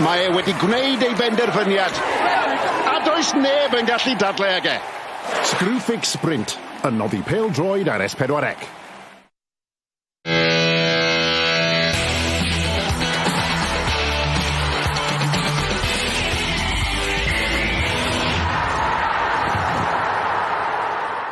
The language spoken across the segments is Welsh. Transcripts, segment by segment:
Mae e wedi gwneud ei benderfyniad. A does neb yn gallu dadle ag e. Screwfix Sprint, yn noddi pêl-droed ar S4C.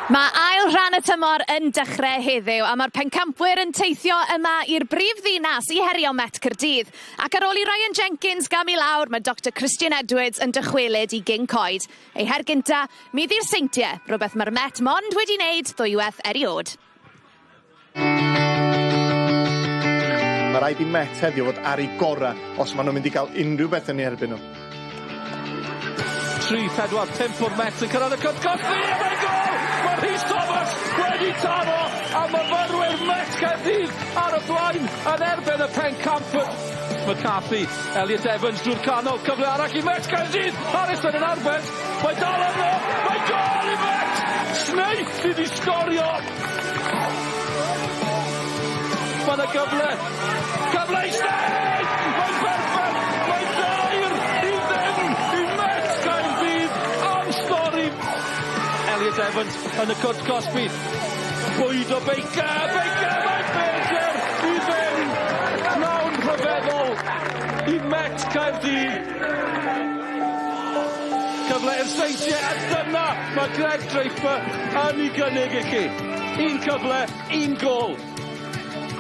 Mae ail rhan y tymor yn dechrau heddiw a mae'r pencampwyr yn teithio yma i'r brif ddinas i herio Met Caerdydd. Ac ar ôl i Ryan Jenkins gamu lawr, mae Dr Christian Edwards yn dychwelyd i Gyn Coed. Ei her gynta, mi ddi'r Seintiau, rhywbeth mae'r Met mond wedi wneud ddwywaith eriod. Mae rhaid i Met heddiw fod ar ei gorau os maen nhw'n mynd i gael unrhyw beth yn ei erbyn nhw. 3, 4, 5 o'r Met yn cyrraedd y cwt cosbi, a mae'n gol! Mae Rhys Thomas wedi taro a myfyrwyr Met Caerdydd ar y blaen yn erbyn y pencampwyr. McCarthy, Elliot Evans drwy'r canol, cyfle arall i Met Caerdydd, Harrison yn arbed, mae dal yno, mae gol i Met! Snape sydd wedi sgorio! Mae yna gyfle, cyfle i Snape! Mae'n berffaith! Mae'n 2-0 i Met Caerdydd am stori! Elliot Evans yn y cwrt cosbi. Bwyd o Baker, Baker, mae'n 4-0! Pnawn rhyfeddol i Met Caerdydd. Cyfle i'r Seintiau, a dyna mae Greg Draper yn ei gynnig i chi. Un cyfle, un gol.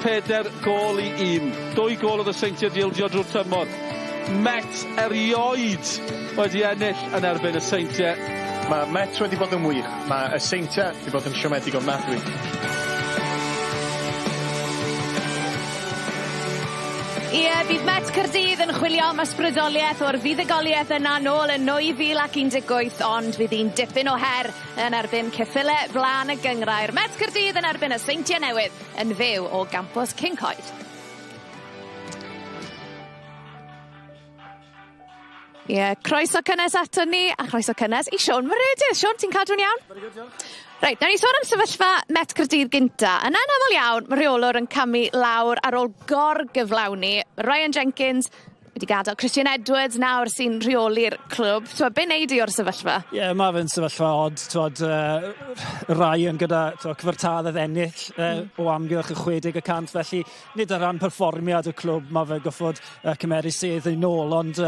4 gôl i 1. 2 gôl oedd y Seintiau di ildio drwy'r tymor. Met erioed wedi ennill yn erbyn y Seintiau. Mae Met wedi bod yn wych. Mae y Seintiau wedi bod yn siomedig ofnadwy. Ie, bydd Met Caerdydd yn chwilio am ysbrydoliaeth o'r fuddugoliaeth yna nôl yn 2018, ond fydd hi'n dipyn o her yn erbyn ceffyle blaen y gynghrair. Met Caerdydd yn erbyn y Seintiau Newydd yn fyw o gampws Cyncoed. Ie, yeah, croeso cynnes ato ni a chroeso cynnes i Siôn Meredydd. Siôn, ti'n cadw'n iawn? Very good, diolch. Reit, nawn ni sôn am sefyllfa Met Caerdydd gynta. Yn anaml iawn, mae rheolwr yn camu lawr ar ôl gorgyflawni. Ryan Jenkins wedi gadael. Christian Edwards nawr sy'n rheoli'r clwb. T'mod, be' wnei di o'r sefyllfa? Ie, yeah, mae fe'n sefyllfa od, t'mod, Ryan gyda cyfartaledd ennill o amgylch y 60%, felly nid ar ran perfformiad y clwb mae fe goffod cymeru sedd ei nôl, ond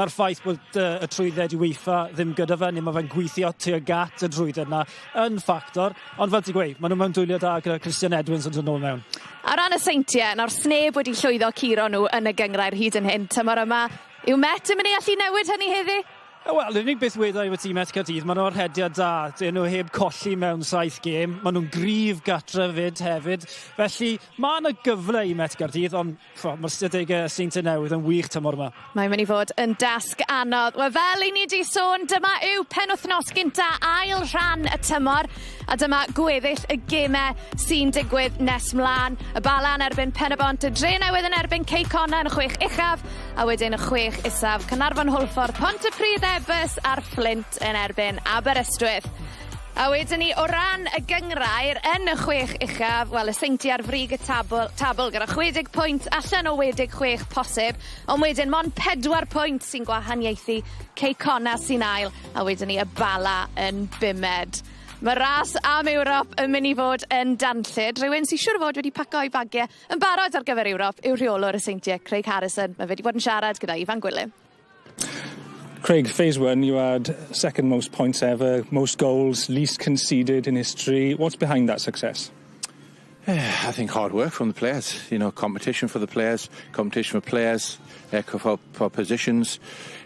mae'r ffaith bod y trwydded i UEFA ddim gyda fe, neu mae fe'n gweithio tuag at y trwydded yna yn ffactor, ond fel ti'n gweud, maen nhw mewn dwylio da gyda Christian Edwards yn dod nôl mewn. Ar ran y Seintiau, nawr sneb wedi llwyddo curo nhw yn y gynghrair hyd yn hyn tymor yma. Yw Met yn mynd i allu newid hynny heddi? Wel, yr unig beth weda i wedi Met Caerdydd, maen nhw'n rhediad da. Dyn nhw heb colli mewn 7 gêm. Maen nhw'n gryf gatre fyd hefyd. Felly, mae yna gyfle i Met Caerdydd, ond mae'r stadegau Seintiau Newydd yn wych tymor yma. Mae'n mynd i fod yn dasg anodd. Wel, fel i ni di sôn, dyma yw penwythnos gynta ail rhan y tymor, a dyma gweddill y gemau sy'n digwydd nes mlaen. Y Bala yn erbyn Pen-y-bont, y Dre Newydd yn erbyn Cei Connah yn y 6 uchaf, a wedyn y 6 isaf, Caernarfon Hwlffordd, Pontypridd Ebys a'r Fflint yn erbyn Aberystwyth. A wedyn ni, o ran y gynghrair yn y 6 uchaf, wel, y Seintiau ar frig y tabl gyda 60 pwynt allan o 66 posib, ond wedyn mond 4 pwynt sy'n gwahaniaethu Cei Connah sy'n ail, a wedyn ni y Bala yn bumed. Mae ras am Ewrop yn mynd i fod yn danllyd. Rhywun sy'n siŵr o fod wedi paco ei bagiau yn barod ar gyfer Ewrop yw rheolwr y Seintiau, Craig Harrison. Mae fe wedi bod yn siarad gyda Ifan Gwilym. Craig, phase one, you had second most points ever, most goals, least conceded in history. What's behind that success? I think hard work from the players, you know, competition for the players, competition for players, for positions.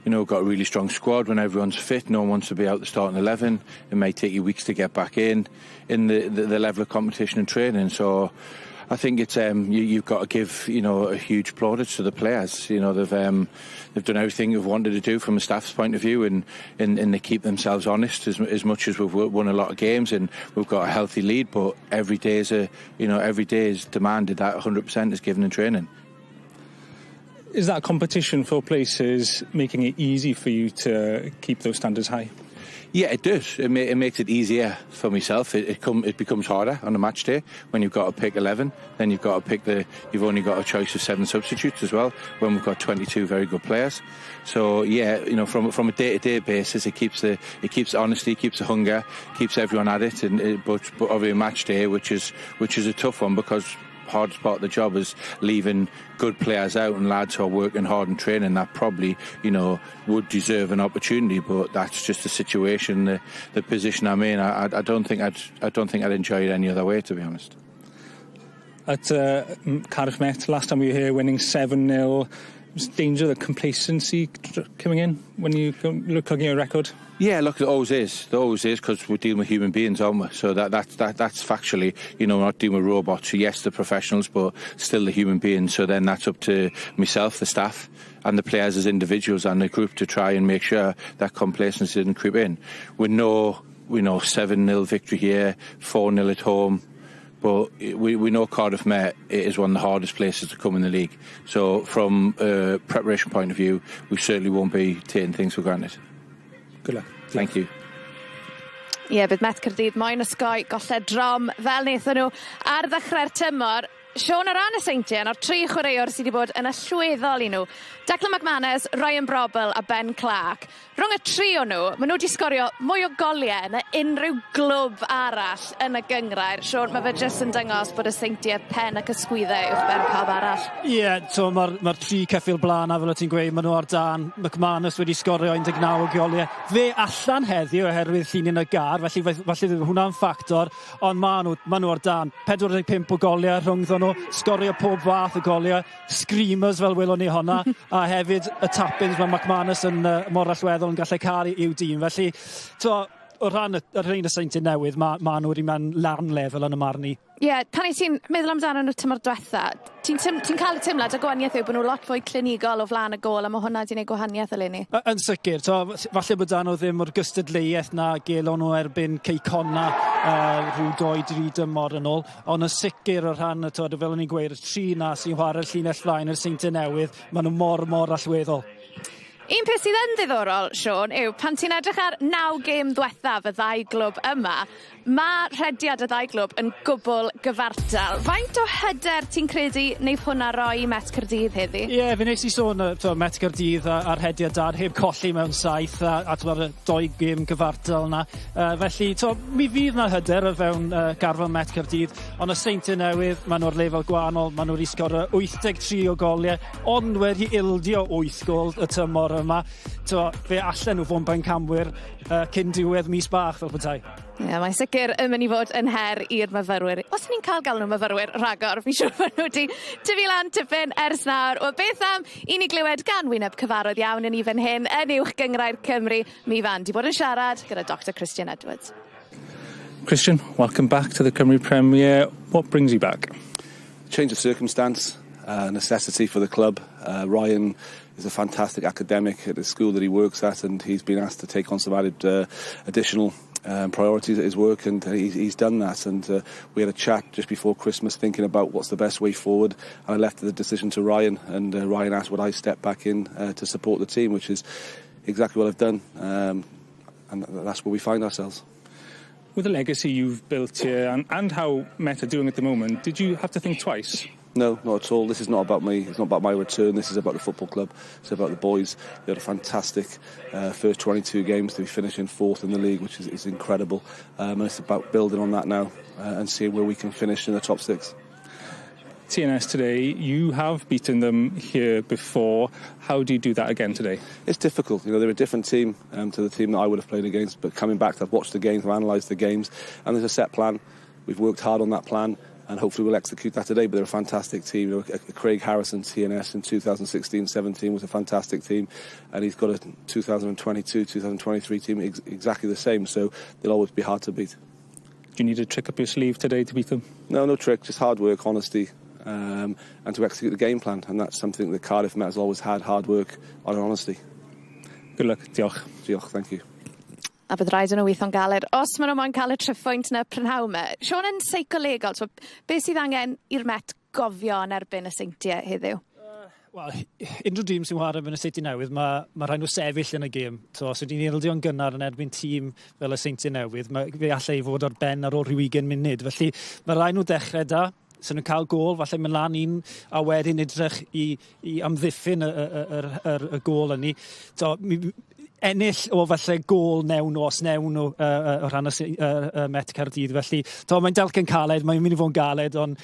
You know, got a really strong squad when everyone's fit. No one wants to be out the starting 11. It may take you weeks to get back in the level of competition and training. So I think it's you've got to give, you know, a huge plaudits to the players. You know, they've done everything they've wanted to do from a staff's point of view, and they keep themselves honest as much as we've won a lot of games and we've got a healthy lead. But every day is every day is demanded that 100% is given in training. Is that competition for places making it easy for you to keep those standards high? Yeah, it does. It makes it easier for myself. It becomes harder on a match day when you've got to pick 11. Then you've got to pick the. You've only got a choice of 7 substitutes as well. When we've got 22 very good players, so yeah, you know, from a day-to-day basis, it keeps the honesty, keeps the hunger, keeps everyone at it. But obviously match day, which is a tough one because hardest part of the job is leaving good players out and lads who are working hard and training that probably, you know, would deserve an opportunity, but that's just the situation, the position I'm in. I don't think I'd enjoy it any other way, to be honest. At Cardiff Met last time we were here, winning 7-0. Was danger of complacency coming in when you look at your record? Yeah, look, there always is. There always is, because we're dealing with human beings, aren't we? So that's factually, you know, we're not dealing with robots. So yes, they're professionals, but still the human beings. So then that's up to myself, the staff, and the players as individuals and the group to try and make sure that complacency didn't creep in. We know, 7-0 victory here, 4-0 at home. But we know Cardiff Met is one of the hardest places to come in the league. So from a preparation point of view, we certainly won't be taking things for granted. Good luck. Thank you. Ie, yeah, bydd Met Caerdydd moyn osgoi golled drom fel wnaethon nhw ar ddechrau'r tymor. Siôn, o ran y Seintiau, o'r 3 chwaraewr sydd wedi bod yn allweddol i nhw, Declan McManus, Ryan Brobbel a Ben Clark. Rhwng y 3 o nhw, maen nhw wedi sgorio mwy o goliau na unrhyw glwb arall yn y gynghrair. Siôn, mae fe jyst yn dangos bod y Seintiau pen ac ysgwyddau uwch ben pawb arall. Ie, yeah, so mae'r 3 ceffyl blaen, a fel o ti'n gweud, maen nhw ar dan. McManus wedi sgorio 19 o goliau. Fe allan heddiw oherwydd llinyn y gar, felly falle hwnna'n ffactor, ond maen nhw ar dan. 45 o goliau rhyngddon nhw, sgorio pob fath o goliau, screamers fel welon ni honna, a hefyd y tap-ins mae McManus yn mor allweddol yn gallu cael i'w dîm. Felly, o ran y rhain y Seintiau Newydd, ma nhw wedi mynd lan lefel yn y marn i. Ie, yeah, pan i ti'n meddwl amdano nhw tymor diwetha, ti'n cael y teimlad y gwahaniaeth yw bod nhw lot fwy clinigol o flaen y gôl, a mae hwnna wedi gwneud gwahaniaeth eleni. Yn sicr, falle bod nhw ddim o'r gystadleuaeth na gelon nhw erbyn Cei Connah rhyw 2-3 dymor yn ôl, ond yn sicr o rhan, fel o'n i'n gweud, y 3 na sy'n chwarae'r llinell flaen yr Seintiau Newydd, maen nhw mor, mor allweddol. Un peth sydd yn ddiddorol, Siôn, yw pan ti'n edrych ar 9 gêm ddiwethaf y ddau glwb yma, mae rhediad y ddau glwb yn gwbl gyfartal. Faint o hyder ti'n credu wneith hwnna roi i Met Caerdydd heddi? Ie, yeah, fe wnes i sôn Met Caerdydd a'r rhediad da, heb colli mewn 7 a 2 gêm gyfartal yna. Felly, mi fydd na hyder o fewn garfan Met Caerdydd, ond y Seintiau Newydd, maen nhw'r lefel gwahanol, maen nhw wedi sgorio 83 o goliau, ond wedi ildio 8 gôl y tymor yma. Fe allan nhw fod yn bencampwyr cyn diwedd mis bach fel petai. Ie, yeah, mae'n sicr yn mynd i fod yn her i'r myfyrwyr. Os ni'n cael galw nhw myfyrwyr rhagor, fi'n siŵr bod nhw wedi tyfu lan tipyn ers nawr. Wel, beth am i ni glywed gan wyneb cyfarwydd iawn yn i fan hyn yn Uwch Gynghrair Cymru. Mi fan, di bod yn siarad gyda Dr Christian Edwards. Christian, welcome back to the Cymru Premier. What brings you back? Change of circumstance, necessity for the club. Ryan is a fantastic academic at the school that he works at, and he's been asked to take on some added additional priorities at his work, and he's done that. And we had a chat just before Christmas thinking about what's the best way forward, and I left the decision to Ryan, and Ryan asked would I step back in to support the team, which is exactly what I've done, and that's where we find ourselves. With the legacy you've built here and how Met are doing at the moment, did you have to think twice? No, not at all. This is not about me. It's not about my return. This is about the football club. It's about the boys. They had a fantastic first 22 games to be finishing fourth in the league, which is incredible. And it's about building on that now and seeing where we can finish in the top six. TNS today, you have beaten them here before. How do you do that again today? It's difficult. You know, they're a different team to the team that I would have played against. But coming back, I've watched the games, I've analysed the games, and there's a set plan. We've worked hard on that plan, and hopefully we'll execute that today. But they're a fantastic team. You know, Craig Harrison, TNS, in 2016-17 was a fantastic team, and he's got a 2022-2023 team exactly the same, so they'll always be hard to beat. Do you need a trick up your sleeve today to beat them? No, no trick, just hard work, honesty, and to execute the game plan. And that's something that Cardiff Met has always had, hard work and honesty. Good luck. Diolch. Diolch, thank you. A bydd rhaid yn nhw weithio'n galed os maen nhw moyn cael y triphwynt na prynhawn 'ma. Siôn, yn seicolegol, so, beth sydd angen i'r Met gofio yn erbyn y Seintiau heddiw? Wel, unrhyw dîm sy'n chwarae yn y Seintiau Newydd, mae rhaid nhw sefyll yn y gêm. So, os ydy'n ildio'n gynnar yn erbyn tîm fel y Seintiau Newydd, fe allai fod ar ben ar ôl rhyw 20 munud. Felly, mae rhaid nhw dechrau da, sy'n nhw'n cael gôl, falle mynd lan un a wedyn edrych i amddiffyn y gôl hynny. So, ennill o falle gôl newn nhw os newn nhw o rhan y Met Caerdydd. Felly, to, mae'n dalcen caled, mae'n mynd i fod yn galed, ond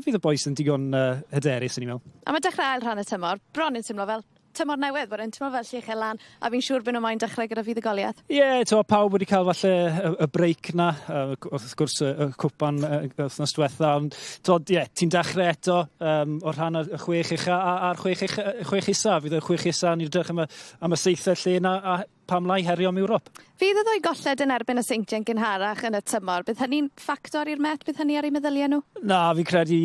fydd y bois yn digon hyderus, yn i'n meddwl. A mae dechrau ail rhan y tymor, bron yn teimlo fel tymor newydd, bod e'n teimlo fel llechau lan, a fi'n siŵr bod nhw moyn dechrau gyda fuddugoliaeth. Ie, yeah, to, pawb wedi cael falle y break na, wrth gwrs y cwpan wythnos diwetha, ond to, yeah, ti'n dechrau eto o'r rhan y 6 ucha a'r 6 isa, fydd y 6 isa yn edrych am y seithfed lle na, a pam lai herio am Ewrop. Fydd y ddwy golled yn erbyn y Seintiau'n gynharach yn y tymor, bydd hynny'n ffactor i'r Met? Bydd hynny ar eu meddyliau nhw? Na, fi'n credu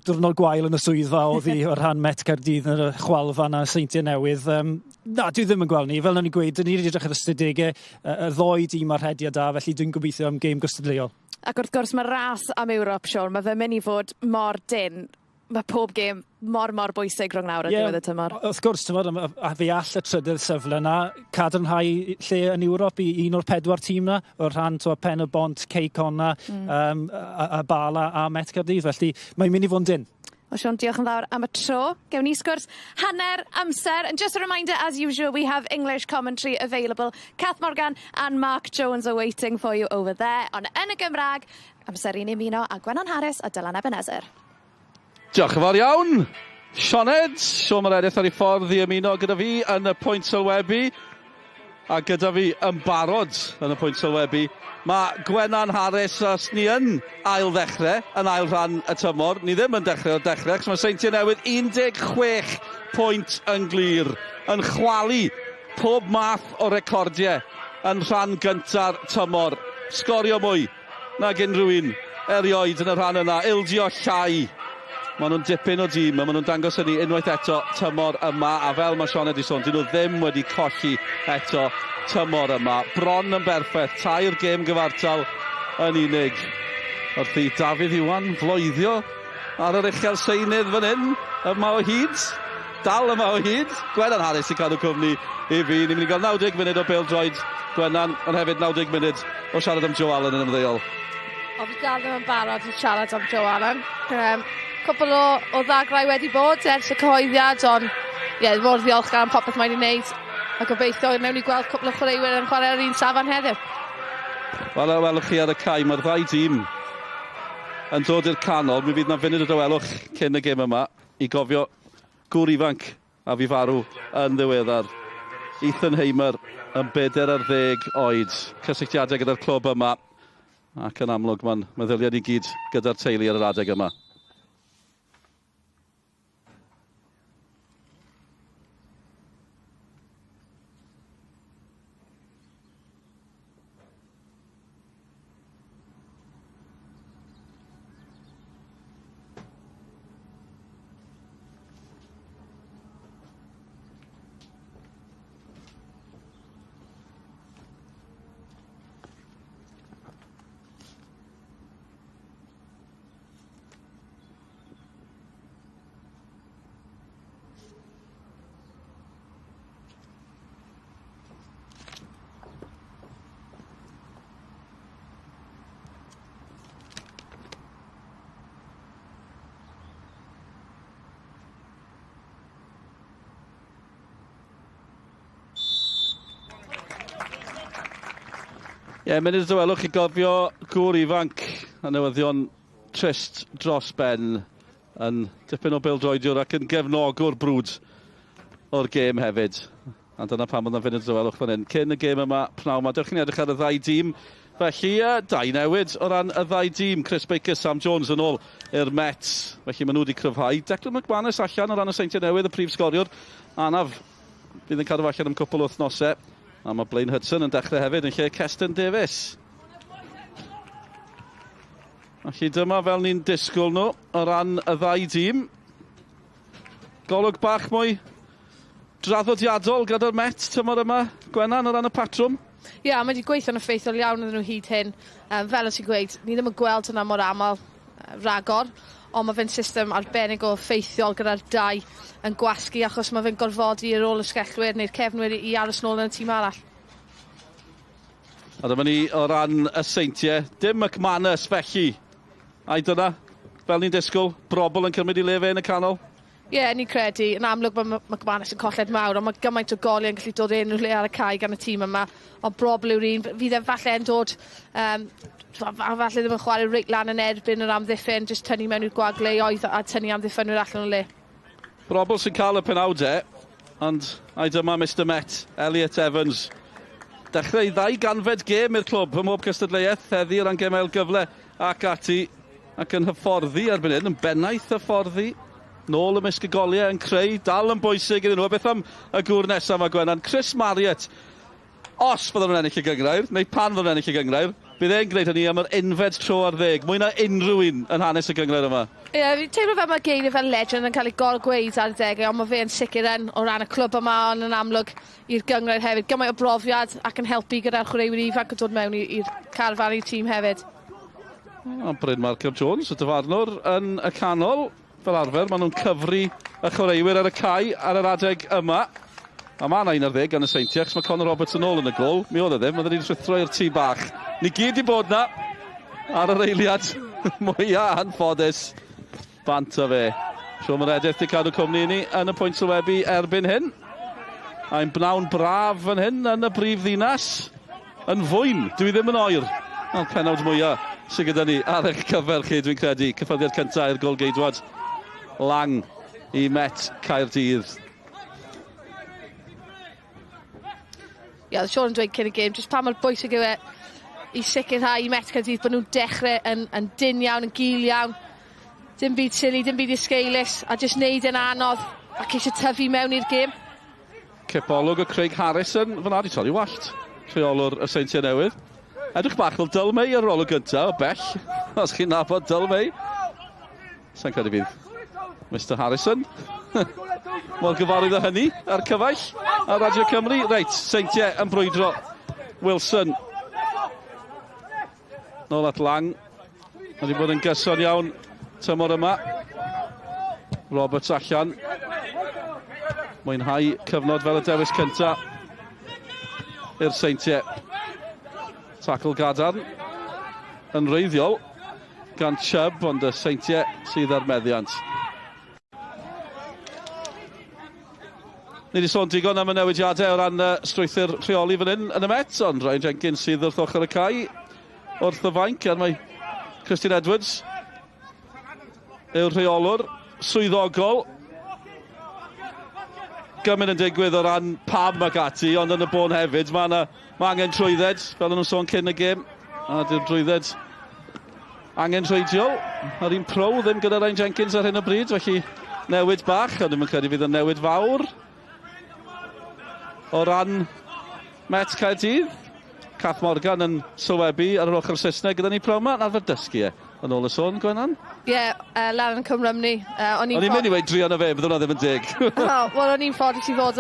diwrnod gwael yn y swyddfa oedd hi o'r rhan Met Caerdydd yn y chwalfa na Seintiau Newydd. Na, dwi ddim yn gweld ni. Fel o'n i'n gweud, dyn ni wedi edrych ar ystadegau, y ddoi dîm ar rhediad da, felly dwi'n gobeithio am gêm gystadleuol. Ac wrth gwrs mae ras am Ewrop, Siôn, mae fe'n mynd i fod mor dyn. Mae pob gêm mor, mor bwysig rhwng nawr a diwedd y tymor. Wrth gwrs, tymor, a fe all y trydydd safle yna cadarnhau lle yn Ewrop i un o'r 4 tîm na, o'r rhan to, Pen y Bont, Cei Connah, a Bala a Met Caerdydd. Felly mae'n mynd i fod yn dyn. Wel, Siôn, diolch yn fawr am y tro. Gewn ni sgwrs hanner amser. And just a reminder, as usual, we have English commentary available. Kath Morgan and Mark Jones are waiting for you over there. Ond yn y Gymraeg, amser i ni ymuno â Gwennan Harris a Dylan Ebenezer. Diolch yn fawr iawn. Sioned, Siôn Meredith ar ei ffordd i ymuno gyda fi yn y pwynt sylwebu. A gyda fi yn barod yn y pwynt sylwebu, mae Gwennan Harris, os ni yn ail ddechrau, yn ail rhan y tymor. Ni ddim yn dechrau o'r dechrau, achos mae Seintiau Newydd 16 pwynt yn glir, yn chwalu pob math o recordiau yn rhan gynta'r tymor. Sgorio mwy nag unrhyw un erioed yn y rhan yna, ildio llai. Maen nhw'n dipyn o dîm, a maen nhw'n dangos hynny unwaith eto tymor yma, a fel mae Sioned wedi sôn, dyn nhw ddim wedi colli eto tymor yma. Bron yn berffaith, 3 gêm gyfartal yn unig. Wrth i Dafydd Iwan floeddio ar yr uchel seinydd fan hyn, yma o hyd, dal yma o hyd. Gwennan Harris sy'n cadw cwmni i fi. Ni'n mynd i gael 90 munud o bêl-droed, Gwennan, ond hefyd 90 munud o siarad am Joe Allen yn ymddeol. O, fi dal ddim yn barod i siarad am Joe Allen. Cwpl o ddagrau wedi bod ers y cyhoeddiad, ond ie, mor ddiolchgar am popeth mae wedi wneud. A gobeithio wnawn ni gweld cwpl o chwaraewyr yn chwarae ar un safon heddiw. Wel, welwch chi ar y cae, mae'r ddau dîm yn dod i'r canol. Mi fydd na funud o dawelwch cyn y gêm yma i gofio gŵr ifanc a fi farw yn ddiweddar. Ethan Hamer yn 40 oed. Cysylltiadau gyda'r clwb yma ac yn amlwg mae'n meddyliau ni gyd gyda'r teulu ar yr adeg yma. Ie, munud o dawelwch i gofio gŵr ifanc a newyddion trist dros ben yn dipyn o bêl-droediwr ac yn gefnogwr brwd o'r gêm hefyd. A dyna pam oedd 'na funud o dawelwch fan hyn. Cyn y gêm yma, pnawn yma, dewch i ni edrych ar y ddau dîm. Felly, dau newid o ran y ddau dîm. Chris Baker, Sam Jones yn ôl i'r Mets. Felly maen nhw wedi cryfhau. Declan McManus allan o ran y Seintiau Newydd, y prif sgoriwr. Anaf fydd yn cadw allan am cwpl o wythnosau. A mae Blaine Hudson yn dechrau hefyd yn lle Keston Davies. Felly dyma fel ni'n disgwyl nhw o ran y ddau dîm. Golwg bach mwy draddodiadol gyda'r Met tymor yma, Gwennan, o ran y patrwm. Ie, yeah, mae wedi gweithio'n effeithiol iawn iddyn nhw hyd hyn. Fel oes ti'n gweud, ni ddim yn gweld hwnna mor aml ragor. Ond mae fe'n system arbennig o effeithiol gyda'r dau yn gwasgu, achos mae fe'n gorfodi ar ôl y sgellwyr neu'r cefnwyr i aros nôl yn y tîm arall. A dyma ni o ran y Seintiau. Dim McManus felly. Ai dyna, fel ni'n disgwyl, Brobbel yn cymryd ei le fe yn y canol? Ie, yeah, ni'n credu. Yn amlwg mae McManus yn colled mawr, ond mae gymaint o goliau yn gallu dod unrhyw le ar y cae gan y tîm yma. Ond Brobbel yw'r un, fydd e falle yn dod, falle ddim yn chwarae reit lan yn erbyn yr amddiffyn, jyst tynnu mewn i'r gwagleoedd a tynnu amddiffynwyr allan o le. Brobbel sy'n cael y penawdau, ond ai dyma Mr Met, Elliot Evans. Dechrau ei 200fed gêm i'r clwb ym mhob cystadleuaeth, heddi o ran gemau ail gyfle ac ati, ac yn hyfforddi erbyn hyn, yn bennaeth hyfforddi, nôl ymysg y goliau yn creu, dal yn bwysig iddyn nhw. A beth am y gŵr nesaf yma, Gwenan? Chris Marriott. Os fydden nhw'n ennill y gynghrair, neu pan fydden nhw'n ennill y gynghrair, bydd e'n gwneud hynny am yr unfed tro ar ddeg, mwy na unrhyw un yn hanes y gynghrair yma. Ie, yeah, fi'n teimlo fel mae geiriau fel legend yn cael ei gor-gweud ar adegau, ond mae fe yn sicr yn o ran y clwb yma, ond yn amlwg i'r gynghrair hefyd. Gymaint o brofiad ac yn helpu gyda'r chwaraewyr ifanc yn dod mewn i'r carfan i'r tîm hefyd. O, Bryn Malcolm Jones, y dyfarnwr yn y canol. Fel arfer, maen nhw'n cyfri y chwaraewyr ar y cae ar yr adeg yma. A mae yna 11 gan y Seintiau, achos mae Conor Roberts yn ôl yn y gol. Mi oedd e ddim, oedden ni'n rhuthro i'r tŷ bach. Ni gyd i bod na ar yr eiliad mwyaf anffodus. Bant o fe. Siôn Meredith di cadw cwmni i ni yn y pwynt sylwebu erbyn hyn. A'n bnawn braf fan hyn yn y brif ddinas. Yn fwyn, dwi ddim yn oer. Wel, penawd mwyaf sydd gyda ni ar eich cyfer chi, dwi'n credu. Cyffyrddiad cyntaf i'r golgeidwad Lang i Met Caerdydd. Ie, yeah, Siôn yn dweud cyn y gêm, jyst pa mor bwysig yw e i sicrhau i Met Caerdydd bod nhw'n dechrau yn dynn iawn, yn gul iawn. Dim byd silly, dim byd esgeulus, a jyst neud e'n anodd a ceisio tyfu mewn i'r gêm. Cipolwg o Craig Harrison, fyna di torri wallt, rheolwr y Seintiau Newydd. Edrych bach fel Dyl Mei ar ôl y gyntaf, o bell, os chi'n nabod Dyl Mei. Sa'n credu bydd Mr Harrison mor gyfarwydd â hynny ar cyfaill ar Radio Cymru. Reit, Seintiau yn brwydro. Wilson. Nôl at Lang. Mae wedi bod yn gyson iawn tymor yma. Roberts allan. Mwynhau cyfnod fel y dewis cyntaf i'r Seintiau. Tackle gadarn yn reiddiol gan Chubb, ond y Seintiau sydd ar meddiant. Ni wedi sôn digon am y newidiadau o ran strwythur rheoli fan hyn yn y Met, ond Ryan Jenkins sydd wrth ochr y cae wrth y fainc, ar mae Christian Edwards yw'r rheolwr swyddogol. Gymaint yn digwydd o ran pam ac ati, ond yn y bôn hefyd, mae angen trwydded, fel o'n nhw'n sôn cyn y gêm, a dyw'r drwydded angen rheidiol. Mae'r un pro ddim gyda Ryan Jenkins ar hyn o bryd, felly newid bach, ond ddim yn credu fydd yn newid fawr. O ran Met Caerdydd, Cath Morgan yn sylwebu ar yr ochr Saesneg gyda ni pnawn 'ma, yn arfer dysgu e, yn ôl y sôn, Gwenan? Ie, yeah, lan yn Cwm Rhymni. O'n i'n mynd i weud druan o fe, bydd hwnna ddim yn deg. Wel, o'n i'n ffodus i fod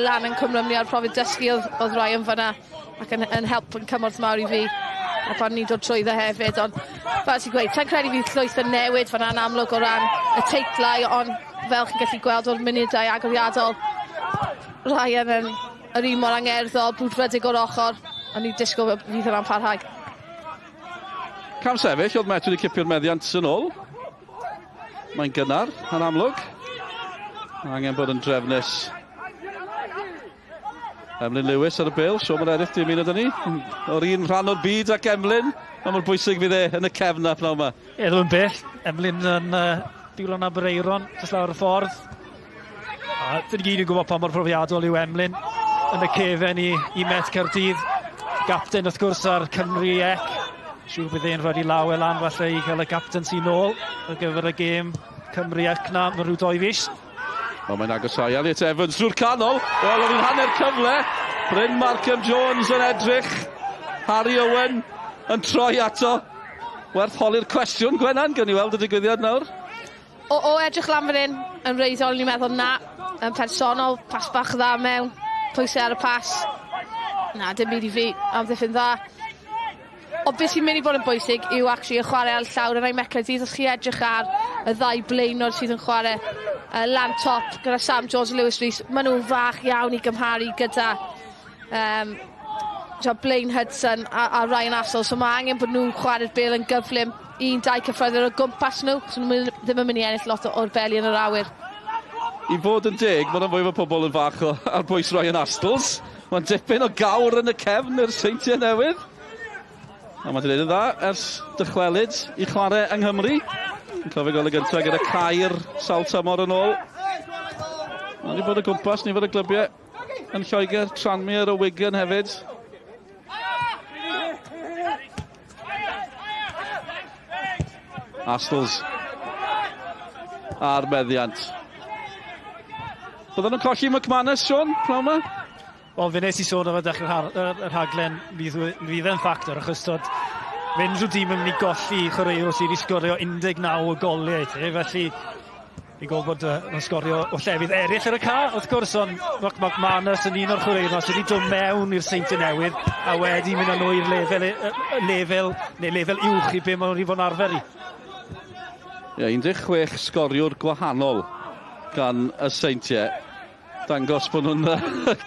lan yn Cwm Rhymni ar profiad dysgu oedd Ryan fyna ac yn help yn cymorth mawr i fi. A pan ni'n dod trwyddo hefyd, ond fel ti'n gweud, sa'n credu fydd llwyth yn newid fyna'n amlwg o ran y teitlau, ond fel chi'n gallu gweld o'r munudau agoriadol, Ryan yn yr un mor angerddol, brwdfrydig o'r ochr, a ni'n disgwyl fydd hwnna'n parhau. Cam sefyll, oedd Met wedi cipio'r meddiant yn ôl. Mae'n gynnar, yn amlwg. Angen bod yn drefnus. Emlyn Lewis ar y bêl, Siôn Meredith di ymuno 'da ni. O'r un rhan o'r byd ac Emlyn, mae mor bwysig fydd e yn y cefn na pnawn yma. Ie, ddim yn bell. Emlyn yn Dwylo Aberaeron, jyst lawr y ffordd. A dyn ni gyd yn gwybod pa mor profiadol yw Emlyn yn y cefen i Met Caerdydd. Gapten wrth gwrs ar Cymru ec. Siŵr bydd e'n rhoi law e lan falle i gael y gapten sy'n ôl ar gyfer y gêm Cymru ec na mewn rhyw 2 fis. O, mae'n agosau Elliot Evans drwy'r canol. Wel, oedd hi'n hanner cyfle. Bryn Markham Jones yn edrych. Harry Owen yn troi ato. Werth holi'r cwestiwn, Gwenan, gawn ni weld y digwyddiad nawr. O edrych lan fan hyn, yn wreiddiol, o'n i'n meddwl na, yn personol, pas bach dda mewn, pwysau ar y pas. Na, dim byd i fi, amddiffyn dda. Ond beth sy'n mynd i fod yn bwysig yw actually y chwarae ar llawr yn ei Met Caerdydd. Os chi edrych ar y ddau blaenor sydd yn chwarae lan top gyda Sam Jones a Lewis Rees, maen nhw'n fach iawn i gymharu gyda Blaine Hudson a Ryan Astles, so mae angen bod nhw'n chwarae'r bêl yn gyflym, 1-2 cyffredin o gwmpas nhw, so nhw ddim yn mynd i ennill lot o'r beli yn yr awyr. I fod yn deg, mae rhan fwyaf o pobl yn fach ar bwys Ryan Astles. Mae'n dipyn o gawr yn y cefn i'r Seintiau Newydd. A mae wedi gwneud yn dda ers dychwelyd i chwarae yng Nghymru. Yn cofio gol y gyntaf gyda Caer sawl tymor yn ôl. Mae wedi bod o gwmpas nifer o glybiau yn Lloegr, Tranmere o Wigan hefyd. Astles a'r meddiant. Bydden nhw'n colli McManus, Sean, pnawn yma? Wel, fe nes i sôn am y dechrau'r rhaglen fydd e'n ffactor, achos tod, fe unrhyw dîm yn mynd i golli chwaraewr sydd wedi sgorio 19 o goliau ti, felly fi'n gwybod bod nhw'n sgorio o llefydd eraill ar y ca, wrth gwrs, ond McManus yn un o'r chwaraewyr sydd wedi dod mewn i'r Seintiau Newydd a wedi mynd â nhw i'r lefel, neu lefel uwch i be maen nhw wedi fod yn arfer i. Ie, 16 sgoriwr gwahanol gan y Seintiau. Dangos bod nhw'n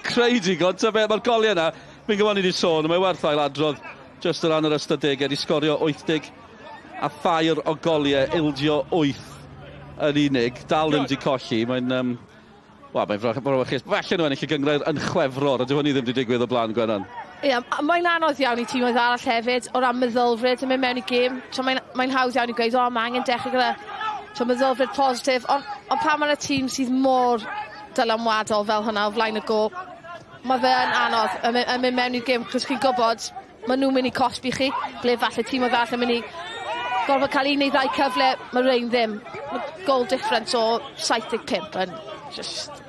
creu digon. Ta be, mae'r goliau yna, fi'n gwybod ni wedi sôn, mae werth ailadrodd jyst o ran yr ystadegau, wedi sgorio 83 o goliau, ildio 8 yn unig, dal ddim wedi colli. Mae'n mae'n frawychus. Falle nhw ennill y gynghrair yn Chwefror, a dyw hynny ddim wedi digwydd o blaen, Gwenan. Ie, mae'n anodd iawn i tîmoedd arall hefyd, o ran meddylfryd yn mynd mewn i gêm. So mae'n hawdd iawn i gweud, o, mae angen dechrau gyda so meddylfryd positif, ond pan mae'n y tîm sydd mor dylanwadol fel hynna o flaen y gôl, mae fe yn anodd yn mynd mewn i'r gêm, chos chi'n gwybod, maen nhw'n mynd i cosbi chi, ble falle tîmoedd arall yn mynd i gorfod cael un neu ddau cyfle, mae rhain ddim. Mae goal difference o 75 yn just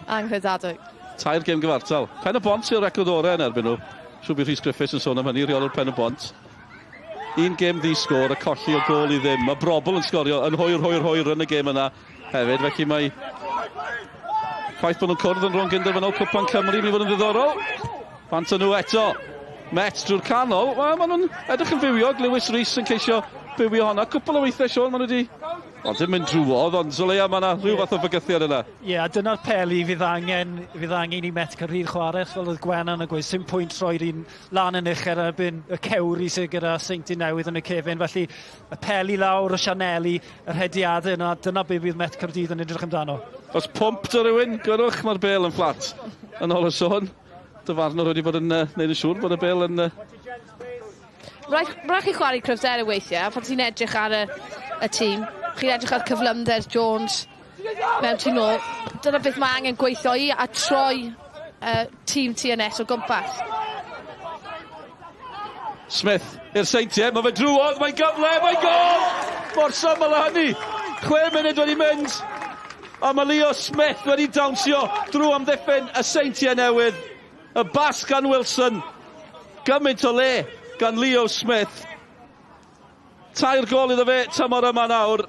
anghredadwy. 3 gêm gyfartal. Pen y Bont yw'r record orau yn erbyn nhw. Siŵr bydd Rhys Griffiths yn sôn am hynny, rheolwr Pen y Bont. Un gêm ddi-sgôr, a colli o gôl i ddim. Mae Brobl yn sgorio yn hwyr yn y gêm yna hefyd, felly mae ffaith bod nhw'n cwrdd yn rownd gynderfynol Cwpan Cymru mi fod yn ddiddorol. Bant nhw eto. Met drwy'r canol. Wel, maen nhw'n edrych yn fywiog. Lewis Rees yn ceisio bywio honna. Cwpl o weithiau, Sean, maen nhw wedi... Wel, dim mynd drwodd, ond o leia mae yna rhyw fath o fygythiad yna. Ie, a dyna'r peli fydd angen i Met Caerdydd chwarae, fel oedd Gwenan yn gweud, sim pwynt roi'r un lan yn uchel erbyn y cewri sydd gyda Seintiau Newydd yn y cefn. Felly, y peli lawr, y sianeli, y rhediadau yna, dyna be fydd Met Caerdydd yn edrych amdano. Os pwmp dy rywun, gwrwch, mae'r bêl yn fflat. Yn ôl y sôn, dyfarnwr wedi bod yn neud yn siŵr bod y bêl yn... Rhaid chi chwarae cryfderau weithiau, pan ti'n edrych ar y tîm, chi'n edrych ar cyflymder Jones mewn tu nôl. Dyna beth mae angen gweithio i a troi tîm TNS o gwmpas. Smith i'r Seintiau, mae fe drwodd, mae'n gyfle, mae'n gôl! Mor syml â hynny! 6 munud wedi mynd, a mae Leo Smith wedi dawnsio drwy amddiffyn y Seintiau Newydd. Y bas gan Wilson, gymaint o le gan Leo Smith. 3 gôl iddo fe tymor yma nawr,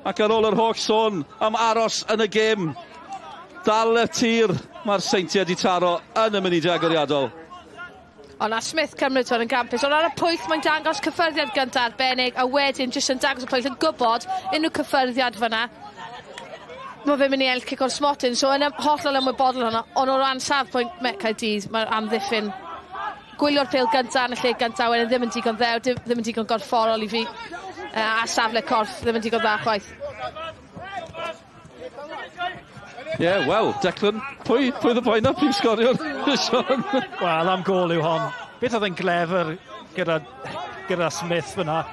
ac ar ôl yr holl sôn am aros yn y gêm, dal y tir mae'r Seintiau wedi taro yn y munudau agoriadol. Ond na Smith cymryd hwn yn gampus, ond ar y pwyll mae'n dangos cyffyrddiad gyntaf arbennig, a wedyn jyst yn dangos y pwyll yn gwybod unrhyw cyffyrddiad fyna. Mae fe'n mynd i ennill cic o'r smotyn, so yn hollol ymwybodol hwnna, ond o ran safbwynt Met Caerdydd, mae'r amddiffyn gwylio'r pêl gyntaf yn y lle gyntaf, wedyn ddim yn digon ddew, ddim yn digon gorfforol i fi, a safle corff ddim yn digon dda chwaith. Ie, yeah, wel, Declan, pwy oedd y boi na, prif sgoriwr, Sean? Wel, am gôl yw hon. Beth oedd yn glefer gyda Smith fyna?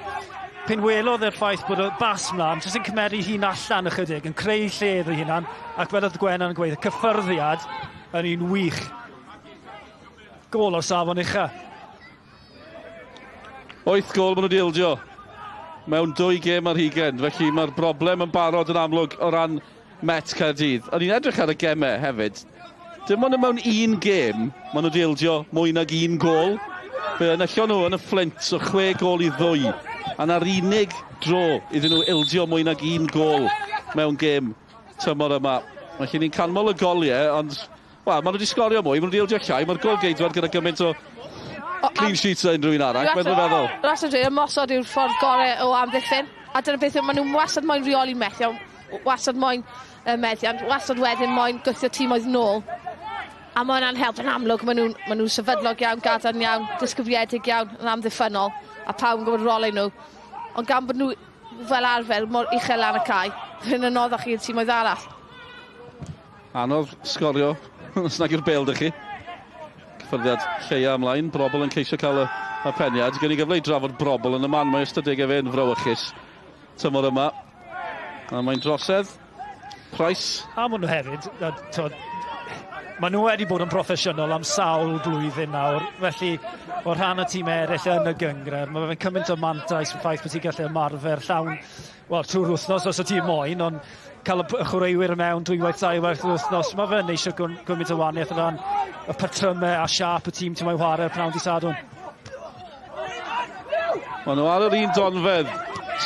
Pen welodd e'r ffaith bod y bas mlaen, jyst yn cymeru hun allan ychydig, yn creu lle iddo hunan, ac fel oedd Gwenan yn gweud, y cyffyrddiad yn un wych. Gôl o'r safon ucha. 8 gôl maen nhw wedi ildio mewn 2 gêm ar hugain, felly mae'r broblem yn barod yn amlwg o ran Met Caerdydd. O'n i'n edrych ar y gemau hefyd. Dim ond mewn un gêm, maen nhw wedi ildio mwy nag un gôl. Fe enillon nhw yn y Fflint o 6 gôl i 2. A na'r unig dro iddyn nhw ildio mwy nag un gôl mewn gêm tymor yma. Felly ni'n canmol y goliau, ond wel, maen nhw wedi sgorio mwy, maen nhw wedi ildio llai, mae'r gôl geidwad gyda gymaint o clean sheets na unrhyw un arall, mae'n rhyfeddol. Ras yn dweud, ymosod yw'r ffordd gorau o amddiffyn. A dyna beth yw, maen nhw'n wastad moyn reoli methiant, wastad moyn meddiant, wastad wedyn moyn gwthio timoedd nôl. A mae hwnna'n help yn amlwg, maen nhw'n ma nhw sefydlog iawn, gadarn iawn, disgybliedig iawn, yn amddiffynnol, a pawb yn gwybod rolau nhw. Ond gan bod nhw fel arfer mor uchel lan y cae, fe'n anoddach i'r timoedd arall. Anodd sgorio, os nag yw'r bêl 'da chi. Cyffyrddiad lleia ymlaen, Brobl yn ceisio cael y, y peniad. Gen i gyfle i drafod Brobl yn y man, mae ystadegau fe'n frawychus tymor yma. A mae'n drosedd. Price. A maen nhw hefyd, maen nhw wedi bod yn proffesiynol am sawl blwyddyn nawr, felly o rhan y tîm eraill yn y gynghrair, mae fe'n cymaint o mantais y ffaith bod ti'n gallu ymarfer llawn, wel, trwy'r wythnos os y tîm moyn, ond cael y chwaraewyr mewn dwywaith, tairwaith yr wythnos, mae fe'n eisiau gymaint o wahaniaeth o ran y patrymau a siâp y tîm ti'n moyn chwarae'r pnawn di Sadwrn. Maen nhw ar yr un donfedd.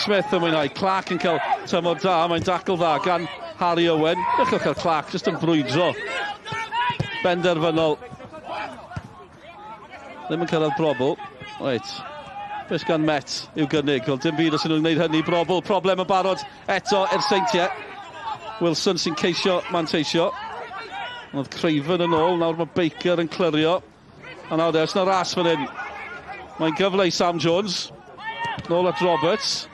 Smith yn mwynhau. Clark yn cael tymor da. Mae'n dacl dda gan Harry Owen. Dechrau cael Clark jyst yn brwydro. Benderfynol. Ddim yn cyrraedd Brobl. Reit. Beth gan Met i'w gynnig? Wel, dim byd os ydyn nhw'n gwneud hynny. Brobl, problem yn barod eto i'r Seintiau. Wilson sy'n ceisio manteisio. Oedd Craven yn ôl, nawr mae Baker yn clirio. A nawr oes na ras fan hyn. Mae'n gyfle i Sam Jones. Nôl at Roberts.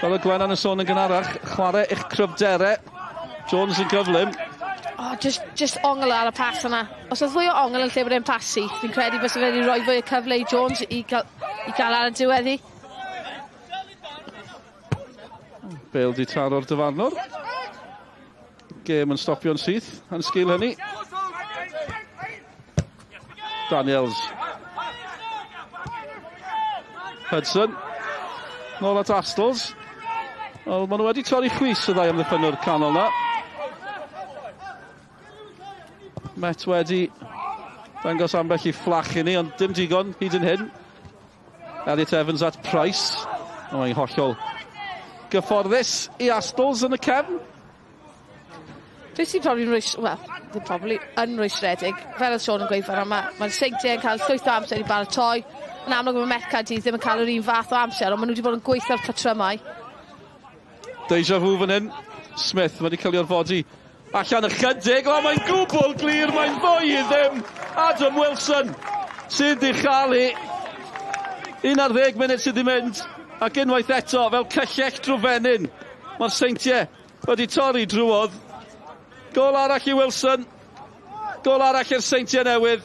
Fel y Gwennan yn sôn yn gynharach, chwarae eich cryfderau. Jones yn gyflym. Oh, just ongl ar y pas yna. Os oedd fwy o ongl yn lle bod e'n pas syth, fi'n credu byse fe wedi rhoi fwy o cyfle i Jones i gael ar y diwedd i. Bale di taro'r dyfarnwr. Gêm yn stopio'n syth yn sgil hynny. Daniels. Hudson. Nôl at Astles. Wel, maen nhw wedi torri chwys y ddau amddiffynwr canol na. Met wedi dangos ambell i fflach i ni, ond dim digon hyd yn hyn. Elliot Evans at Price. O, mae'n hollol gyfforddus i Astles yn y cefn. Dwi sy'n probably yn rwys, wel, ddim probably, yn rwystredig. Fel oedd Sean yn gweud fan'na, ma Seintiau yn cael llwyth o amser i baratoi. Yn amlwg mae Met Caerdydd ddim yn cael yr un fath o amser, ond maen nhw wedi bod yn gweithio'r patrymau. Deja vu fan hyn. Smith wedi cael ei orfodi allan ychydig. O, mae'n gwbl glir, mae'n 2-0. Adam Wilson sydd wedi chael hi. 11 munud sydd wedi mynd. Ac unwaith eto, fel cyllell drwy fenyn, mae'r Seintiau wedi torri drwodd. Gol arall i Wilson. Gol arall i'r Seintiau Newydd.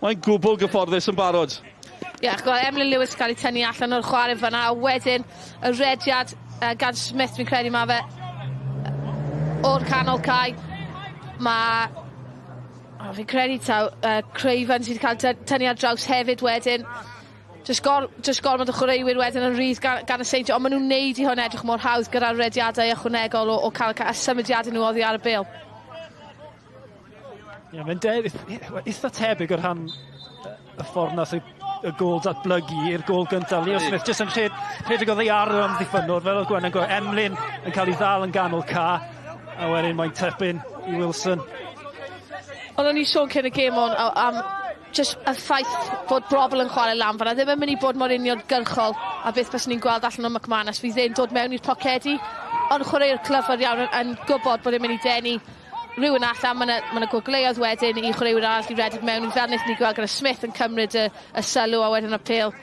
Mae'n gwbl gyfforddus yn barod. Ie, yeah, gweld Emlyn Lewis cael ei tynnu allan o'r chwarae fyna, a wedyn y rediad gan Smith, fi'n credu mae fe o'r canol cae. Mae, oh, fi'n credu taw Craven sydd wedi cael tynnu ar draws hefyd wedyn. Just gormod o chwaraewyr wedyn yn rhydd gan y Seintiau, ond maen nhw'n neud i hwn edrych mor hawdd gyda'r rediadau ychwanegol o cael a symudiadau nhw oddi ar y bêl. Ie, yeah, mae'n eitha tebyg o rhan y ffordd nath y gôl datblygu i'r gôl gyntaf. Leo Smith jyst yn rhedeg oddi ar yr amddiffynwr, fel oedd Gwen yn gweud, Emlyn yn cael ei ddal yn ganol ca, a wedyn mae'n tap-in i Wilson. Ond o'n i sôn cyn y gêm on am just y ffaith bod Brobl yn chwarae lan fan'na ddim yn mynd i bod mor uniongyrchol a beth byswn ni'n gweld allan o McManus. Fi ddim dod mewn i'r pocedi, ond chwarae'r clyfar iawn yn gwybod bod e'n mynd i denu rhywun allan. Mae yna ma gwagleoedd wedyn i chwaraewyr arall i redeg mewn. Fel wnaethon ni gweld gyda Smith yn cymryd y sylw a wedyn y pêl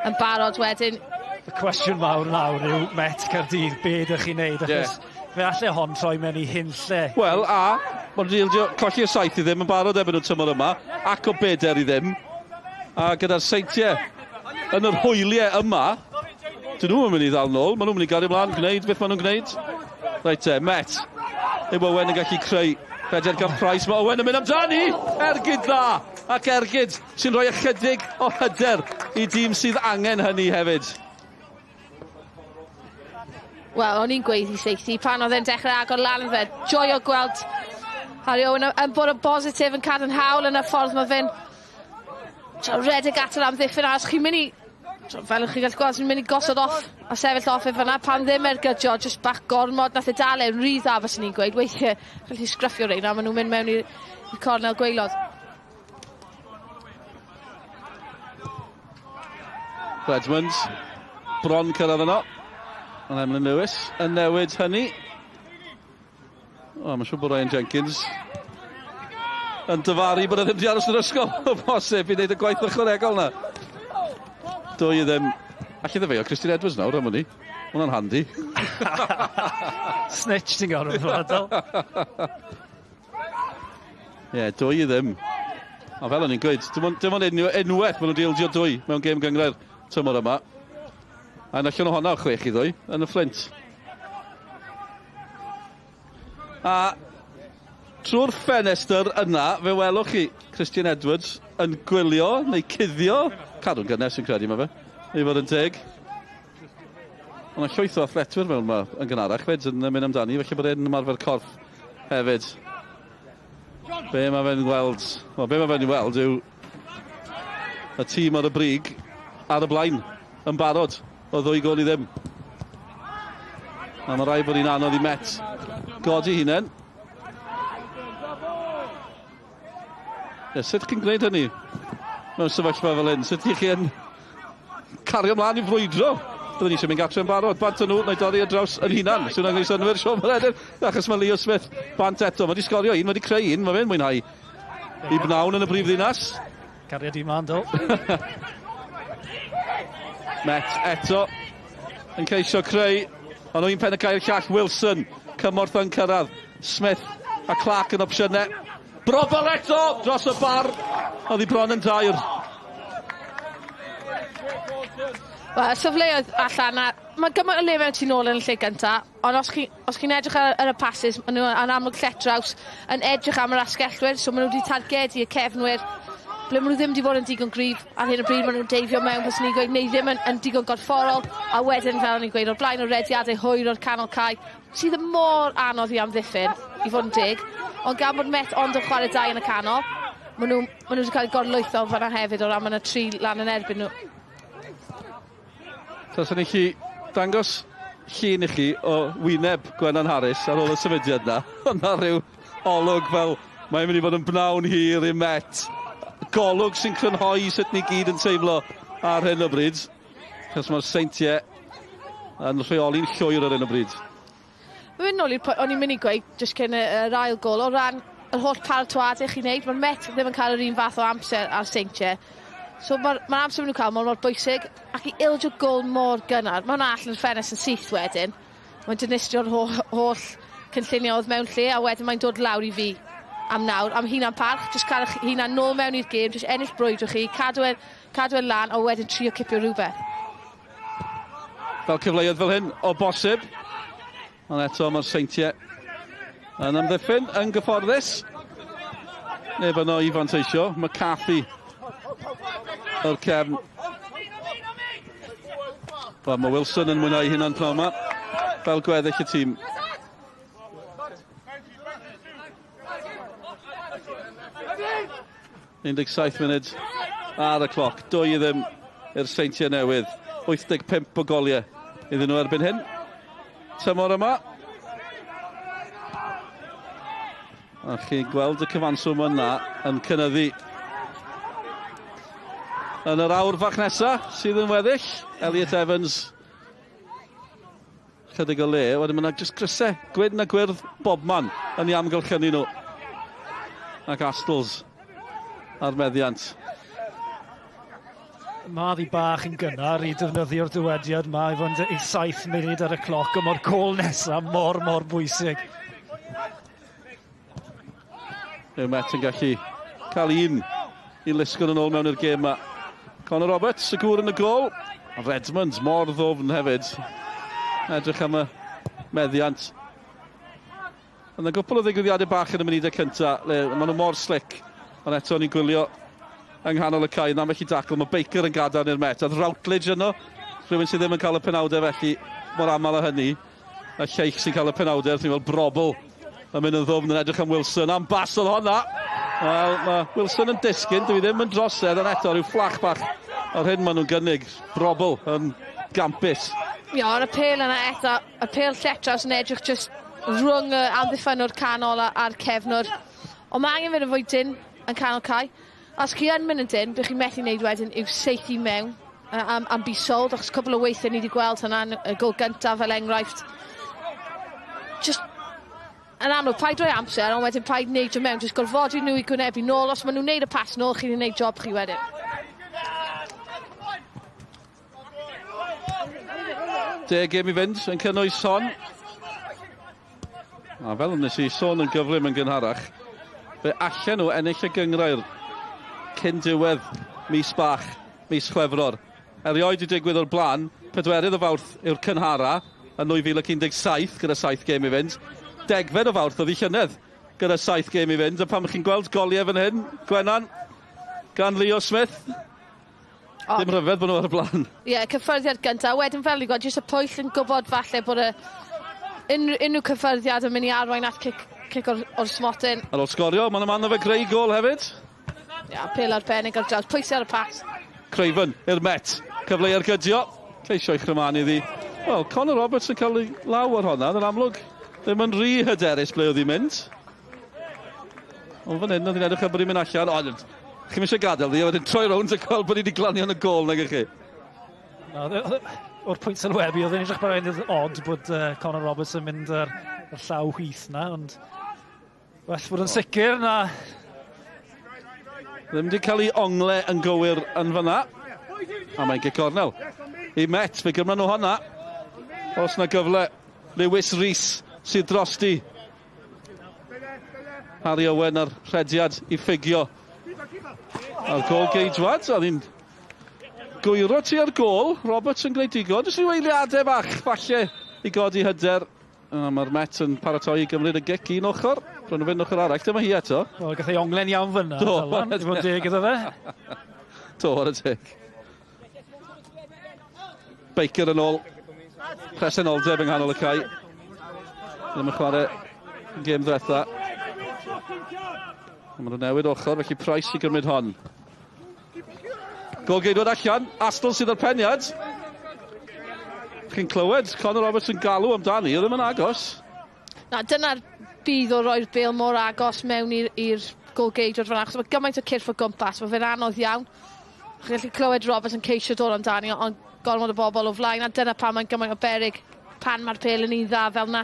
yn barod wedyn. Y cwestiwn mawr nawr yw Met Caerdydd, be ydych chi'n neud? Achos fe allai hon troi mewn i hunlle. Wel, a mae'n ildio colli'r 7-0 yn barod erbyn y tymor yma, ac o 4-0. A gyda'r Seintiau yn yr hwyliau yma, dyn nhw'n mynd i ddal nôl, maen nhw'n mynd i gario ymlaen, gwneud beth maen nhw'n gwneud. Reit te, Met. Yw Owen yn gallu creu rediad gan Price. Mae Owen yn mynd amdani! Ergyd dda! Ac ergyd sy'n rhoi ychydig o hyder i dîm sydd angen hynny hefyd. Wel, o'n i'n gweud i seithi pan oedd e'n dechrau agor lan fe. Joio gweld Harry Owen yn bod yn bositif, yn cadarnhaol yn y ffordd mae fe'n redeg at yr amddiffyn, a os chi'n mynd i, fel ych chi'n gallu gweld, chi'n mynd i gosod off a sefyll off e fyna, pan ddim ergydio, just bach gormod, nath e dal e'n rhy dda fyswn i'n gweud. Weithiau, gallu sgryffio reina, maen nhw'n mynd mewn i'r cornel gwaelod. Redmond. Bron cyrraedd yno. Ond Emlyn Lewis yn newid hynny. O, mae'n siŵr bod Ryan Jenkins yn dyfaru bod e ddim wedi aros yn yr ysgol o bosib i wneud y gwaith ychwanegol na. 2-0. Alla i ddefeio Christian Edwards nawr am hynny. Ma' hwnna'n handi. Snitch ti'n gorfod fod o. Ie, 2-0. A fel o'n i'n gweud, dim ond, dim ond unwaith maen nhw wedi ildio dwy mewn gêm gynghrair tymor yma. A allan o honna o 6-2 yn y Fflint. A trwy'r ffenestr yna, fe welwch chi Christian Edwards yn gwylio neu cuddio. Cadw'n gynnes yn credu mae fe, i fod yn teg. Ond yna llwyth o athletwyr mewn yma yn gynharach fyd yn mynd amdani, felly bod e'n ymarfer corff hefyd. Be mae fe'n gweld? Wel, be mae fe'n weld yw y tîm ar y brig ar y blaen yn barod o 2-0. A mae rhaid bod hi'n anodd i Met godi hunain. Ie, sut chi'n gwneud hynny mewn sefyllfa fel hyn? Sut ych chi'n cario mlaen i frwydro? Byddwn ni eisiau mynd gartre yn barod. Bant yn nhw, na i dorri ar draws yn hunan. Sy'n angen synnwyr, Sean Meredydd, achos mae Leo Smith bant eto. Mae wedi sgorio un, mae wedi creu un, mae fe'n mwynhau i bnawn yn y brif ddinas. Cariad i man, do. Met eto yn ceisio creu, ond o un pen y cael llall, Wilson, cymorth yn cyrraedd, Smith a Clark yn opsiynau. Brofel eto dros y bar, oedd hi bron yn dair. Wel, y safleoedd allan, a mae gymaint o le mewn tu nôl yn y lle gynta, ond os chi'n os chi edrych ar y passes, maen nhw yn amlwg lletraws yn edrych am yr asgellwyr, so maen nhw wedi targedu y cefnwyr, ble maen nhw ddim wedi bod yn digon gryf ar hyn o bryd, maen nhw'n deifio mewn, fyswn i'n gweud, neu ddim yn digon gorfforol, a wedyn, fel o'n i'n gweud, o'r blaen o rediadau hwyr o'r canol cae, sydd yn mor anodd i amddiffyn, i fod yn deg, ond gan bod Met ond yn chwarae dau yn y canol, maen nhw wedi cael eu gorlwytho fanna hefyd o ran maen nhw tri lan yn erbyn nhw. Taswn i chi dangos llun i chi o wyneb Gwennan Harris ar ôl y symudiad na. Ond na rhyw olwg fel mae'n mynd i fod yn bnawn hir i Met. Golwg sy'n crynhoi sut ni gyd yn teimlo ar hyn o bryd. Chos mae'r Seintiau yn rheoli'n llwyr ar hyn o bryd. Mae'n mynd nôl i'r pwynt o'n i'n mynd i gweud jyst cyn yr ail gol, o ran yr holl paratoadau chi'n neud, mae'r Met ddim yn cael yr un fath o amser ar Seintiau. So mae'r amser maen nhw'n cael mor bwysig, ac i ildio gol mor gynnar, mae hwnna allan o'r ffenest yn syth wedyn. Mae'n dinistrio'r holl cynllunio oedd mewn lle, a wedyn mae'n dod lawr i fi am nawr, am hunan parch, jyst cael eich hunan nôl mewn i'r gêm, jyst ennill brwydro chi, cadw e lan, a wedyn trio cipio rhywbeth. Fel cyfleoedd fel hyn, o bosib. Ond eto mae'r Seintiau yn amddiffyn, yn gyfforddus. Neb yno i fanteisio, McCarthy o'r cefn. Wel, mae Wilson yn mwynhau hunan pnawn yma, fel gweddill y tîm. 17 munud ar y cloc, 2-0 i'r Seintiau Newydd. 85 o goliau iddyn nhw erbyn hyn. Tymor yma. A chi'n gweld y cyfanswm yna yn cynyddu. Yn yr awr fach nesa sydd yn weddill, Elliot Evans chydig o le, wedyn mae yna jyst crysau gwyn a gwyrdd bobman yn ei amgylchynu nhw. Ac Astles ar meddiant. Mae ddi bach yn gynnar i defnyddio'r dywediad ma i fod i 7 munud ar y cloc, ond mae'r gol nesaf mor, mor bwysig. Yw Met yn gallu cael un i lusgo yn ôl mewn i'r gêm yma. Conor Roberts, y gŵr yn y gol. A Redmond mor ddwfn hefyd. Edrych am y meddiant. Yna gwpl o ddigwyddiadau bach yn y munudau cyntaf, le maen nhw mor slick. Ond eto ni'n gwylio yng nghanol y cae, ambell i dacl, mae Baker yn gadael i'r Met. Oedd Routledge yno, rhywun sydd ddim yn cael y penawdau felly mor aml â hynny. A lleill sy'n cael y penawdau, wrth i fel Brobl yn mynd yn ddwfn yn edrych am Wilson. Am bas oedd honna. Wel, mae Wilson yn disgyn, dwi ddim yn drosedd, ond eto rhyw fflach bach o'r hyn maen nhw'n gynnig. Brobl yn gampus. Ie, ond y pêl yna eto, y pêl lletraws yn edrych just rhwng y amddiffynwr canol a'r cefnwr. Ond mae angen fynd yn fwy dyn yn canol cae. Os chi yn mynd yn dyn, beth chi'n methu wneud wedyn yw saethu mewn. And be sold, achos cwbl o weithiau ni wedi gweld hwnna'n y gol gyntaf fel enghraifft. Just yn amlwg, paid rhoi amser, ond wedyn paid neidio mewn, jyst gorfodi nhw i gwynebu nôl. Os maen nhw'n neud y pas nôl, chi wedi gwneud job chi wedyn. 10 gêm i fynd yn cynnwys hon. A fel nes i sôn yn gyflym yn gynharach, fe allan nhw ennill y gynghrair cyn diwedd mis bach, mis Chwefror. Erioed i digwydd o'r blaen, 4 o Fawrth yw'r cynhara yn 2017 gyda 7 gêm i fynd. 10 o Fawrth oedd i llynedd gyda 7 gêm i fynd. A pan chi'n gweld goliau fan hyn, Gwenan, gan Leo Smith, oh. Ddim rhyfedd bod nhw ar y blaen. Ie, yeah, cyffyrddiad gyntaf. Wedyn fel ni'n gweld, jyst y pwyll yn gwybod falle bod y unrhyw cyffyrddiad yn mynd i arwain at cic o'r smotyn. Ar ôl sgorio, mae'n yma fe greu gol hefyd. Ia, yeah, pêl arbennig ar draws. Pwysau ar y pas. Craven i'r Met. Cyfle i ergydio. Ceisio i chrymanu iddi. Wel, Conor Roberts yn cael ei law ar honna, yn amlwg. Ddim yn rhy hyderus ble oedd hi'n mynd. Ond fan hyn, oedd hi'n edrych ar bod hi'n mynd allan. Ond, chi'n eisiau gadael ddi, a wedyn troi rownd a gweld bod hi wedi glanio yn y gol, nag ych chi? No, o'r pwynt sylwebu, oedd hi'n edrych bod hi'n odd bod Conor Roberts yn mynd ar llaw chwith na, ond well bod yn sicr na. Ddim wedi cael ei ongle yn gywir yn fyna. A mae'n gic cornel. I Met, fe gymryd nhw honna. Os na gyfle, Lewis Rees sydd drosti. Harry Owen ar rhediad i ffugio. A'r gol geidwad, oedd hi'n gwyro ti ar gol. Roberts yn gwneud digon. Jyst rhyw eiliadau bach, falle, i godi hyder. Mae'r Met yn paratoi i gymryd y gic un ochr. Rwy'n nhw fynd ochr arall. Dyma hi eto. Wel, gath ei onglen iawn fyna. Do. Dim ond deg iddo fe. Do, ar y teg. Baker yn ôl. Presenoldeb yng nghanol y cae. Ddim yn chwarae gêm ddwetha. Maen nhw'n newid ochr, felly Price i gymryd hon. Gol geidwad allan, Astle sydd ar peniad. Chi'n clywed, Conor Roberts yn galw amdani, oedd ddim yn agos. Na, dyna'r budd o roi'r bêl mor agos mewn i'r gol geidwad fan, achos mae gymaint o cyrff o gwmpas, mae fe'n anodd iawn. Chi'n gallu clywed Roberts yn ceisio dod amdani, ond gormod o bobl o flaen, a dyna pam mae'n gymaint o beryg pan mae'r pêl yn un dda fel na.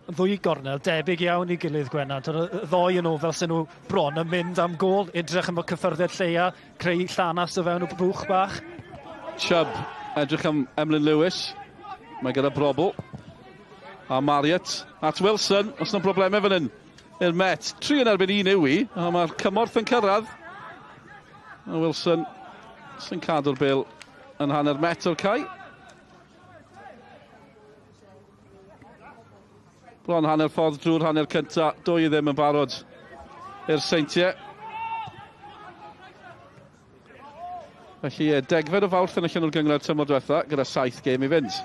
Ddwy gornel debyg iawn i gilydd, Gwenan. Y ddoi yn nhw fel sy'n nhw bron yn mynd am gol, edrych am y cyffyrddiad lleia, creu llanast o fewn y bwch bach. Chubb, edrych am Emlyn Lewis. Mae gyda brobl. A Marriott at Wilson, os yna broblemau fan hyn i'r Met. 3 yn erbyn 1 yw i, a mae'r cymorth yn cyrraedd. A Wilson sy'n cadw'r bêl yn hanner Met o'r cae. Bron hanner ffordd drwy'r hanner cynta, 2-0 yn barod i'r Seintiau. Felly, 10 o Fawrth yn allan o'r gynghrair tymor diwetha, gyda 7 gêm i fynd.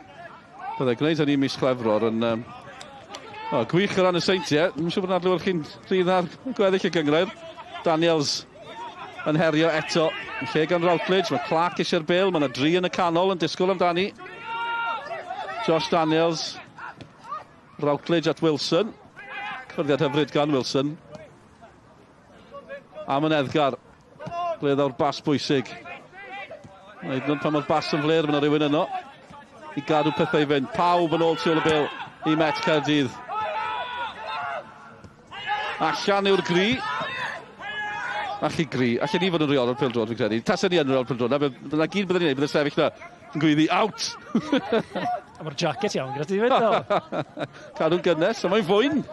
Byddai gwneud hynny mis Chwefror yn gwych o ran y Seintiau. Dwi'n siŵr bod yn adlewyrchu'n rhydd ar gweddill y gynghrair. Daniels yn herio eto. Yn lle gan Routledge, mae Clark eisiau'r bêl, mae yna 3 yn y canol yn disgwyl amdani. Josh Daniels. Routledge at Wilson. Cyffyrddiad hyfryd gan Wilson. Amyneddgar. Ble ddaw'r bas bwysig. Hyd yn oed pan mae'r bas yn fler, mae yna rhywun yno i gadw pethau i fynd. Pawb yn ôl tu ôl y bêl i Met Caerdydd. Allan yw'r gri. Allu gri. Allan ni fod yn rheolwr pêl-droed, fi'n credu. Tasen ni yn rheolwr pêl-droed, na gyd byddwn ni'n neud, byddwn sefyll na yn gweiddi, out! A mae'r jacket iawn gyda ti fyd, Del. Cadw'n gynnes, a mae'n fwyn.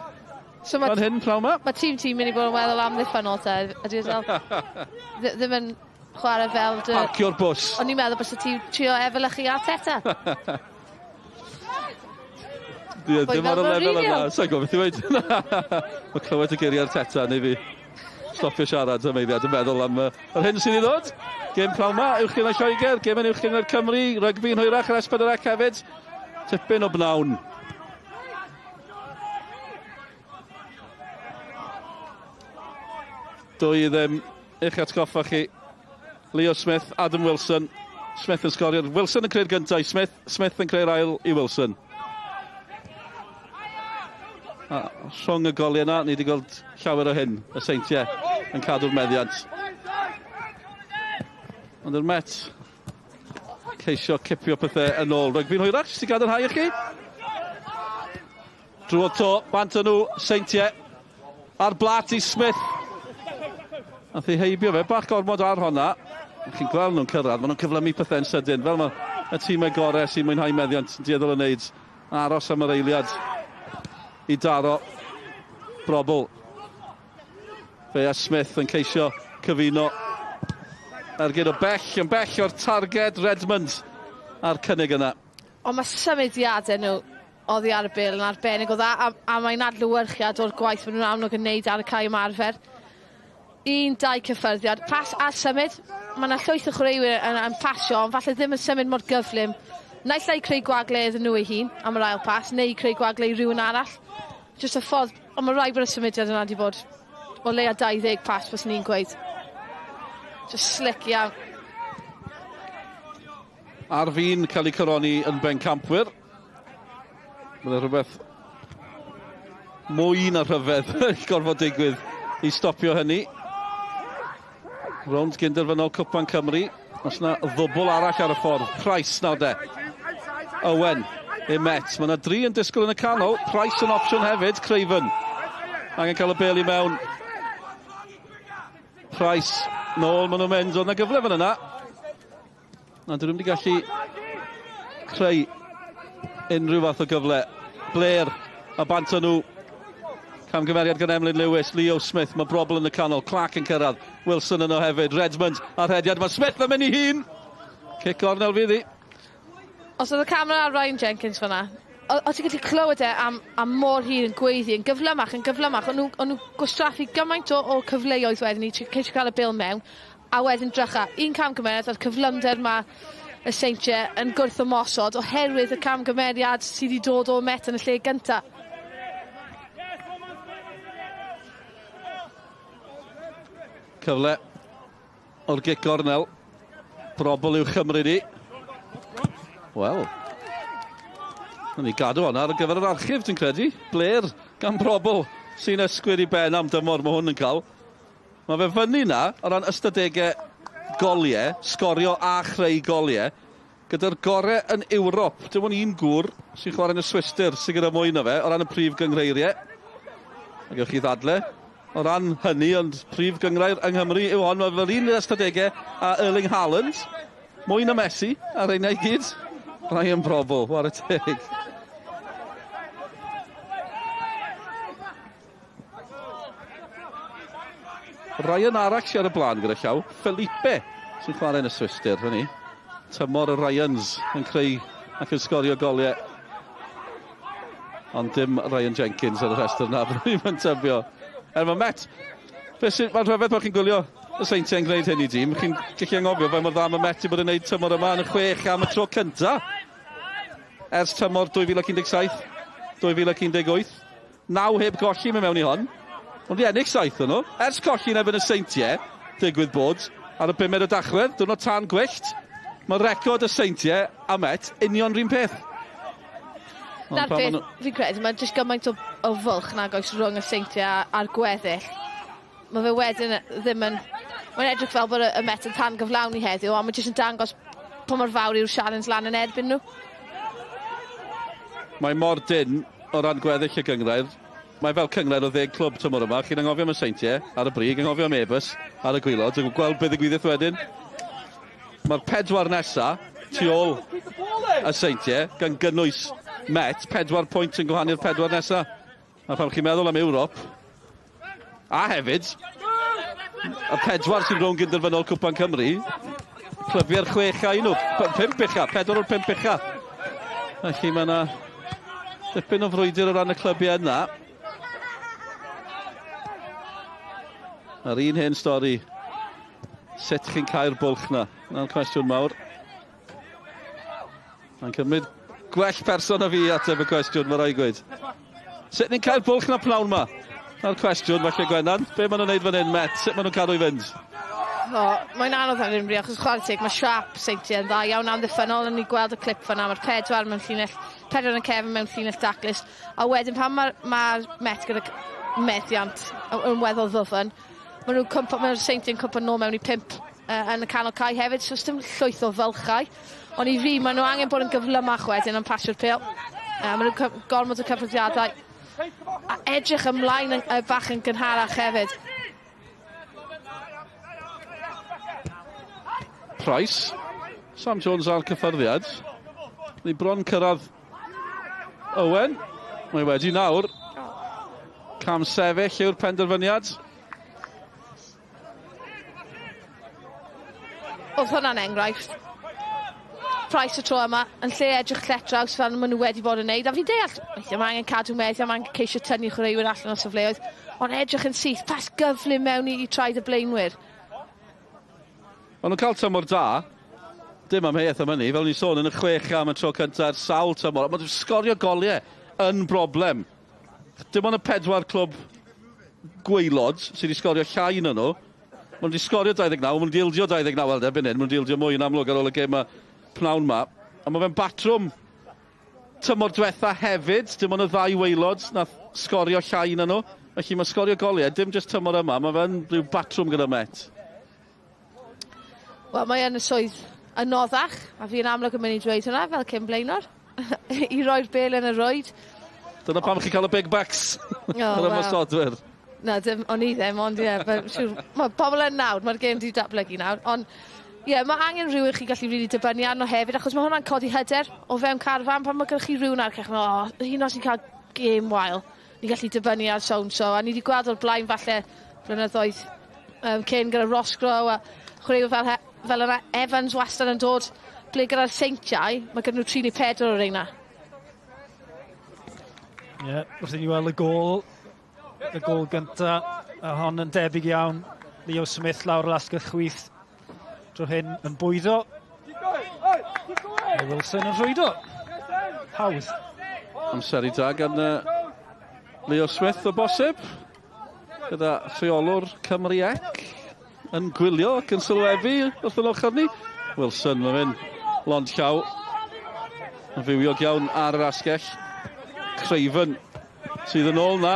So Fan hyn, pnawn ma. Mae tîm ti'n mynd i bod yn weddol amddiffynnol te, ydy o ddim yn chwarae fel dy... Parcio'r bws. O'n i'n meddwl bysa ti'n trio efelychu Arteta. Ie, dim ar y lefel yna. Sa'n gwybod beth i weud. Mae clywed y geiriau Arteta neu fi stopio siarad am eiliad yn meddwl am yr hyn sydd i ddod. Gêm pnawn ma, Uwch Gynghrair Lloegr, gêm yn Uwch Gynghrair Cymru, rygbi'n hwyrach ar S4C hefyd. Tipyn o bnawn. 2-0 i'ch atgoffa chi. Leo Smith, Adam Wilson. Smith yn sgorio. Wilson yn creu'r gyntaf i Smith. Smith yn creu'r ail i Wilson. A rhwng y goliau yna, ni wedi gweld llawer o hyn, y Seintiau yn cadw'r meddiant. Ond yr Met Ceisio cipio pethau yn ôl. Rygbi'n hwyrach, sy'n gadarnhau i chi? Drwodd to, bant nhw, Seintiau. Ar blat i Smith. Nath ei heibio fe, bach gormod ar honna. Chi'n gweld nhw'n cyrraedd, maen nhw'n cyflymu pethau'n sydyn. Fel mae y tîmau gorau sy'n mwynhau meddiant yn dueddol o wneud. Aros am yr eiliad i daro Brobl. Fe a Smith yn ceisio cyfuno ergyd o bell, yn bell o'r targed Redmond a'r cynnig yna. Ond mae symudiadau nhw oddi ar y bêl yn arbennig o dda, a, a mae'n adlewyrchiad o'r gwaith maen nhw'n amlwg yn neud ar y cae ymarfer. Un, dau cyffyrddiad, pas a symud. Mae yna llwyth o chwaraewyr yn, yn pasio, ond falle ddim yn symud mor gyflym. Naill ai creu gwagle iddyn nhw ei hun am yr ail pas, neu creu gwagle i rhywun arall. Jyst y ffordd, ond mae rhaid bod y symudiad yna wedi bod o leia 20 pas, fyswn i'n gweud. Just slick iawn. Ar fin cael eu coroni yn bencampwyr. Byddai rhywbeth mwy na rhyfedd gorfod digwydd i stopio hynny. Rownd gynderfynol Cwpan Cymru. Os na ddwbl arall ar y ffordd. Price nawr de. Owen i Met. Mae yna dri yn disgwyl yn y canol. Price yn opsiwn hefyd. Craven. Angen cael y bel i mewn. Price. Nôl maen nhw'n mynd. Oedd yna gyfle fan yna. Na, dyn nhw'n wedi gallu creu unrhyw fath o gyfle. Blair a bant o nhw. Camgymeriad gan Emlyn Lewis, Leo Smith, mae Brobl yn y canol, Clark yn cyrraedd, Wilson yno hefyd, Redmond a'r rhediad, mae Smith yn mynd i hun! Cic gornel fydd hi. Os oedd y camera ar Ryan Jenkins fyna, o ti'n gallu clywed e am, am mor hir yn gweiddi, yn gyflymach, yn gyflymach. O'n nhw, o'n nhw gwastraffu gymaint o, o cyfleoedd wedyn i ceisio cael y bil mewn, A wedyn drycha, un camgymeriad a'r cyflymder ma' y Seintie yn gwrth-ymosod oherwydd y camgymeriad sydd 'di dod o Met yn y lle gynta. Cyfle o'r gic gornel. Brobl i'w chymryd i. Wel, Nawn ni gadw hwnna ar gyfer yr archif, dwi'n credu. Blair gan Brobl sy'n ysgwyd i ben am dymor mae hwn yn cael. Mae fe fyny 'na o ran ystadegau goliau, sgorio a chreu goliau, gyda'r gorau yn Ewrop. Dim ond un gŵr sy'n chwarae yn y Swistir sydd gyda mwy na fe o ran y prif gynghreiriau. A gewch chi ddadle o ran hynny, ond prif gynghrair yng Nghymru yw hon. Mae fe'r un ystadegau a Erling Haaland, mwy na Messi, a rheina i gyd. Ryan Brobbel, whare teg. Ryan arall sydd ar y blaen gyda llaw, Felipe, sy'n chwarae yn y Swistir, hynny. Tymor y Ryans yn creu ac yn sgorio goliau. Ond dim Ryan Jenkins ar y rhestr na, byddwn i'n tybio. Er mae Met, mae'n rhyfedd bod chi'n gwylio y Seintiau'n gwneud hyn i dîm. Chi'n gallu anghofio faint mor dda mae Met i bod yn gwneud tymor yma yn y chwech am y tro cynta ers tymor 2017, 2018. Naw heb golli mynd mewn i hon. Ond wedi ennill saith o'n nhw. Ers colli yn erbyn y Seintiau, digwydd bod, ar y bumed o Dachwedd, diwrnod tân gwyllt, mae record y Seintiau a Met union rhywun peth. Na'r peth, nhw... fi'n credu, mae jyst gymaint o, o fwlch nag oes rhwng y Seintiau a'r gweddill. Mae fe wedyn ddim yn... Mae'n edrych fel bod y, y Met yn tan gyflawni heddiw, ond mae jyst yn dangos pa mor fawr yw'r sialens lan yn erbyn nhw. Mae mor dynn o ran gweddill y gynghrair. Mae fel cynghrair o ddeg clwb tymor yma. Chi'n anghofio am y Seintiau ar y brig, anghofio am Airbus ar y gwylod. Dwi'n gweld beth ddigwyddith wedyn. Mae'r pedwar nesa tu ôl y Seintiau, gan gynnwys Met, pedwar pwynt yn gwahanu'r pedwar nesa. A pan chi'n meddwl am Ewrop, a hefyd, y pedwar sy'n rownd gynderfynol Cwpan Cymru, clybiau'r chwech a un nhw, pump ucha, pedwar o'r pump ucha. Felly mae yna dipyn o frwydr o ran y clybiau yna. A'r un hen stori, sut chi'n cau'r bwlch na? Na'r cwestiwn mawr. Mae'n cymryd gwell person na fi i ateb y cwestiwn, mae rhaid gweud. Sut ni'n cael bwlch na pnawn ma? Na'r cwestiwn, falle Gwennan. Be maen nhw'n neud fan hyn, Met? Sut maen nhw'n cadw i fynd? O, mae'n anodd ar hyn bryd, achos chwarae teg, mae siap Seintiau yn dda iawn amddiffynnol, yn ni gweld y clip fan'na, mae'r pedwar mewn llinell, pedwar yn y cefn mewn llinell daclus, a wedyn pan mae'r ma Met gyda methiant yn weddol ddwfn, maen nhw'n cwmpo, mae'r Seintiau'n cwmpo nôl mewn i pump uh, yn y canol cae hefyd, so dim llwyth o fylchau. Ond i fi, maen nhw angen bod yn gyflymach wedyn yn pasio'r pêl. Maen nhw'n gormod o cyffyrddiadau. A edrych ymlaen bach yn gynharach hefyd. Price. Sam Jones ar cyffyrddiad. Ni bron cyrraedd Owen. Mae wedi nawr. Cam sefyll yw'r penderfyniad. Oedd hwnna'n enghraifft. Price y tro yma, yn lle edrych lletraws fel maen nhw wedi bod yn neud. A fi'n deall, weithiau mae angen cadw meddiant, mae angen ceisio tynnu chwaraewyr allan o safleoedd, ond edrych yn syth, pas gyflym mewn i traed y blaenwyr. Maen nhw'n cael tymor da, dim amheuaeth am hynny, fel ni'n sôn yn y 6 am y tro cyntaf, sawl tymor, ond mae'n sgorio goliau yn broblem. Dim ond y 4 clwb gwaelod sydd wedi sgorio llai na nhw. Maen nhw wedi sgorio 29, maen nhw wedi ildio 29 wel erbyn hyn, maen nhw wedi ildio mwy yn amlwg ar ôl y gêm yma pnawn ma. A mae fe'n batrwm tymor diwetha hefyd, dim ond y ddau waelod nath sgorio llai na nhw. Felly mae sgorio goliau, dim jyst tymor yma, mae fe'n rhyw batrwm gyda Met. Wel, mae yn y swydd anoddach, a fi'n amlwg yn mynd i dweud hwnna fel cyn blaenor, i roi'r bêl yn y rwyd. Dyna pam chi'n cael y big bucks yr ymosodwyr. Na, dim, o'n i ddim, ond ie, mae pobl yn nawr, mae'r gêm wedi datblygu nawr, ond ie, mae angen rhywun chi gallu rili dibynnu arno hefyd, achos mae hwnna'n codi hyder o fewn carfan, pan mae gennych chi rhywun ar cech, o, hyn os ni'n cael gêm wael, ni'n gallu dibynnu ar so-and-so, a ni wedi gweld o'r blaen falle blynyddoedd cyn gyda Roscrow a chwaraewyr fel yna Evans wastad yn dod, ble gyda'r Seintiau, mae gyda nhw 3 neu 4 o'r reina. Ie, wrth i ni weld y gôl gynta, a hon yn debyg iawn. Leo Smith lawr yr asgell chwith drwy hyn yn bwydo. Mae Wilson yn rhwydo. Hawdd. Amseru da gan Leo Smith o bosib. Gyda rheolwr Cymru Ec yn gwylio ac yn sylwebu wrth yn ochr ni. Wilson, mae fe'n lond llaw. Yn fywiog iawn ar yr asgell. Craven sydd yn ôl na.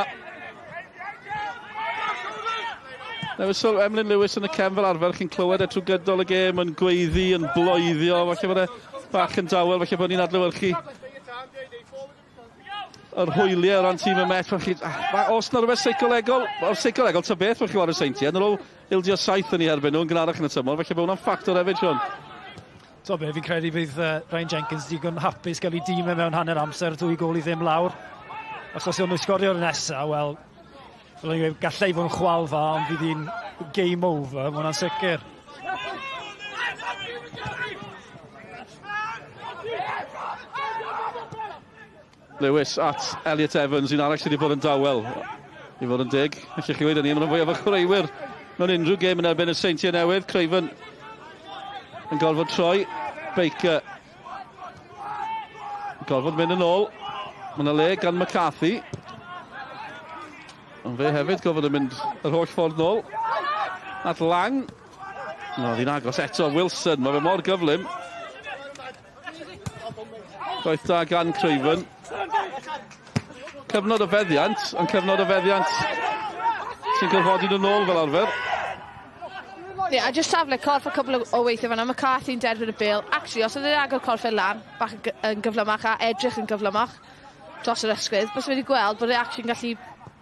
Newid sylw Emlyn Lewis yn y cefn fel arfer, chi'n clywed e trwy gydol y gêm yn gweiddi, yn bloeddio, falle bod e bach yn dawel, falle bod ni'n adlewyrchu yr hwyliau o ran tîm y Met. Os na rhywbeth seicolegol, o'r seicolegol ta beth, felly chwarae Seintiau, yn ôl ildio 7 yn ei erbyn nhw yn gynharach yn y tymor, felly bod hwnna'n ffactor hefyd, Siôn. To be, fi'n credu fydd Ryan Jenkins digon hapus gael ei dîm e mewn hanner amser, 2 gôl i ddim lawr. Os oes nhw'n sgorio'r nesaf, wel, fel o'n i'n gweud, gallai fod yn chwalfa, ond fydd hi'n game over, mae hwnna'n sicr. Lewis at Elliot Evans, un arall sydd wedi bod yn dawel. I fod yn deg, allwch chi weud hynny, maen nhw'n fwy o chwaraewyr mewn unrhyw gêm yn erbyn y Seintiau Newydd. Craven yn gorfod troi, Baker yn gorfod mynd yn ôl. Mae yna le gan McCarthy. Ond fe hefyd gorfod yn mynd yr holl ffordd nôl. At Lang. No, ddi'n agos eto Wilson, mae fe mor gyflym. Gwaith da gan Craven. Cyfnod o feddiant, ond cyfnod o feddiant sy'n gorfodi nhw nôl fel arfer. Ie, a jyst safle corff a cwbl o weithiau fan'na, McCarthy'n derbyn y bêl. Actually, os oedd e'n agor corff e lan, bach yn gyflymach a edrych yn gyflymach dros yr ysgwydd, bys wedi gweld bod e actually'n gallu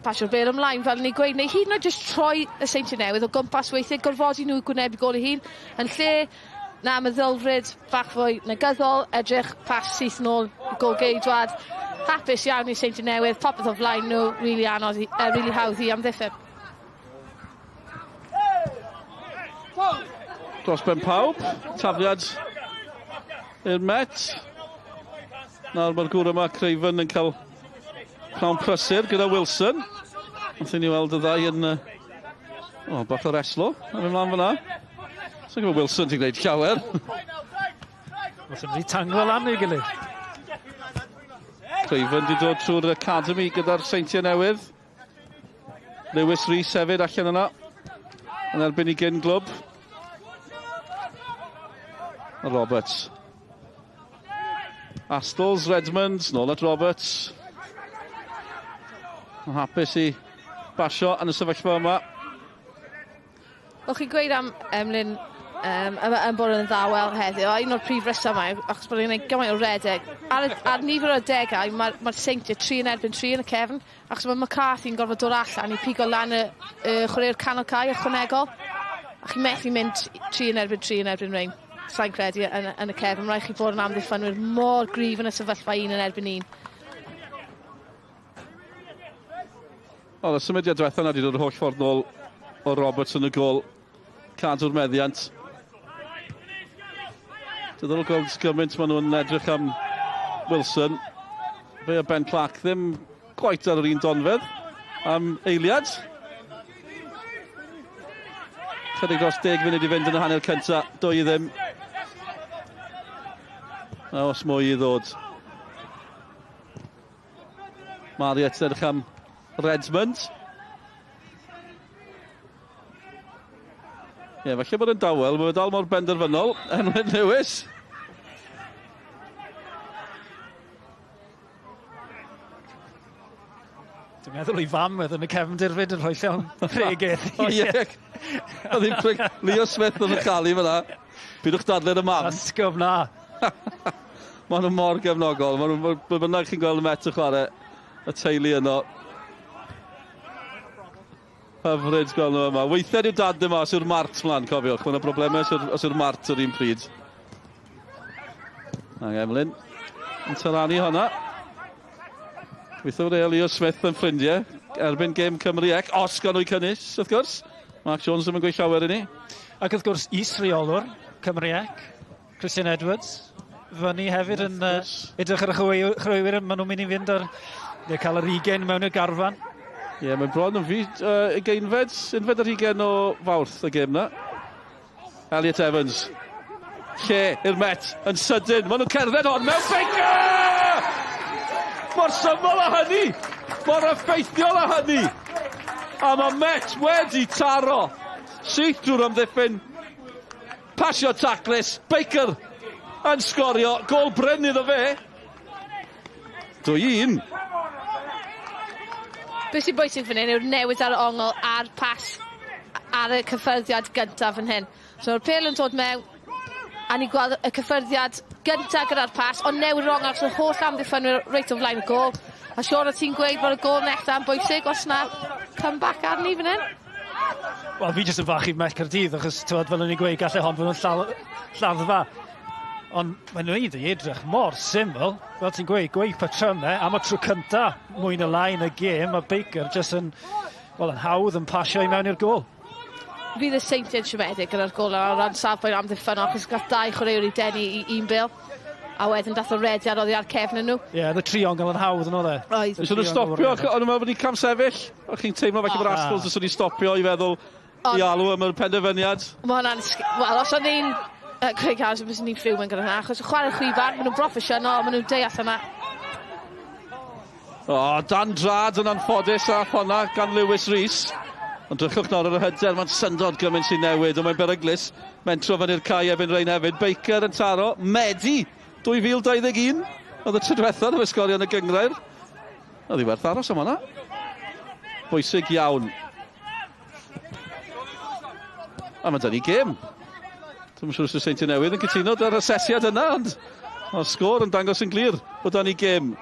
pasio'r bêl ymlaen fel ni'n gweud, neu hyd yn oed jyst troi y Seintiau Newydd o gwmpas weithiau, gorfodi nhw i gwynebu gôl ei hun, yn lle na meddylfryd bach fwy negyddol, edrych pas syth nôl i gôl geidwad. Hapus iawn i Seintiau Newydd, popeth o flaen nhw, really anodd, really hawdd i amddiffyn. Dros ben pawb, tafliad i'r Met. Nawr mae'r gŵr yma, Craven, yn cael pnawn prysur gyda Wilson. Wrth i ni weld y ddau yn bach o reslo, a mynd mlaen fyna. Sa'n gwybod Wilson ti'n gwneud llawer. Wilson wedi tanglo lan i'w gilydd. Craven wedi dod trwy'r academy gyda'r Seintiau Newydd. Lewis Rees hefyd allan yna. Yn erbyn i gyn glwb. A Roberts. Astles, Redmond, nôl at Roberts. Yn hapus i basio yn y sefyllfa yma. O'ch chi'n gweud am Emlyn yn bod yn ddawel heddiw. A un o'r prif resymau, achos bod e'n gwneud gymaint o redeg. Ar nifer o adegau, mae'r Seintiau 3 yn erbyn 3 yn y cefn, achos mae McCarthy'n gorfod dod allan i pigo lan y chwaraewr canol cae ychwanegol. A chi'n methu mynd 3 yn erbyn 3 yn erbyn Rein. Sa'n credu yn y cefn. Mae rhaid chi bod yn amddiffynwyr mor gryf yn y sefyllfa 1 yn erbyn 1. Wel, y symudiad diwetha yna wedi dod yr holl ffordd nôl o Roberts yn y gôl. Cadw'r meddiant. Diddorol gweld gymaint maen nhw'n edrych am Wilson. Fe a Ben Clark ddim quite ar yr un donfedd am eiliad. Chydig dros 10 munud i fynd yn y hanner cynta, 2-0. A os mwy i ddod. Marriott yn edrych am Redmond. Ie, falle bod yn dawel, mae fe dal mor benderfynol, Emlyn Lewis. Dwi'n meddwl ei fam oedd yn y cefndir fyd yn rhoi llawn pregeth. O ie. Oedd hi'n Leo Smith yn y chalu fyna. Pidwch dadle'r y mam. Asgob na. Maen nhw mor gefnogol. Maen nhw, be bynnag chi'n gweld y Met yn chwarae, y teulu yno. Hyfryd gweld nhw yma. Weithiau dyw dad ddim os yw'r mart mlaen, cofiwch. Mae yna broblemau os yw'r mart yr un pryd. Ac Emlyn yn taranu honna. Weithio fod Leo Smith yn ffrindiau erbyn gêm Cymru ec, os gan nhw'i cynnwys, wrth gwrs. Mark Jones ddim yn gweud llawer i ni. Ac wrth gwrs, is-reolwr Cymru ec, Christian Edwards, fyny hefyd yn edrych ar y chwaraewyr, maen nhw'n mynd i fynd ar neu cael yr 20 mewn i'r garfan. Ie, yeah, mae'n bron yn fi, ugeinfed, unfed ar hugain o Fawrth y gêm na. Elliot Evans. Lle i'r Met yn sydyn. Maen nhw'n cerdded hon mewn Baker! Mor syml â hynny! Mor effeithiol â hynny! A mae Met wedi taro. Syth drwy'r amddiffyn. Pasio taclus. Baker yn sgorio. Gôl brin iddo fe. 2-1. Be sy'n bwysig fan hyn yw'r newid ar y ongl a'r pas ar y cyffyrddiad gyntaf fan hyn. So mae'r pêl yn dod mewn, a ni'n gweld y cyffyrddiad gyntaf gyda'r pas, ond newid yr ongl achos yr holl amddiffynwyr reit o flaen y gôl. A Siôn, o ti'n gweud bod y gôl nesaf yn bwysig os na comeback arni fan hyn? Wel, fi jyst yn fach i Met Caerdydd, achos tywed, fel o'n i'n gweud, gallai hon fod yn lladdfa. Ond mae'n wneud i edrych mor syml, fel ti'n gweud, gweud patrymau am y tro cynta mwy na lai yn y gêm, mae Baker jyst yn, wel, yn hawdd yn pasio i mewn i'r gôl. Fydd y Seintiau'n siomedig gyda'r gôl yna o ran safbwynt amddiffynnol, achos gath 2 chwaraewr i denu i un bêl, a wedyn dath o rediad oddi ar cefn nhw. Ie, oedd y triongl yn hawdd yn oedd e? Oedd. Nes nhw'n stopio, o'n nhw'n meddwl bod ni'n camsefyll? O'ch chi'n teimlo falle bod Aspels os o'n i'n stopio i feddwl i alw am y penderfyniad? Mae hwnna'n... Wel, os o'n i'n Craig Harrison, byswn i'n fuming gyda hwnna, achos chwarae chwiban, maen nhw'n broffesiynol, maen nhw'n deall yna. O, dan drad yn anffodus a honna gan Lewis Rees. Ond drychwch nawr ar y hyder, mae'n syndod gymaint sy'n newid, ond mae'n beryglus. Mentro fyny'r cae Evan Rain hefyd. Baker yn taro, Medi 2021. Oedd y tro diwethaf yn ysgolion yn y gynghrair. Oedd hi werth aros am hwnna. Bwysig iawn. A mae 'da ni gêm. Dwi'm yn siŵr os yw'r Seintiau Newydd yn cytuno 'da'r asesiad yna, ond mae'r sgôr yn dangos yn glir bod 'da ni gêm.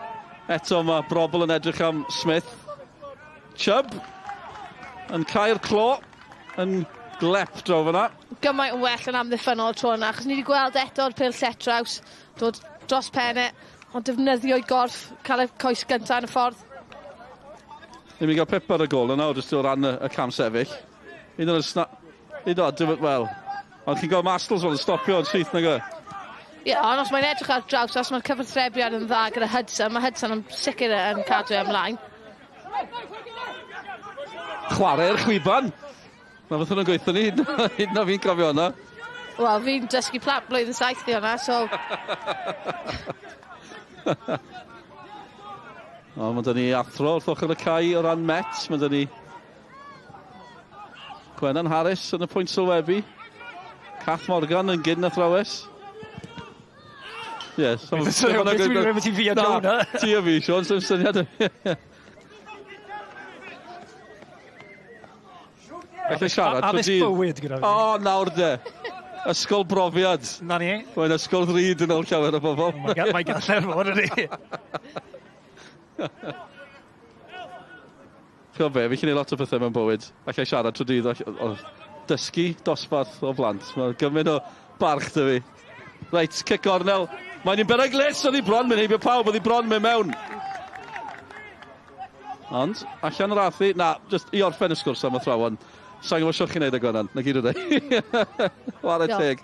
Eto mae Brobl yn edrych am Smith. Chubb yn cau'r clo yn glep draw fyna. Gymaint yn well yn amddiffynnol tro yna, achos ni wedi gweld eto'r pêl lletraws dod dros penne, ond defnyddio'i gorff, cael y coes gyntaf yn y ffordd. Ni'n mynd i gael pip ar y gôl yna, jyst o ran y cam sefyll. Un o'r un o'r, dim, wel, ond chi'n gweld Mastles fel yn stopio yn syth nag e? Ie, ond os mae'n edrych ar draws, os mae'r cyfathrebiad yn dda gyda Hudson, mae Hudson yn sicr yn cadw e ymlaen. Chwarae'r chwiban. Na beth nhw'n gweithio ni, hyd na fi'n cofio hwnna. Wel, fi'n dysgu plant blwyddyn 7 i hwnna, so... O, mae 'da ni athro wrth ochr y cae o ran Met. Mae 'da ni Gwenan Harris yn y pwynt sylwebu. Cath Morgan yn gyn athrawes. Ie, so... Beth ti'n mynd i fi a Jonah? Ti a fi, Sean, sy'n syniad. Felly siarad, Addysg bywyd gyda fi. O, nawr de. Ysgol brofiad. Na ni. Mae'n ysgol ddrud yn ôl llawer o bobl. Mae mae galler fod ydi. Ti'n be, fi 'llu neud lot o pethe mewn bywyd. Alla i siarad trwy dydd, o dysgu dosbarth o blant. Mae gymaint o barch 'da fi. Reit, cic gornel. Mae'n un beryglus, oedd hi bron mynd heibio pawb, oedd hi bron mynd mewn. Ond, allan yr athi, na, just i orffen y sgwrs am athrawon. Sa'n gwybod siwch chi'n neud e, Gwenan, na gyd o Chwarae teg.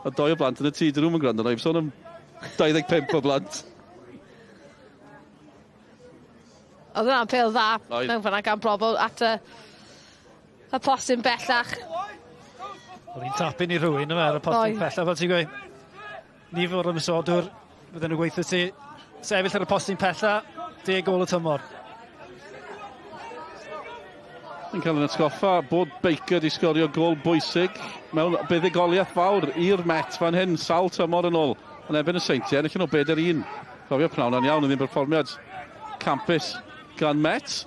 A doi o blant yn y tŷ, dyn nhw'n gwrando, na i sôn am 25 o blant. Oedd hwnna'n pêl dda mewn fan'na gan Brobl at y y postyn bellach. Oedd hi'n tapyn i rhywun yma ar y postyn bellach, fel ti'n gweud. Nifer o'r ymosodwr, bydden nhw'n gweithio ti, sefyll ar y postyn pella, deg gôl y tymor. Yn cael yn atgoffa bod Baker wedi sgorio gôl bwysig mewn buddugoliaeth fawr i'r Met fan hyn, sawl tymor yn ôl yn erbyn y Seintiau, enillon nhw 4-1. Cofio pnawn o'n iawn, oedd hi'n berfformiad campus gan Met.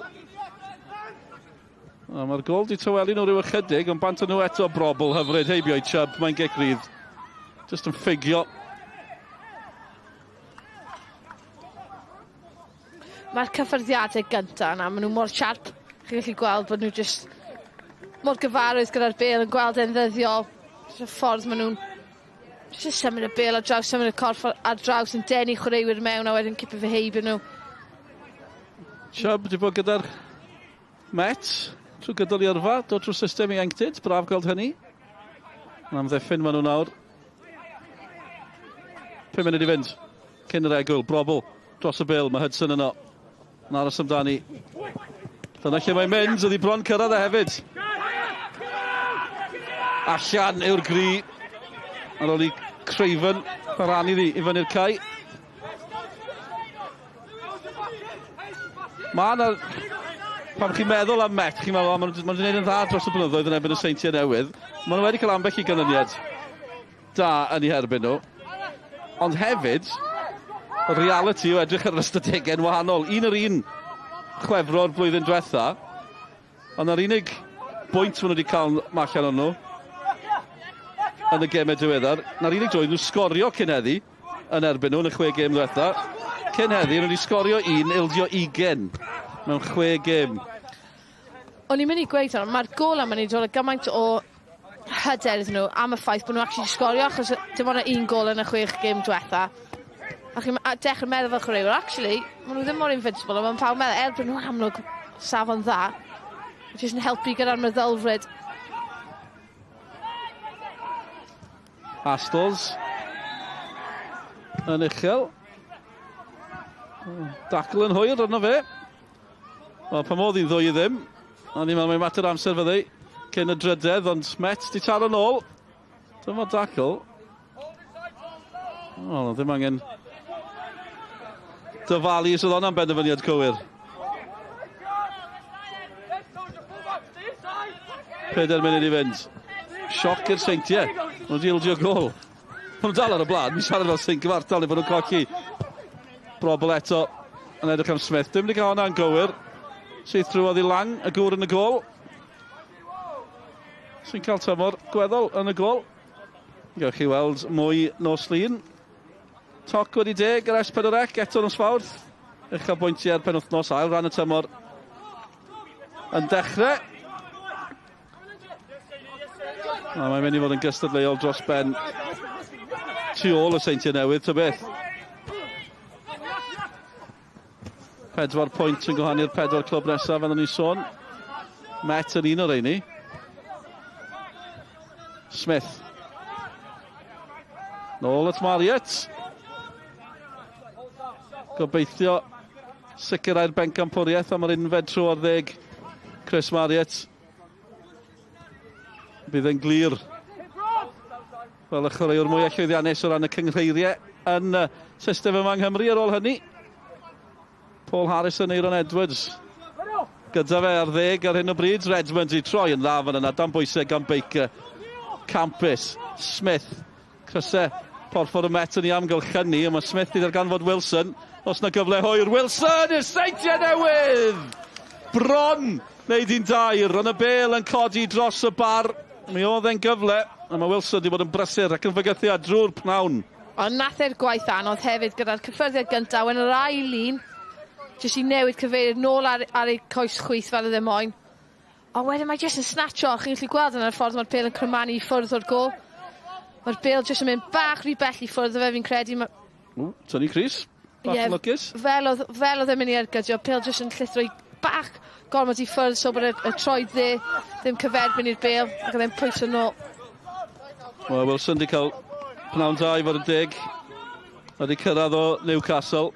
A mae'r gol di tywelu nhw rhyw ychydig, ond bant nhw eto brobl hyfryd heibio i Chubb, mae'n gic rydd. Just yn ffugio. Mae'r cyffyrddiadau gyntaf yna, maen nhw mor siarp. Chi'n gallu gweld bod nhw just mor gyfarwydd gyda'r bêl yn gweld e'n ddyddiol. Just y ffordd maen nhw'n just symud y bêl ar draws, symud y corff ar draws yn denu chwaraewyr mewn a wedyn cipio fe heibio nhw. Chubb wedi bod gyda'r Met trwy gydol i yrfa, dod trwy'r system ieuenctid, braf gweld hynny. Yn amddiffyn maen nhw nawr. 5 munud i fynd cyn yr egwyl, Brobl dros y bil, mae Hudson yno. Yn aros amdani. Dyna lle mae'n mynd, oedd hi bron cyrraedd e hefyd. Allan yw'r gri ar ôl i Craven rannu iddi i fyny'r cae. Mae yna... Pan chi'n meddwl am Met, chi'n meddwl, maen nhw wedi gwneud yn dda dros y blynyddoedd yn erbyn y Seintiau Newydd. Maen nhw wedi cael ambell i ganlyniad da yn eu herbyn nhw. Ond hefyd, y reality yw edrych ar yr ystadegau'n wahanol. Un yr un Chwefror blwyddyn diwetha, ond yr unig bwynt maen nhw wedi cael allan o'n nhw yn y gemau diweddar, na'r unig dro nhw sgorio cyn heddi yn erbyn nhw yn y chwe gêm ddiwetha. Cyn heddi, nhw wedi sgorio un, ildio ugen mewn chwe gêm. O'n i'n mynd i gweud hwnna, mae'r gôl yma wedi dod â gymaint o hyder iddyn nhw am y ffaith bod nhw actually sgorio, achos dim ond un gôl yn y chwech gêm diwetha. A chi'n dechrau meddwl fel chwaraewyr, actually, maen nhw ddim mor invincible, ond mae'n pawb meddwl, er bod nhw'n amlwg safon dda, jyst yn helpu gyda'r meddylfryd. Astles yn uchel. Dacl yn hwyr arno fe. Wel, pan oedd hi'n ddwy i ddim, o'n i'n meddwl mae'n mater amser fyddi cyn y drydedd, ond Met di taro nôl. Dyma dacl. O, ddim angen dyfalu os oedd hwnna'n benderfyniad cywir. Pedair munud i fynd. Sioc i'r Seintiau. Maen nhw wedi ildio gol. Maen nhw dal ar y blaen. Mi'n siarad fel sy'n gyfartal i fod nhw'n colli. Brobl eto yn edrych am Smith. Dim wedi cael hwnna'n gywir. Syth drwodd i Lang, y gŵr yn y gol. Sy'n cael tymor gweddol yn y gol. Gewch chi weld mwy nos Lun. Toc wedi deg yr S4C eto nos Fawrth. Uchafbwyntiau'r penwythnos ail ran y tymor yn dechrau. A mae'n mynd i fod yn gystadleuol dros ben tu ôl y Seintiau Newydd, ta beth. Pedwar pwynt yn gwahanu'r pedwar clwb nesaf, fel o'n i'n sôn. Met yn un o'r rheini. Smith. Nôl at Marriott. Gobeithio sicrhau'r bencampwriaeth am yr unfed tro ar ddeg. Chris Marriott. Bydd yn glir fel y chwaraewr mwyaf llwyddiannus o ran y cynghreiriau yn y system yma yng Nghymru ar ôl hynny. Paul Harris yn Eiron Edwards. Gyda fe ar ddeg ar hyn o bryd. Redmond i troi yn dda fan yna. Dan bwysau gan Baker. Campus. Smith. Crysau Porffor y Met yn ei amgylchynu. Mae Smith i ddarganfod Wilson. Os na gyfle hwyr. Wilson i'r Seintiau Newydd! Bron wneud hi'n dair. Ond y bel yn codi dros y bar. Mi oedd e'n gyfle, a mae Wilson wedi bod yn brysur ac yn fygythiad drwy'r pnawn. Ond nath e'r gwaith anodd hefyd gyda'r cyffyrddiad gyntaf, yn yr ail un, jyst i newid cyfeiriad nôl ar, ar ei coes chwith fel oedd e moyn. A wedyn mae jyst yn snatcho, chi'n gallu gweld yn y ffordd mae'r bêl yn crymanu i ffwrdd o'r gôl. Mae'r bêl jyst yn mynd bach rhy bell i ffwrdd o fe, fi'n credu. Ma... Ww, Tony Crys, bach yn lwcus. Fel oedd, fel oedd e'n mynd i ergydio, pêl jyst yn llithro i bach gormod i ffwrdd, so bod y, y troed dde ddim cyferbyn i'r bêl, ac oedd e'n pwyso nôl. Wel, Wilson wedi cael pnawn da i fod yn deg. Mae wedi cyrraedd o Newcastle.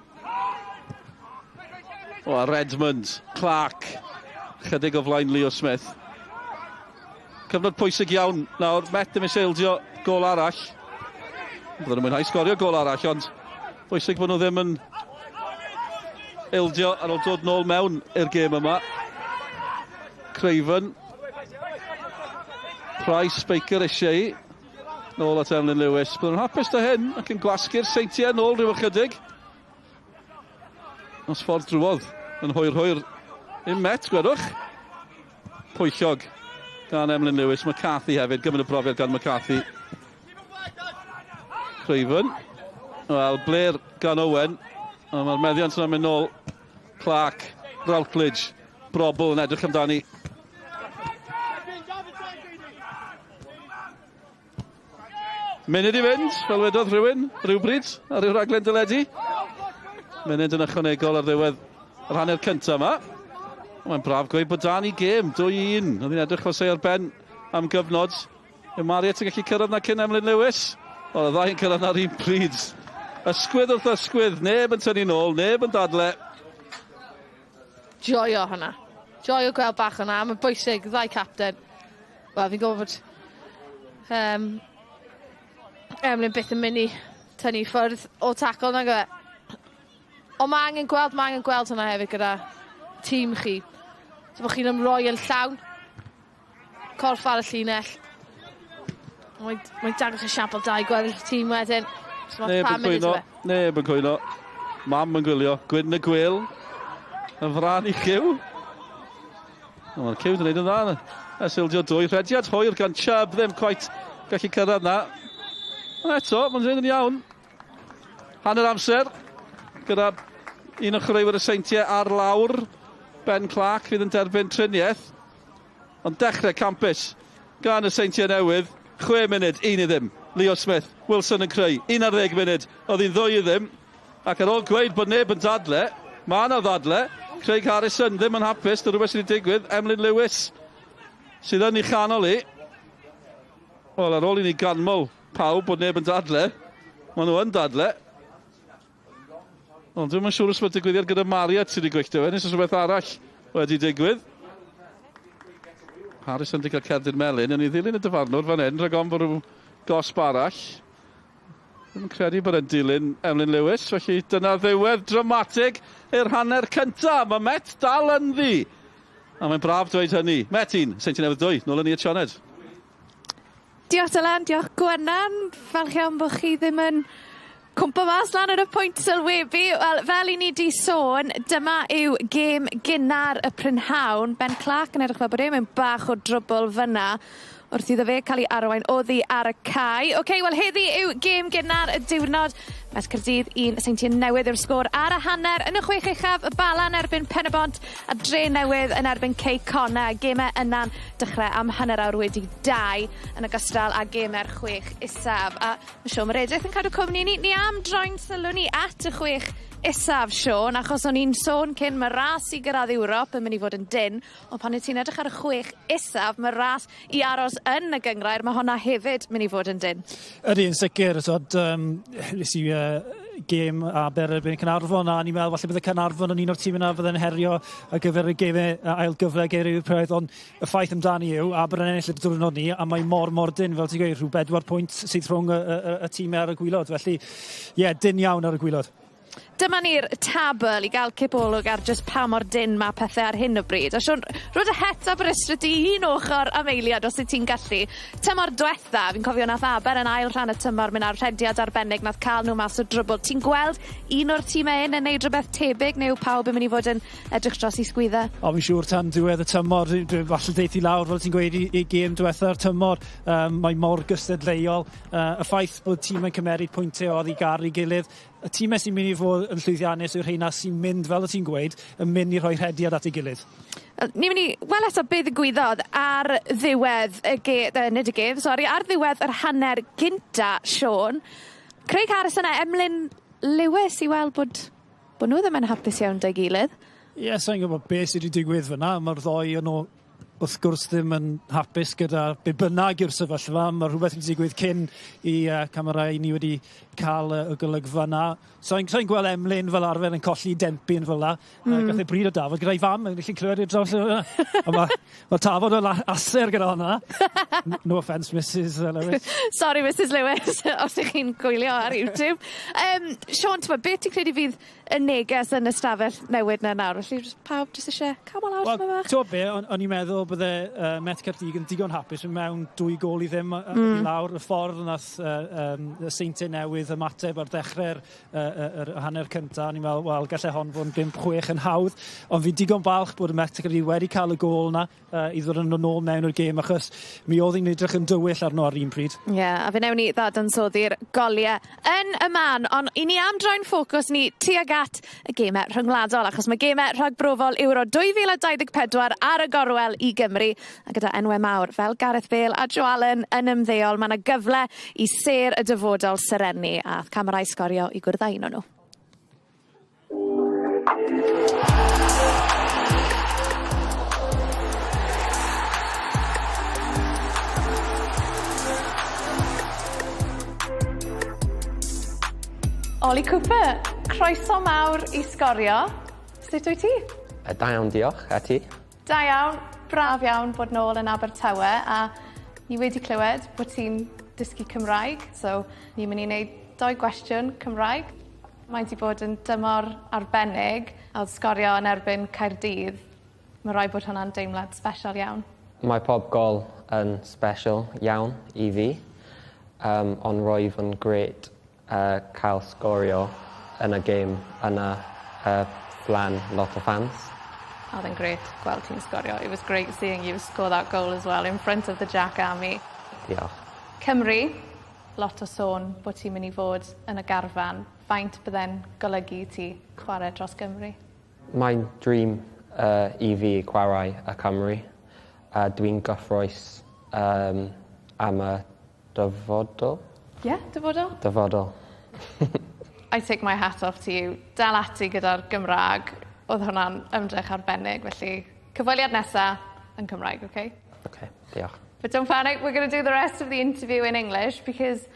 O, a Redmond, Clark, chydig o flaen Leo Smith. Cyfnod pwysig iawn nawr, Met ddim eisiau ildio gol arall. Bydden nhw'n mwynhau sgorio gol arall, ond bwysig bod nhw ddim yn ildio ar ôl dod nôl mewn i'r gêm yma. Craven. Price, Baker eisiau i. Nôl at Emlyn Lewis. Bydden nhw'n hapus da hyn ac yn gwasgu'r Seintiau nôl rhyw ychydig. Os ffordd drwodd yn hwyr hwyr i'm Met, gwedwch. Pwyllog gan Emlyn Lewis. McCarthy hefyd, gymaint o brofiad gan McCarthy. Craven. Wel, Blair gan Owen. A mae'r meddiant yna'n mynd nôl. Clark, Routledge, Brobl yn edrych amdani. Munud i fynd, fel wedodd rhywun, rhywbryd, ar ryw raglen deledu. Munud yn ychwanegol ar ddiwedd yr hanner cyntaf yma. Mae'n braf gweud bod dan i gêm, 2-1. Oedd hi'n edrych fel sei ar ben am gyfnod. Yw Marriott yn gallu cyrraedd na cyn Emlyn Lewis? Wel, y ddau yn cyrraedd na'r un pryd. Ysgwydd wrth ysgwydd, neb yn tynnu nôl, neb yn dadle. Joio hwnna. Joio gweld bach hwnna, mae'n bwysig, ddau capten. Wel, fi'n gwybod bod um, Emlyn byth yn mynd i tynnu ffwrdd o tacl nag e. Ond mae angen gweld, mae angen gweld hwnna hefyd gyda tîm chi. So bod chi'n ymroi yn llawn. Corff ar y llinell. Mae'n mae dangos esiampl da i gweddill y tîm wedyn. So Neb yn cwyno, neb yn cwyno. Mam yn gwylio, Gwyn y Gwyl. Y fran i Cyw. Mae'r Cyw wedi gwneud yn dda. Ers ildio dwy rhediad hwyr gan Chubb, ddim quite gallu cyrraedd na. Ond eto, mae'n gwneud yn iawn. Hanner amser, gyda un o chwaraewyr y Seintiau ar lawr. Ben Clark fydd yn derbyn triniaeth. Ond dechrau campus gan y Seintiau Newydd. 6 munud, 1-0. Leo Smith, Wilson yn creu. 11 munud, oedd hi'n 2-0. Ac ar ôl gweud bod neb yn dadle, mae yna ddadle. Craig Harrison ddim yn hapus, dyna rhywbeth sydd wedi digwydd. Emlyn Lewis sydd yn ei chanol i. Wel, ar ôl i ni ganmol pawb bod neb yn dadle, maen nhw yn dadle. Ond dwi'm yn siŵr os mae digwyddiad gyda Marriott sydd wedi gwylltio fe, nes oes rhywbeth arall wedi digwydd. Harrison wedi cael cerdyn melyn, yn ei ddilyn y dyfarnwr fan hyn, rhag ofn bod rhyw gosb arall. Ddim yn credu bod e'n dilyn Emlyn Lewis, felly dyna ddiwedd dramatig i'r hanner cyntaf. Mae Met dal ynddi. A mae'n braf dweud hynny. Met 1, Seintiau Newydd 2, nôl â ni at Sioned. Diolch Dylan, diolch Gwenan. Falch iawn bod chi ddim yn cwmpo mas lan ar y pwynt sylwebu. Wel, fel i ni di sôn, dyma yw gêm gynnar y prynhawn. Ben Clark yn edrych fel bod e mewn bach o drwbl fyna wrth iddo fe cael ei arwain oddi ar y cae. Oce, okay, wel heddi yw gêm gynnar y diwrnod. Met Caerdydd 1, Seintiau Newydd yw'r sgôr ar y hanner yn y chwech uchaf, y Bala yn erbyn Pen-y-bont a Dre Newydd yn erbyn Cei Connah. Gemau yna'n dechrau am 2:30 yn ogystal â gemau'r chwech isaf. A mae Siôn Meredith yn cadw cwmni ni. Ni am droi'n sylw ni at y chwech isaf, Siôn, achos o'n i'n sôn cyn mae ras i gyrraedd Ewrop yn mynd i fod yn dynn, ond pan wyt ti'n edrych ar y chwech isaf, mae ras i aros yn y gynghrair, mae honna hefyd mynd i fod yn dynn. Ydy, yn sicr, t'od, um, nes i gêm Aber erbyn Caernarfon, a ni'n meddwl falle bydd y Caernarfon yn un o'r tîm yna fydde'n herio ar gyfer y gemau ail gyfle ger Ewropeaidd, ond y ffaith amdani yw Aber yn ennill y diwrnod ni, a mae mor, mor dynn, fel ti'n gweud, rhyw 4 pwynt sydd rhwng y, y, y, y tîmau ar y gwaelod, felly ie, yeah, dynn iawn ar y gwaelod. Dyma ni'r tabl i gael cipolwg ar jyst pa mor dynn ma' pethe ar hyn o bryd. A Siôn, rho dy het Aberystwyth i un ochor am eiliad os wyt ti'n gallu. Tymor dwetha, fi'n cofio nath Aber yn ail rhan y tymor myn' ar rhediad arbennig nath ca'l nw mas o drwbwl. Ti'n gweld un o'r time 'yn yn neud rwbeth tebyg neu yw pawb yn myn' i fod yn edrych dros 'u sgwydde? O fi'n siŵr tan diwedd y tymor dwi falle deith 'i lawr fel ti'n gweud i i gêm dwetha'r tymor. Mae mor gystadleuol. Y ffaith bod tîm yn cymeryd pwyntie oddi gar 'i gilydd Y timau sy'n mynd i fod yn llwyddiannus yw'r rheina sy'n mynd, fel o ti'n gweud, yn mynd i rhoi rhediad at ei gilydd. Ni'n mynd i weld eto be ddigwyddodd ar ddiwedd y ge- nid y gêm, sori, ar ddiwedd yr hanner gynta, Siôn. Craig Harrison a Emlyn Lewis i weld bod, bod nhw ddim yn hapus iawn 'da'i gilydd. Ie, yeah, sa'n gwybod beth sydd wedi digwydd fyna. Mae'r ddoi yn nhw wrth gwrs ddim yn hapus gyda be bynnag yw'r sefyllfa. Mae rhywbeth wedi digwydd cyn i camerau ni wedi cael y golygfa 'na. Sa'n sa gweld Emlyn fel arfer yn colli dempyn fel 'na. Gath e bryd o dafod gyda'i fam, yn gallu clywed i'r draws yna. A mae ma tafod o aser gyda hwnna. No offence, Mrs Lewis. Sorry, Mrs Lewis, os ych chi'n gwylio ar YouTube. Siôn, ti'n beth ti'n credu fydd y neges yn y stafell newid 'na nawr? Felly pawb jyst eisiau calmo lawr Wel, bach? Ti'n be, o'n i'n meddwl bydde Met Caerdydd yn digon hapus yn mewn 2 gôl i ddim i lawr y ffordd nath y Seintiau Newydd ymateb ar ddechrau'r yr hanner cyntaf. O'n i'n meddwl, wel, gallai hon fod yn 5-6 yn hawdd. Ond fi'n digon balch bod y Met Caerdydd wedi cael y gôl na i ddod yn ôl mewn o'r gêm, achos mi oedd hi'n edrych yn dywyll arno ar un pryd. Ie, yeah, a fe newn ni ddadansoddi'r goliau yn y man, ond i ni am droi'n ffocws ni tuag at y gemau rhyngwladol, achos mae gemau rhagbrofol Euro 2024 ar y gorwel i Gymru, a gyda enwau mawr fel Gareth Bale a Joe Allen yn ymddeol, mae yna gyfle i sêr y dyfodol serennu a camerau Sgorio i gwrdd â un o'n nhw. Ollie Cooper, croeso mawr i Sgorio. Sut wyt ti? Da iawn, diolch. A ti? Da iawn, braf iawn bod nôl yn Abertawe a ni wedi clywed bod ti'n dysgu Cymraeg, so ni'n mynd i wneud doi gwestiwn Cymraeg. Mae wedi bod yn dymor arbennig a oedd sgorio yn erbyn Caerdydd. Mae rhaid bod hwnna'n deimlad special iawn. Mae pob gol yn special iawn i fi, ond roedd yn grêt cael sgorio yn y gêm yna flaen lot o fans. Oedd e'n grêt gweld ti'n sgorio. It was great seeing you score that goal as well in front of the Jack Army. Diolch. Cymru, lot o sôn bod ti'n mynd i fod yn y garfan. Faint bydde'n golygu ti chwarae dros Gymru? Mae'n dream i fi chwarae y Cymru. Dwi'n gyffrous am y dyfodol. Ie, yeah, dyfodol? Dyfodol. I take my hat off to you. Dal ati gyda'r Gymraeg. Oedd hwnna'n ymdrech arbennig, felly cyfweliad nesa yn Cymraeg, okay? Okay, diolch. But don't panic, we're going to do the rest of the interview in English because,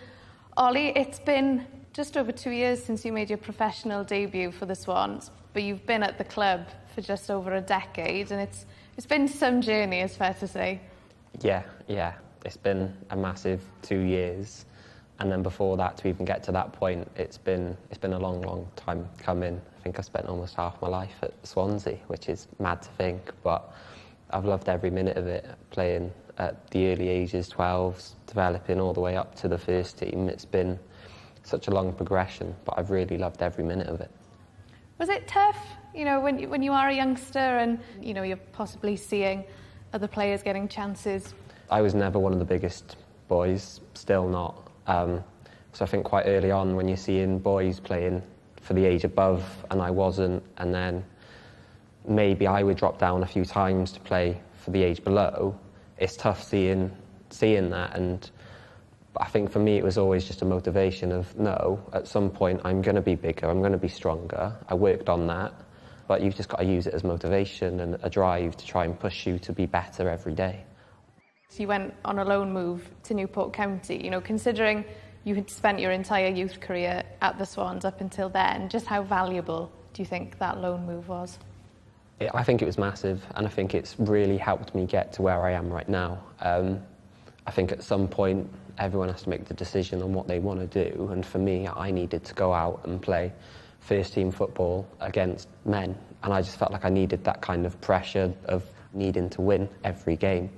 Ollie, it's been just over 2 years since you made your professional debut for the Swans, but you've been at the club for just over a decade, and it's been some journey, it's fair to say. Yeah. It's been a massive 2 years. And then before that, to even get to that point, it's been a long, long time coming. I think I spent almost half my life at Swansea, which is mad to think, but I've loved every minute of it, playing at the early ages, 12s, developing all the way up to the first team. It's been such a long progression, but I've really loved every minute of it. Was it tough, when you are a youngster and you're possibly seeing other players getting chances? I was never one of the biggest boys, still not. So I think quite early on when you're seeing boys playing for the age above and I wasn't, and then maybe I would drop down a few times to play for the age below, it's tough seeing that. And I think for me it was always just a motivation of, no, at some point I'm going to be bigger, I'm going to be stronger. I worked on that, but you've just got to use it as motivation and a drive to try and push you to be better every day. So you went on a loan move to Newport County, considering you had spent your entire youth career at the Swans up until then, just how valuable do you think that loan move was? I think it was massive, and I think it's really helped me get to where I am right now. I think at some point everyone has to make the decision on what they want to do, and for me, I needed to go out and play first team football against men, and I just felt like I needed that kind of pressure of needing to win every game.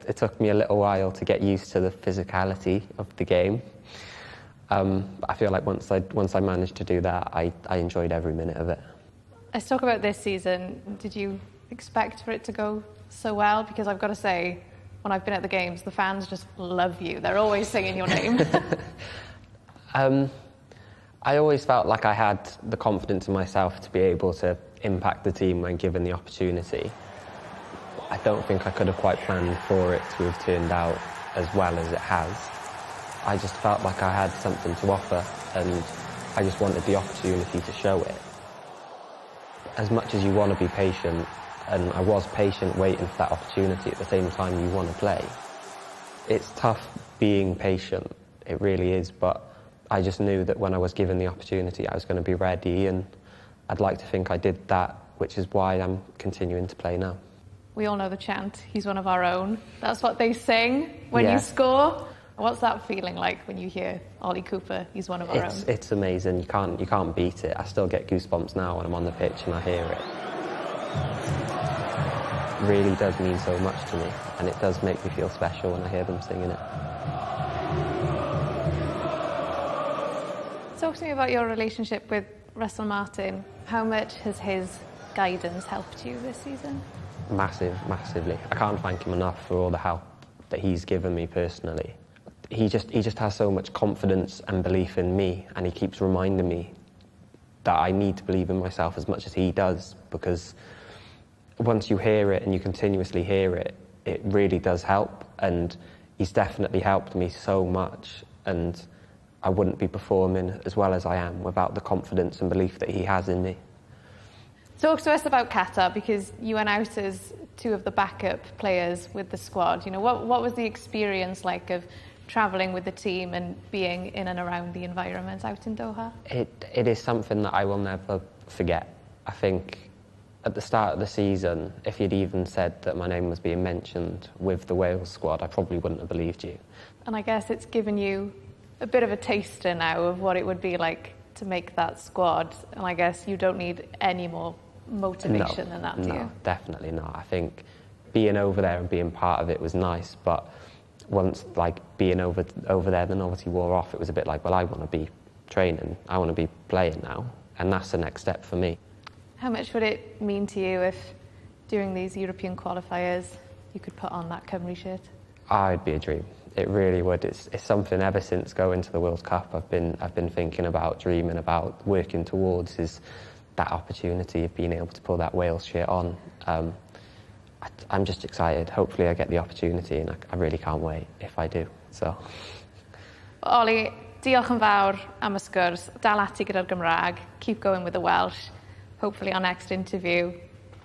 It took me a little while to get used to the physicality of the game. But I feel like once I managed to do that, I enjoyed every minute of it. Let's talk about this season. Did you expect for it to go so well? Because I've got to say, when I've been at the games, the fans just love you. They're always singing your name. I always felt like I had the confidence in myself to be able to impact the team when given the opportunity. I don't think I could have quite planned for it to have turned out as well as it has. I just felt like I had something to offer, and I just wanted the opportunity to show it. As much as you want to be patient, and I was patient waiting for that opportunity, at the same time you want to play. It's tough being patient, it really is, but I just knew that when I was given the opportunity, I was going to be ready, and I'd like to think I did that, which is why I'm continuing to play now. We all know the chant, he's one of our own. That's what they sing when you score. What's that feeling like when you hear Ollie Cooper, he's one of our own? It's amazing, you can't beat it. I still get goosebumps now when I'm on the pitch and I hear it. It really does mean so much to me, and it does make me feel special when I hear them singing it. Talk to me about your relationship with Russell Martin. How much has his guidance helped you this season? Massively. I can't thank him enough for all the help that he's given me personally. He just has so much confidence and belief in me, and he keeps reminding me that I need to believe in myself as much as he does, because once you hear it and you continuously hear it, it really does help, and he's definitely helped me so much, and I wouldn't be performing as well as I am without the confidence and belief that he has in me. Talk to us about Qatar, because you went out as two of the backup players with the squad. You know, what was the experience like of travelling with the team and being in and around the environment out in Doha? It is something that I will never forget. I think at the start of the season, if you'd even said that my name was being mentioned with the Wales squad, I probably wouldn't have believed you. And I guess it's given you a bit of a taster now of what it would be like to make that squad, and I guess you don't need any more motivation than that, do you? No, definitely not. I think being over there and being part of it was nice, but once like being over there, the novelty wore off. It was a bit like, well, I want to be training, I want to be playing now, and that's the next step for me. How much would it mean to you if during these European qualifiers you could put on that Cymru shirt? It'd be a dream. It really would. It's something ever since going to the World Cup I've been thinking about, dreaming about, working towards, is that opportunity of being able to pull that Wales shirt on. I'm just excited. Hopefully I get the opportunity, and I really can't wait if I do. So. Ollie, diolch yn fawr am y sgwrs. Dal ati gyda'r Gymraeg. Keep going with the Welsh. Hopefully our next interview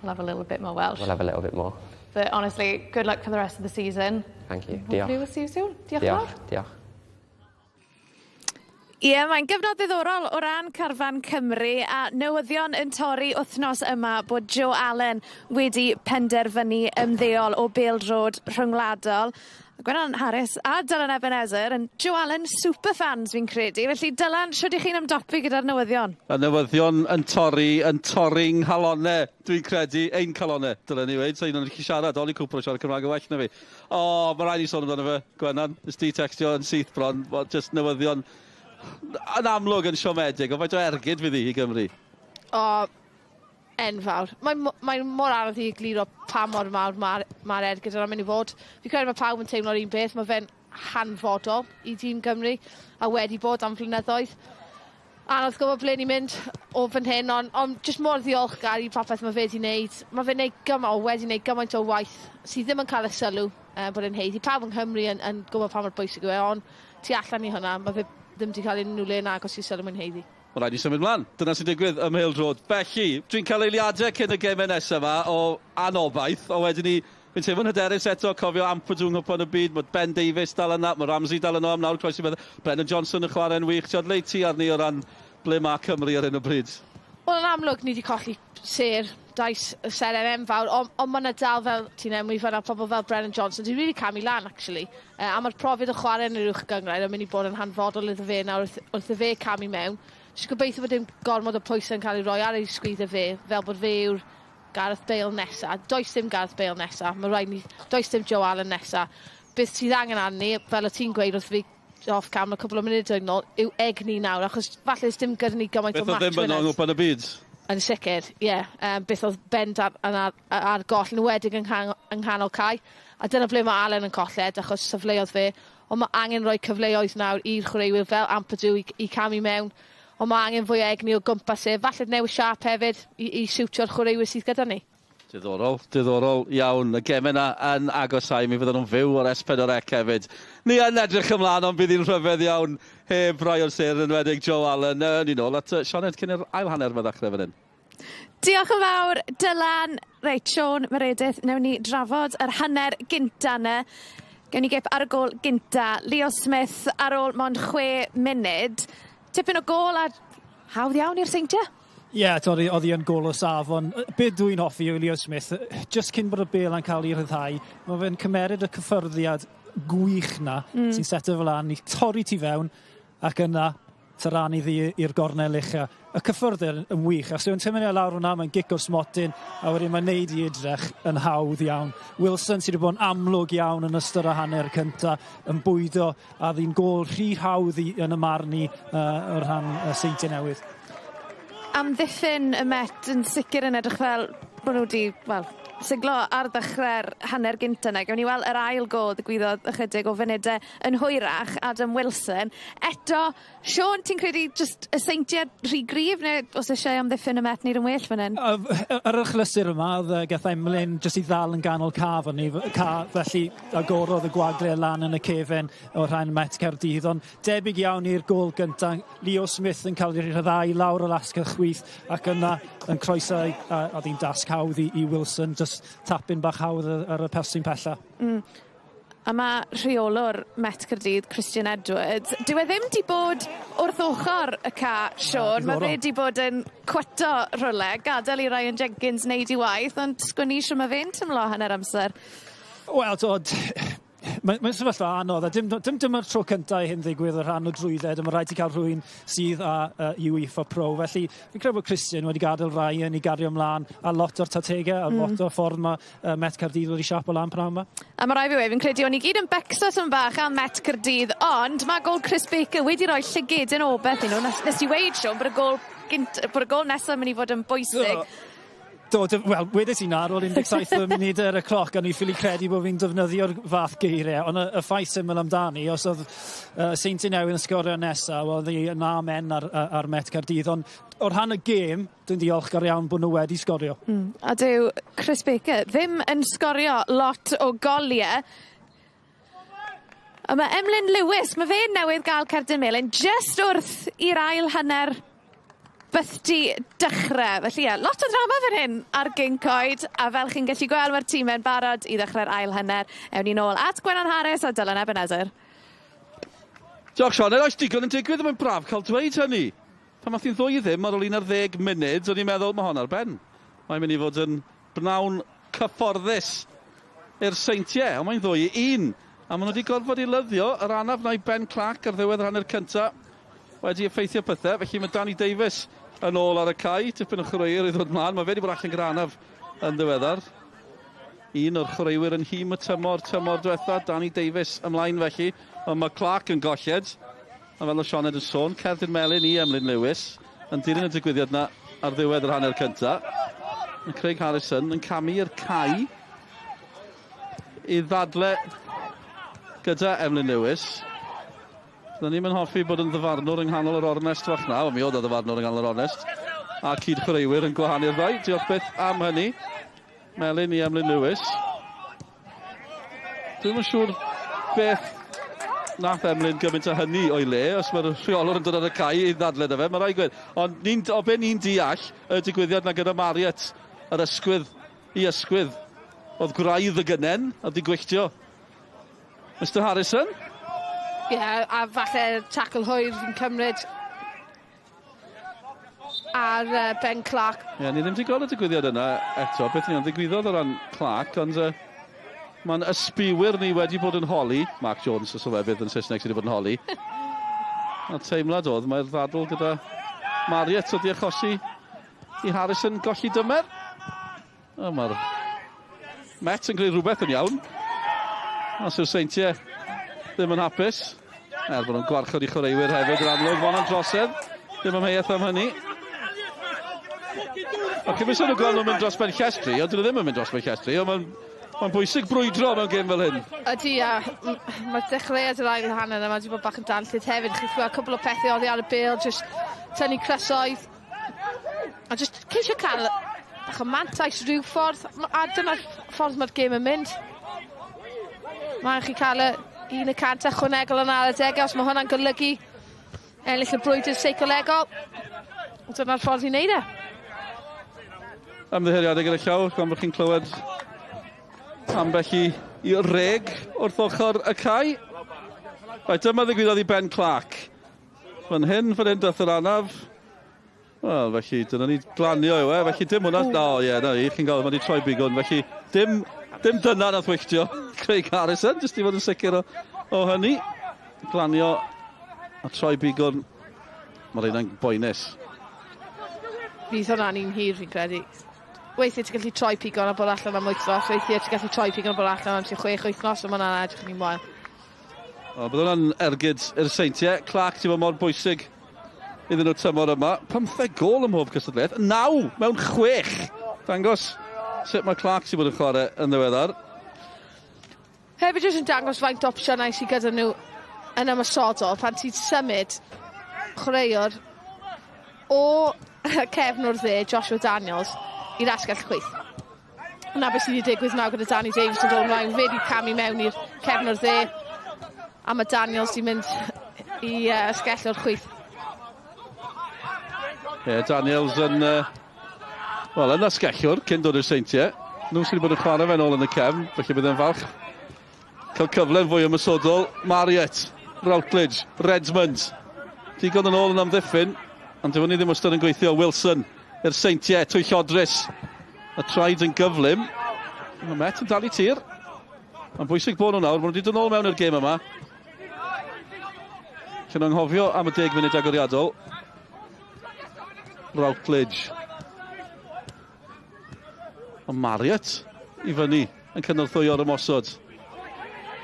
we'll have a little bit more Welsh. We'll have a little bit more. But honestly, good luck for the rest of the season. Thank you. Hopefully we'll see you soon. Diolch yn fawr. Diolch. Ie, mae'n gyfnod ddiddorol o ran carfan Cymru, a newyddion yn torri wythnos yma bod Joe Allen wedi penderfynu ymddeol o bêl-droed rhyngwladol. Gwennan Harris a Dylan Ebenezer yn Joe Allen superfans fi'n credu. Felly Dylan, shwd ych chi'n ymdopi gyda'r newyddion? Y newyddion yn torri nghalonau, dwi'n credu, ein calonau, dylen ni weud. So un o'n chi siarad, Ollie Cooper yn siarad Cymraeg yn well na fi. O, mae rhaid i sôn amdano fe, Gwennan. Nes di textio yn syth bron, just newyddion yn amlwg yn siomedig, ond faint o ergyd fydd hi i Gymru? O, enfawr. Mae'n mor anodd i egluro pa mor mawr mae'r ergyd yna'n mynd i fod. Fi'n credu mae pawb yn teimlo'r un beth, mae fe'n hanfodol i dîm Cymru a wedi bod am flynyddoedd. Anodd gwybod ble ni'n mynd o fan hyn, ond jyst mor ddiolchgar i popeth mae fe wedi wneud. Mae fe'n neud wedi wneud gymaint o waith sydd ddim yn cael y sylw bod e'n haeddu. Pawb yng Nghymru yn gwybod pa mor bwysig yw e, ond tu allan i hwnna, mae fe ddim wedi cael unrhyw le yn agos i sylw mae'n haeddu. Mae'n rhaid i symud mlaen. Dyna sy'n digwydd ym Mhêl-droed. Felly, dwi'n cael eiliadau cyn y gemau nesaf yma o anobaith, o wedyn ni, fi'n teimlo'n hyderus eto, cofio Ampadu yng Nghwpan y Byd, mae Ben Davies dal yna, mae Ramsey dal yno am nawr, croesi meddwl, Brennan Johnson yn chwarae'n wych. Ti'n le ti arni o ran ble mae Cymru ar hyn o bryd? Wel, yn amlwg, ni wedi colli sêr, dau seren enfawr, ond mae yna dal fel ti'n enwi fan'na pobl fel Brennan Johnson, di really camu lan, actually. A mae'r profiad o chwarae yn yr uwch gynghrair yn mynd i bod yn hanfodol iddo fe nawr wrth i fe camu mewn. Jyst gobeithio bod dim gormod o pwysau yn cael ei roi ar ei sgwydde fe, fel bod fe yw'r Gareth Bale nesa. Does dim Gareth Bale nesa. Mae rhaid ni... Does dim Joe Allen nesa. Beth sydd angen arni, ni, fel o ti'n gweud wrth fi off camera cwpl o munudau nôl, yw egni nawr, achos falle dim gyda ni gymaint o match winners. Beth oedd ddim yno yng Nghwpan y Byd? Yn sicr, ie. Yeah. Beth oedd bendant yn ar, ar goll, yn enwedig yng, yng nghanol cae. A dyna ble mae Allen yn colled, achos safleoedd fe. Ond mae angen rhoi cyfleoedd nawr i'r chwaraewyr fel Ampadu i, i camu mewn. Ond mae angen fwy o egni o gwmpas e. Falle newid siâp hefyd i, i siwtio'r chwaraewyr sydd gyda ni. Diddorol, diddorol iawn. Y gemau yna yn agosau, mi fydden nhw'n fyw o'r S4C hefyd. Ni yn edrych ymlaen, ond bydd hi'n rhyfedd iawn heb rai o'r sêr yn enwedig Joe Allen. Ni nôl at Sioned cyn yr ail hanner yma ddechrau fan hyn. Diolch yn fawr, Dylan. Reit, Siôn, Meredith, newn ni drafod yr hanner gynta 'na. Gewn ni gip ar y gôl gynta. Leo Smith ar ôl mond 6 munud. Tipyn o gôl a hawdd iawn i'r Seintiau. Ie, yeah, oedd hi, oedd hi yn gôl o safon. Be dwi'n hoffi yw Leo Smith, just cyn bod y bêl yn cael ei rhyddhau, mae fe'n cymeryd y cyffyrddiad gwych na, sy'n seto fel lan i torri tu fewn, ac yna tyranu ddi i'r gornel ucha. Y cyffyrddiad yn wych, achos yw'n tymud e lawr hwnna, mae'n gic o'r smotyn, a wedyn mae'n neud i edrych yn hawdd iawn. Wilson sydd wedi bod yn amlwg iawn yn ystod y hanner cynta, yn bwydo, a ddi'n gôl rhy hawdd i, yn y marn i o'r rhan Seintiau Newydd. Amddiffyn y Met yn sicr yn edrych fel bod nhw wedi, wel, siglo ar ddechrau'r hanner gynta 'na. Gewn ni weld yr ail gôl ddigwyddodd ychydig o funudau yn hwyrach, Adam Wilson. Eto, Siôn, ti'n credu jyst y Seintiau rhy gryf neu o's eisiau amddiffyn y Met neud yn well fan hyn? Ar yr achlysur yma, oedd gath Emlyn jyst i ddal yn ganol ca fan ni, ca, felly agorodd y gwagle lan yn y cefen o rhan Met Caerdydd, ond debyg iawn i'r gôl gynta, Leo Smith yn cael ei rhyddhau lawr yr asgell chwith ac yna yn croesau, a oedd hi'n dasg hawdd i, i Wilson, just tapyn bach hawdd ar, ar y postyn pella. A ma' rheolwr Met Caerdydd, Christian Edwards, dyw e ddim 'di bod wrth ochor y ca, Siôn. Ma' fe 'di bod yn cwato rhywle, gadel i Ryan Jenkins neud 'i waith, ond sgwn i shwd ma' fe'n tymlo hanner amser. Wel, t'od, mae'n mae sefyllfa anodd, a dim, dim dyma'r tro cyntaf i hyn ddigwydd o rhan o drwydded, a mae rhaid i cael rhywun sydd â UEFA Pro. Felly, fi'n credu bod Christian wedi gadael Ryan i gario ymlaen a lot o'r tategau, a lot o'r ffordd mae Met Caerdydd wedi siapo lan prynhawn 'ma. A ma' rai' fi weud, fi'n credu o'n i gyd yn becso tipyn bach am Met Caerdydd, ond ma' gôl Chris Baker wedi roi llygedyn o obeth i nhw. Nes, nes i weud, Siôn, bod y gôl gynt- bod y gôl nesa mynd i fod yn bwysig. Do, do, wel, wedes i 'na ar ôl 17 o munudau ar y cloc, a o'n i ffili credu bod fi'n defnyddio'r fath geiriau, ond y, y ffaith syml amdani, os oedd Seintiau Newydd yn sgorio nesa, wel, oedd hi yn amen ar, ar Met Caerdydd, ond o rhan y gêm, Dwi'n diolchgar iawn bod nhw wedi sgorio. A dyw Chris Baker ddim yn sgorio lot o goliau. A mae Emlyn Lewis, mae fe newydd gael cerdyn melyn jyst wrth i'r ail hanner bythdi dechrau. Felly ie, lot o ddrama fan hyn ar Gyncoed, a fel chi'n gallu gweld mae'r tîmau'n barod i ddechrau'r ail hanner. Ewn ni nôl at Gwenan Harris a Dylan Ebenezer. Diolch Sioned, oes digon yn digwydd, mae'n braf cael dweud hynny. Pan ath hi'n ddwy i ddim ar ôl 11 munud, o'n i'n meddwl, mae hon ar ben. Mae'n mynd i fod yn bnawn cyfforddus i'r Seintiau, ond mae'n ddwy i un. A maen nhw wedi gorfod eilyddio yr anaf 'na i Ben Clark ar ddiwedd yr hanner cynta wedi effeithio pethau. Felly mae Danny Davies yn ôl ar y cae, tipyn o chwaraewr i ddod mlaen. Mae fe wedi bod allan gyda anaf yn ddiweddar. Un o'r chwaraewyr yn nhîm y tymor, tymor diwetha, Danny Davies ymlaen felly. Ond mae Clark yn golled. A fel oedd Sioned yn sôn, cerdyn melyn i Emlyn Lewis yn dilyn y digwyddiad 'na ar ddiwedd yr hanner cynta. Mae Craig Harrison yn camu i'r cae i ddadle gyda Emlyn Lewis. Byddwn ni'n hoffi bod yn ddyfarnwr yng nghanol yr ornest fach na. Wel, mi oedd o ddyfarnwr yng nghanol yr ornest. A cyd chwaraewyr yn gwahanu'r ddau. Diolch byth am hynny. Melyn i Emlyn Lewis. Dwi'm yn siŵr beth nath Emlyn gymaint o hynny o'i le, os mae'r rheolwr yn dod ar y cae i ddadle 'da fe, mae rhaid gweud. Ond ni'n, o be ni'n deall, y digwyddiad 'na gyda Marriott, yr ysgwydd i ysgwydd, oedd gwraidd y gynnen, a 'di gwylltio Mister Harrison. Ie, yeah, a falle tackle hwyr fi'n cymryd ar Ben Clark. Ie, yeah, ni ddim wedi gweld y digwyddiad yna eto, beth ni'n ddigwyddodd o ran Clark, ond mae'n ysbiwyr ni wedi bod yn holi, Mark Jones, y sylwebydd yn Saesneg sydd wedi bod yn holi. A teimlad oedd, mae'r ddadl gyda Marriott wedi achosi i Harrison golli dymer. O, mae'r Met yn gwneud rhywbeth yn iawn. Os yw'r Seintiau ddim yn hapus. Er bod nhw'n gwarchod i chwaraewyr hefyd yn amlwg, fo'n drosedd. Ddim amheuaeth am hynny. A cyn nhw'n gweld nhw'n mynd dros ben llestri, ond dyn nhw ddim yn mynd dros ben llestri, ond mae'n ma bwysig brwydro mewn gêm fel hyn. Ydy, a mae'r dechreuad yr ail hanner yma wedi bod bach yn danllyd hefyd. Chi'n gweld cwbl o pethau oddi ar y bêl, just tynnu crysoedd. A just ceisio cael bach o mantais rhyw ffordd. A dyna'r ffordd mae'r gêm yn mynd. Mae'n chi cael y 1% ychwanegol yna ar y degau, os mae hwnna'n golygu ennill y brwydr seicolegol. Dyna'r ffordd i wneud e. Ymddiheuriadau gyda llaw, gan bod chi'n clywed ambell i reg wrth ochr y cae. Right, dyma ddigwyddodd i Ben Clark. Fan hyn dath yr anaf. Wel, felly, dyna ni glanio yw e. Felly dim hwnna... O, ie, na i, chi'n gael, mae wedi troi bigwn. Felly, dim dyna nath wylltio Craig Harrison, jyst i fod yn sicr o hynny. Glanio a troi bigwn. Mae'r un yn boenus. Fydd hwnna'n un hir, fi'n credu. Weithiau ti'n gallu troi pigon a bod allan am wythnos, weithiau ti'n gallu troi pigon a bod allan am 6 wythnos, a mae hwnna'n edrych yn un wael. O, bydd hwnna'n ergyd i'r Seintiau. Clark ti'n bod mor bwysig iddyn nhw tymor yma. 15 gôl ym mhob cystadleuaeth. 9 mewn 6. Dangos sut mae Clark sy'n bod yn chwarae yn ddiweddar. Hefyd jyst yn dangos faint opsiynau sydd gyda nhw yn ymosodol pan ti'n symud chwaraewr o cefnwr dde, Joshua Daniels, i'r asgell chwith. Na beth sydd wedi digwydd nawr gyda Danny Davies yn dod ymlaen. Fe wedi camu mewn i'r cefnwr dde, a mae Daniels wedi mynd i asgellwr chwith. Ie, yeah, Daniels yn, wel, yn asgellwr cyn dod i'r Seintiau. Nhw sydd wedi bod yn chwarae fe nôl yn y cefn, felly bydd e'n falch cael cyfle'n fwy ymosodol. Marriott, Routledge, Redmond. Digon yn ôl yn amddiffyn, ond dyw hynny ddim wastad yn gweithio. Wilson i'r Seintiau, twyllodrus. Y traed yn gyflym. Mae Met yn dal i tir. Mae'n bwysig bod nhw nawr, maen nhw wedi dod nôl mewn i'r gêm yma. Lle nhw'n anghofio am y 10 munud agoriadol. Routledge. A Marriott i fyny yn cynorthwyo'r ymosod.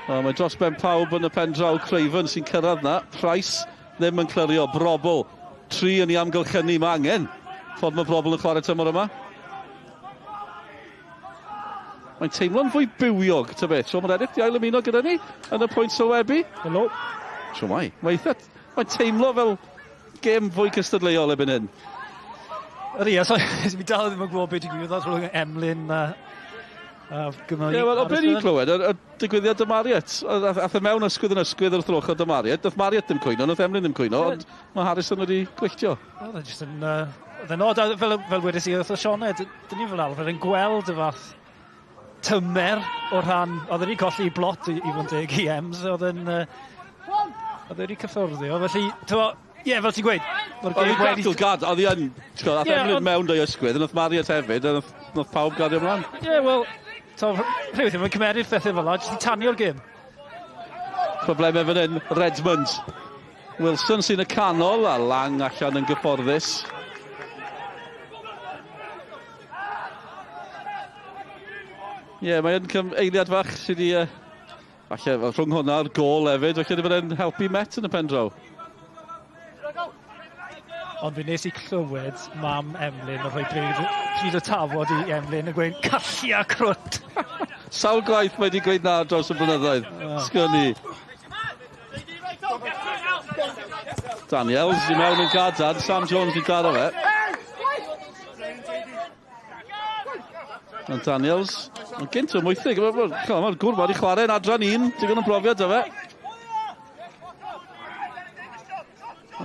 O, mae dros ben pawb yn y pen draw. Craven sy'n cyrraedd na. Price ddim yn clirio. Brobl. 3 yn ei amgylchynu. Mae angen. Ffordd mae Brobl yn chwarae tymor yma. Mae'n teimlo'n fwy bywiog, ta beth. So mae'n edrych di ail ymuno gyda ni yn y pwynt sylwebu. Helo. Shwmae. Mae'n teimlo fel gêm fwy cystadleuol erbyn hyn. Ydy, so, fi dal ddim yn gwybod beth digwyddodd rhwng Emlyn a Ie, wel, o beth ni'n clywed, y digwyddiad y Marriott. Ath e mewn ysgwydd yn ysgwydd wrth ochr dy Marriott. Nath Marriott ddim cwyno, nath Emlyn ddim cwyno, ond mae Harrison wedi gwylltio. Oedd e jyst yn... Oedd e'n od, fel wedes i wrth o Sioned, dyn ni fel arfer yn gweld y fath tymer o rhan... Oedd wedi colli blot i fod yn deg i Ems, oedd e'n... Oedd wedi cyffwrddio, felly... Ie, fel ti'n gweud. Oedd hi'n gadw gad, oedd hi yn... Ath Emlyn mewn dwy ysgwydd, nath Marriott hefyd, a nath pawb gario ymlaen. Ie, wel... Rhywbeth ddim yn cymeru'r phethau fel la, jyst i tanio'r gêm. Problemau fan hyn, Redmond. Wilson sy'n y canol, a Lang allan yn gyfforddus. Ie, mae'n eiliad fach sydd wedi... Falle rhwng hwnna a'r gôl hefyd, felly bydd e'n helpu Met yn y pen draw. Ond fe nes i clywed mam Emlyn yn rhoi pryd o tafod i Emlyn yn gweud callia crwt. Sawl gwaith mae wedi gweud na dros y blynyddoedd. Sgynni. Daniels i mewn yn gadarn. Sam Jones i daro fe. Ond Daniels, yn gynt o mwythig. Mae'r gŵr wedi chwarae yn adran 1. Digon o brofiad o fe.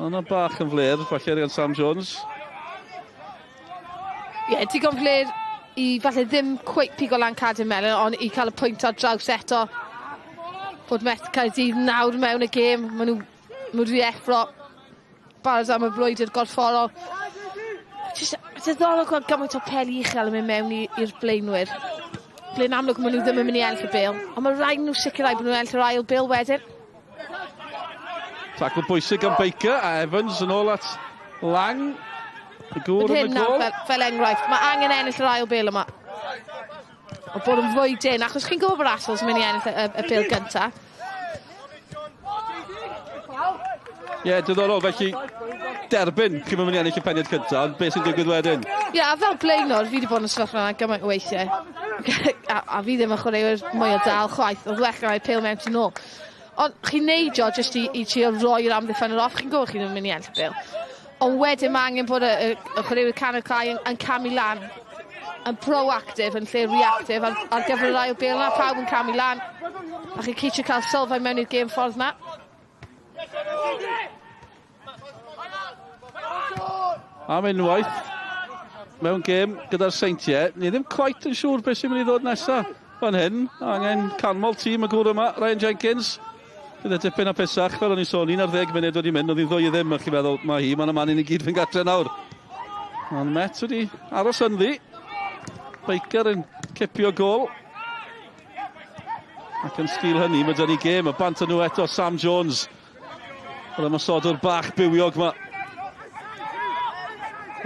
Yna bach yn fler, falle gan Sam Jones. Ie, digon fler i falle ddim cweit pigo lan Cadyn Melyn, ond i cael y pwynt ar draws eto. Bod Met Caerdydd nawr mewn y gêm, maen nhw wedi effro barod am y brwydr gorfforol. Just diddorol gweld gymaint o peli uchel yn mynd mewn i'r blaenwyr. Ble'n amlwg maen nhw ddim yn mynd i ennill y bêl, ond mae rhaid nhw sicrhau bod nhw'n ennill yr ail bêl wedyn. Tacl bwysig gan Baker a Evans yn ôl at Lang, y gŵr yn y gôl. Fel enghraifft, mae angen ennill yr ail bêl yma. O bod yn fwy dyn, achos chi'n gwybod bod Astles yn mynd i ennill y bêl gyntaf. Ie, yeah, diddorol, felly derbyn, chi'n mynd i ennill y peniad cyntaf, ond beth sy'n digwydd wedyn? Ie, yeah, fel blaenor, fi wedi bod yn y sefyllfa yna gymaint o weithiau. A fi ddim yn chwaraewyr mwy o dal chwaith, oedd well gan pêl mewn tu nôl. Ond chi'n neidio jyst i trio roi'r amddiffynwyr off, chi'n gwybod chi'n mynd i ennill y bêl. Ond wedyn mae angen bod y chwaraewyr canol cae yn camu lan, yn proactive yn lle reactive ar gyfer yr ail bêl yna, pawb yn camu lan. A chi'n ceisio cael sylfaen mewn i'r gêm ffordd yna. Am unwaith, mewn gêm gyda'r Seintiau, ni ddim quite yn siŵr beth sy'n mynd i ddod nesaf fan hyn. Angen canmol tîm y gŵr yma, Ryan Jenkins. Gyda dipyn o pesach, fel o'n i'n sôn, 11 munud wedi mynd, oedd hi'n 2-0, a chi'n meddwl, mae hi, mae'n yma i ni gyd fynd gatre nawr. Ond Met wedi aros ynddi. Baker yn cipio gôl. Ac yn sgil hynny, mae dyn ni gêm, y bant nhw eto, Sam Jones. Yr ymosodwr bach bywiog yma.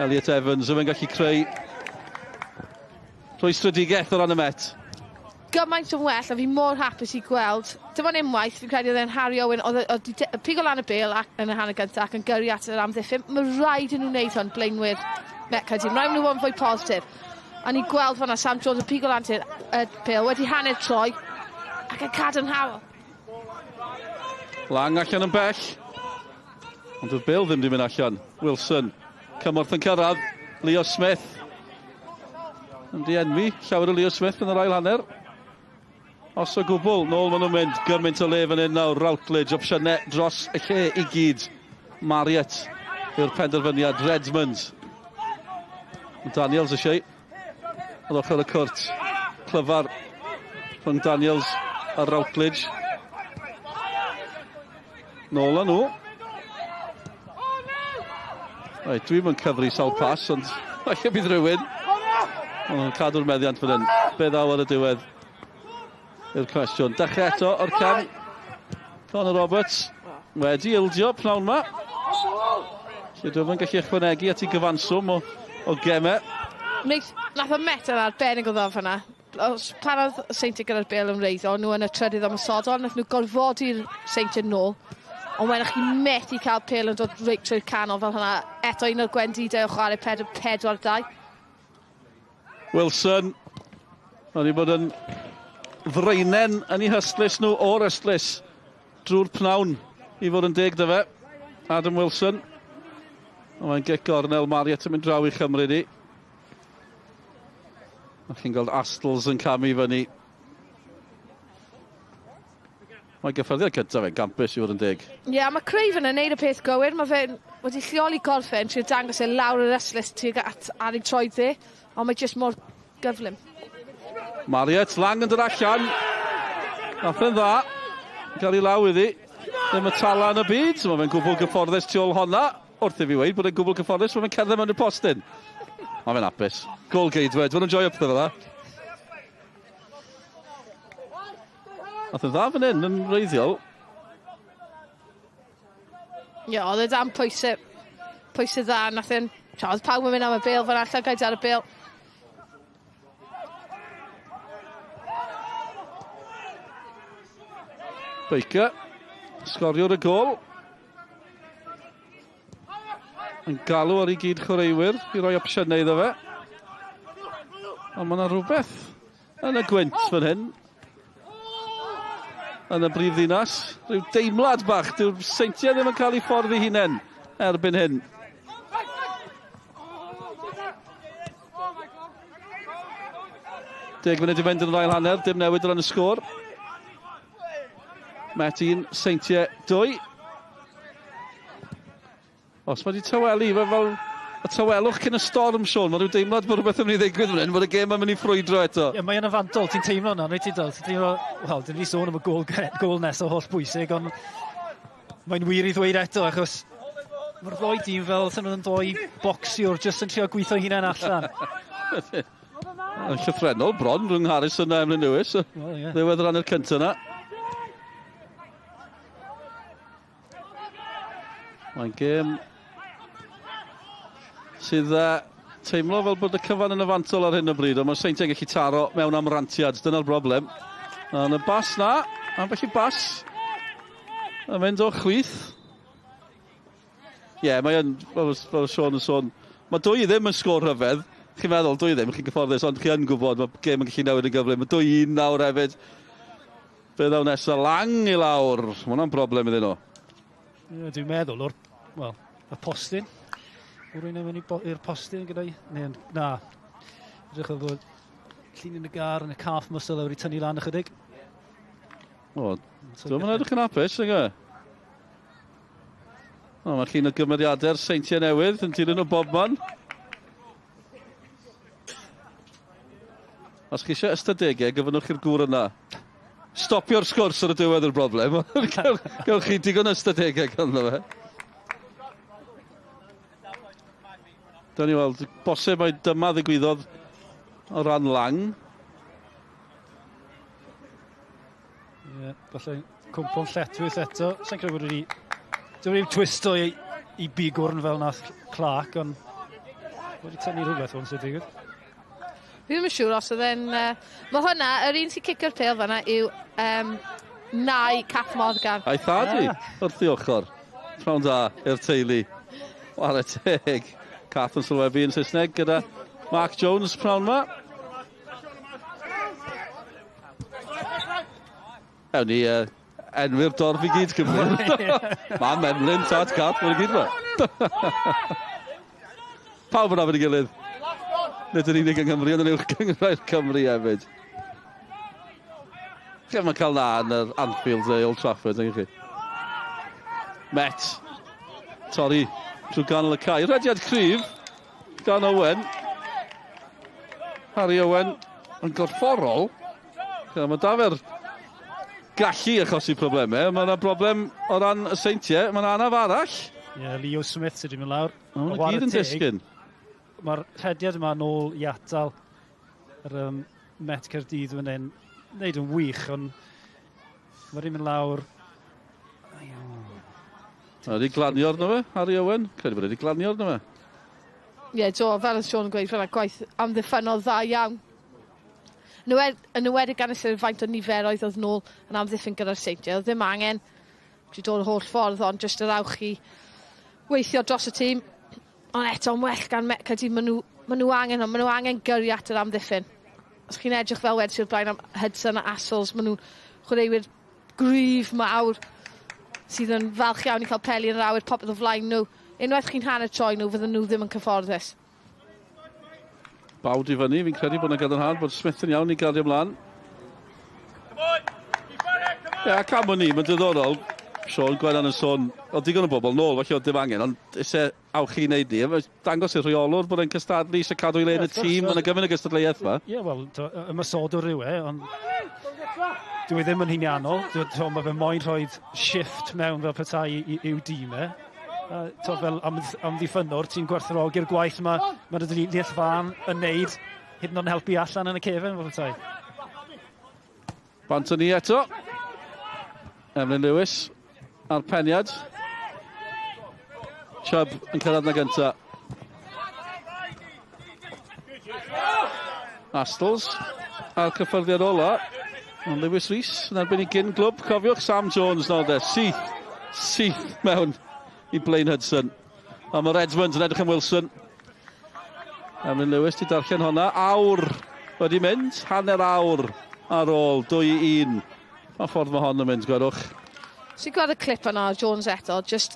Elliot Evans, yma'n gallu creu rhwystredigaeth o ran y Met. Gymaint yn well, a fi mor hapus i gweld. Dim ond unwaith, fi'n credu oedd e'n Harry Owen, oedd wedi pigo lan y bêl ac yn y hanner gyntaf ac yn gyrru at yr amddiffyn. Mae rhaid i nhw wneud hwn, blaenwyr Met Caerdydd. Rhaid nhw fod yn fwy positif. A ni'n gweld fan'na Sam Jones yn pigo lan y bêl, wedi hanner troi, ac yn cadarnhaol. Lang allan yn bell. Ond yw'r bêl ddim wedi mynd allan. Wilson, cymorth yn cyrraedd. Leo Smith. Yn di enwi llawer o Leo Smith yn yr ail hanner. Os o gwbl, nôl maen nhw'n mynd. Gymaint o le fan hyn nawr. Routledge, opsiynau dros y lle i gyd. Marriott yw'r penderfyniad. Redmond. Daniels eisiau. Ar ochr y cwrt. Clyfar rhwng Daniels a Routledge. Nôl â nhw. Reit, dwi'm yn cyfri sawl pas, ond falle bydd rhywun. Ond nhw'n cadw'r meddiant fan hyn. Be ddaw ar y diwedd yw'r cwestiwn. Dechrau eto o'r cefn. Conor Roberts wedi ildio pnawn ma. Lle dwi'n gallu ychwanegu at ei gyfanswm o gemau. Nath o Met yn arbennig o dda fan'na. Pan oedd Seintiau gyda'r bêl yn wreiddiol, nhw yn y trydydd ymosodol, nath nhw gorfodi'r Seintiau nôl. Ond wedyn chi methu cael pêl yn dod reit trwy'r canol fel hwnna. Eto un o'r gwendidau o chwarae 4-4-2. Wilson, mae wedi bod yn ddraenen yn ei hystlys nhw o'r ystlys drwy'r pnawn i fod yn deg dy fe. Adam Wilson. Ond mae'n gic gornel, Marriott yn mynd draw i Chymru ni. A chi'n gweld Astles yn camu fyny. Mae gyffyrddiad cyntaf fe'n gampus i fod yn deg. Ie, yeah, mae Craven yn neud y peth gywir. Mae fe'n wedi lleoli gorffen trio dangos e lawr yr ystlys tuag at ar ei troed dde. Ond mae jyst mor gyflym. Marriott, Lang yn dod allan. Nath yn dda. Gael ei law iddi. Ddim y tala yn y byd. Mae fe'n gwbl gyfforddus tu ôl honna. Wrth i fi weud bod e'n gwbl gyfforddus, mae fe'n cerdded mewn i'r postyn. Mae fe'n hapus. Gôl geidwed. Mae'n enjoy pethau fel 'na. Nath yn dda fan hyn yn wreiddiol. Ie, yeah, oedd e dan pwysau dda. Nath e'n... Oedd pawb yn mynd am y bêl fan allan, gael ar y bêl. Baker, sgoriwr y gôl. Yn galw ar ei gyd chwaraewyr i roi opsiynau iddo fe. Ond mae yna rhywbeth yn y gwynt fan hyn. Yn y brif ddinas. Rhyw deimlad bach. Dyw'r Seintiau ddim yn cael ei ffordd ei hunain erbyn hyn. Deg munud i fynd yn yr ail hanner. Dim newid o ran y sgôr. Met 1, Seintiau 2. Os mae wedi tawelu, fe fel y tawelwch cyn y storm, Sean. Mae rhyw deimlad bod rhywbeth yn mynd i ddigwydd fan hyn, bod y gêm yn mynd i ffrwydro eto. Ie, mae yn yfantol, ti'n teimlo yna, rwyt ti'n dod? Ti'n teimlo, wel, dyn ni sôn am y gôl nesaf holl bwysig, ond mae'n wir i ddweud eto, achos mae'r ddoi dîm fel sy'n nhw'n ddoi bocsiwr, jyst yn trio gweithio hunain allan. Yn llythrennol, bron, rhwng Harrison a Emlyn Lewis. Well, yeah. Ddiwedd yr hanner cyntaf yna. Mae'n gêm Sydd teimlo fel bod y cyfan yn y fantol ar hyn o bryd, ond mae'r Seintiau'n gallu taro mewn amrantiad, dyna'r broblem. Ond y bas na, ambell i bas, yn mynd o chwith. Ie, yeah, mae yn, fel Sean yn sôn, mae 2-0 yn sgôr rhyfedd. Chi'n meddwl, 2-0, chi'n gyfforddus, ond chi yn gwybod, mae gêm yn gallu newid yn gyflym. Mae 2-1 nawr hefyd. Be ddaw nesaf? Lang i lawr. Mae hwnna'n broblem iddyn nhw. Yeah, dwi'n meddwl o'r, wel, y postyn. O rwy'n mynd i'r postyn gyda'i... Neu, na. Edrych oedd bod llun yn y gar yn y calf muscle wedi tynnu lan ychydig. O, dwi'n edrych yn hapus, nag e? O, mae llun o gymeriadau'r Seintiau Newydd yn dilyn o bobman. Os chi eisiau ystadegau, gofynnwch i'r gŵr yna. Stopio'r sgwrs ar y diwedd yw'r broblem. Gewch chi digon o ystadegau ganddo fe. Dyna ni weld, bosib mai dyma ddigwyddodd o ran Lang. Ie, yeah, falle cwmpo'n lletwyth eto. Sa'n credu bod wedi... Dwi'n wedi twisto i bigwrn fel nath Clark, ond wedi tynnu rhywbeth o'n sydd digwydd. Fi ddim yn siŵr os oedd e'n... Mae hwnna, yr un sy'n cicio'r pêl fanna yw nai Cath Morgan. A'i thad i, wrth i ochr. Prawn da i'r teulu. Ware teg. Cath yn sylwebu yn Saesneg gyda Mark Jones prawn ma. Ewn ni enwi'r dorf i gyd, Cymru. Mam, Emlyn, tad, Cath, mae'n gyd ma. Pawb yn afon i gilydd. Nid yn unig yng Nghymru, ond yn uwch gynghrair Cymru hefyd. Chi mae'n cael na yn yr Anfield neu Old Trafford, nag chi? Met. Torri trwy ganol y cae. Rediad cryf gan Owen. Harry Owen yn gorfforol. Mae da fe'r gallu achosi problemau. Mae yna broblem o ran y Seintiau. Mae yna anaf arall. Ie, yeah, Leo Smith sydd wedi mynd lawr. Mae nhw gyd yn disgyn. Mae'r rhediad yma nôl i atal yr Met Caerdydd fan hyn. Wneud yn wych, ond mae'n mynd lawr. Mae wedi glanio arno fe, Harry Owen. Credu bod wedi glanio arno fe. Ie, yeah, do, fel oedd Sean yn gweud, fel gwaith amddiffynnol dda iawn. Yn enwedig gan ystyried faint o niferoedd oedd nôl yn amddiffyn gyda'r Seintiau. Oedd ddim angen wedi dod y holl ffordd, ond jyst yr awch i weithio dros y tîm. Ond eto, yn well gan Met Caerdydd, maen nhw angen, maen nhw angen gyrru at yr amddiffyn. Os chi'n edrych fel wedys i'r blaen am Hudson a Astles, maen nhw'n chwaraewyr gryf mawr sydd yn falch iawn i cael peli yn yr awyr, popeth o flaen nhw. Unwaith chi'n hanner troi nhw, fydden nhw ddim yn cyfforddus. Bawd i fyny, fi'n credu bod yna gadarnhad bod Smith yn iawn i gario ymlaen. Ie, ac am o'n i, mae'n diddorol. Sean Gwennan yn sôn, oedd digon o bobl nôl, felly oedd dim angen, ond eisiau awch i wneud ni. Dangos i'r rheolwr bod e'n cystadlu, eisiau cadw i le yn y tîm, mae'n gyfyn y gystadleuaeth yma. Ie, wel, ymosodwr yw e, ond dwi ddim yn hunianol. Mae fe moyn rhoi shift mewn fel petai i'w dîm e. Fel amddiffynnwr, ti'n gwerthfawrogi'r gwaith mae dy ddeall fan yn neud, hyd yn oed yn helpu allan yn y cefen fel petai. Bant ni eto. Emlyn Lewis a'r peniad. Chubb yn cyrraedd na gynta. Astles a'r cyffyrddiad ola. Ond Lewis Rees yn erbyn i gyn glwb. Cofiwch Sam Jones nawr de. Syth mewn i Blaine Hudson. A mae Redmond yn edrych am Wilson. Emlyn Lewis di darllen hwnna. Awr wedi mynd. Hanner awr ar ôl 2-1. Pa ffordd mae hon yn mynd, gwelwch. Ti'n gweld y clip yna o Jones eto, just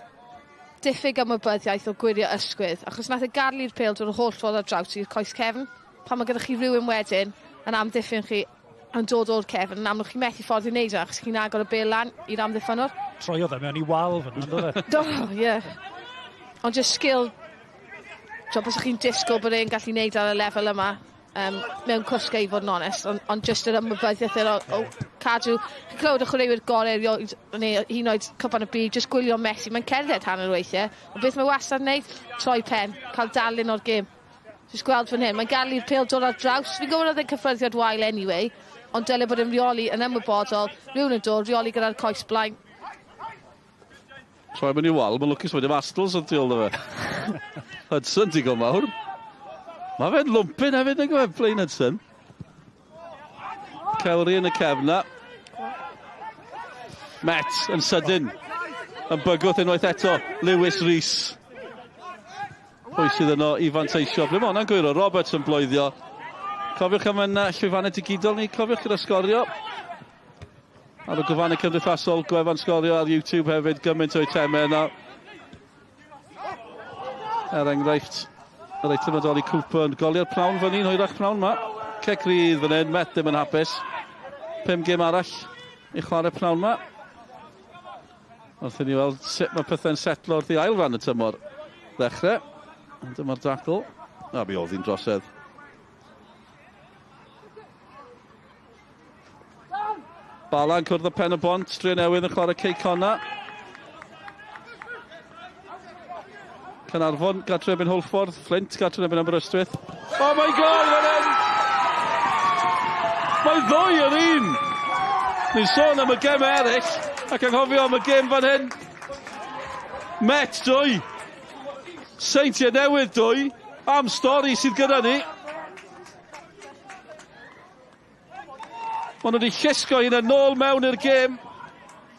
diffyg ymwybyddiaeth o gwirio ysgwydd, achos nath e gadw i'r pêl drwy'r holl ffordd ar draws i'r coes cefn. Pan mae gyda chi rhywun wedyn yn amddiffyn chi yn dod o'r cefn, yn amlwg chi methu ffordd i wneud e, achos chi'n agor y bêl lan i'r amddiffynwr. Troiodd e mewn i wal fan yna, do fe? Do, ie. Ond just skill, bys chi'n disgwyl bod e'n gallu wneud ar y lefel yma, mewn cwsgau i fod yn onest, ond just yr ymwybyddiaeth o cadw, chi'n clywed y chwaraewyr gorau erioed, neu hyd yn oed Cwpan y Byd, just gwylio Messi, mae'n cerdded hanner weithiau, ond beth mae wastad yn wneud? Troi pen, cael darlun o'r gêm. Just gweld fan hyn, mae'n gadw i'r pêl dod ar draws, fi'n gwybod oedd e'n cyffyrddiad wael anyway, ond dyle bod yn reoli yn ymwybodol, rhywun yn dod, reoli gyda'r coes blaen. Troi mewn i wal, mae'n lwcus wedi Astles yn tu ôl fe. Hudson digon mawr. Mae fe'n lwmpyn hefyd yn gwybod, Blaine Hudson. Cewri yn y cefn na. Met yn sydyn. Yn bygwth unwaith eto. Lewis Rees. Pwy sydd yno i fanteisio? Ble mae hwnna'n gwyro? Roberts yn bloeddio. Cofiwch am yn llwyfannau digidol ni. Cofiwch gyda Sgorio. Ar y gwefannau cymdeithasol, gwefan Sgorio ar YouTube hefyd. Gymaint o eitemau yna. Er enghraifft, yr eitem o Dolly Cooper yn golio'r pnawn fan hyn, hwyrach pnawn ma. Cic rydd fan hyn, Met ddim yn hapus. 5 gêm arall i chwarae pnawn ma. Wrth i ni weld sut mae pethau'n setlo wrth i ail ran y tymor ddechrau. Ond dyma'r dacl. A mi oedd hi'n drosedd. Bala'n cwrdd â Pen y Bont, Dre Newydd yn chwarae Cei Connah. Caernarfon gartre erbyn Hwlffordd, Flint gartre erbyn Aberystwyth. Oh my god, fan hyn! Mae ddwy yr un! Ni'n sôn am y gem eraill, ac anghofio am y gem fan hyn. Met 2, Seintiau Newydd 2, am stori sydd gyda ni. Maen nhw wedi llusgo un yn ôl mewn i'r gêm.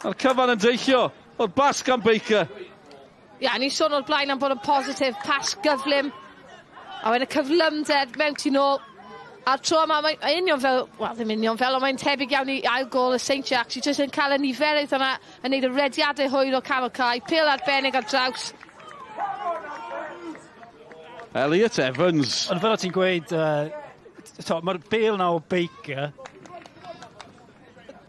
A'r cyfan yn deillio o'r bas gan Baker. Ia, yeah, ni'n sôn o'r blaen am bod yn positif, pas gyflym. A wedyn y cyflymder mewn tu nôl. A'r tro yma, mae'n union fel, wel ddim union fel, ond mae'n tebyg iawn i ail gôl y Seintiau, actually, jyst yn cael y niferoedd yna, yn neud y rediadau hwyr o canol cae, pêl arbennig ar draws. Elliot Evans. Ond fel o ti'n gweud, mae'r bêl na o Baker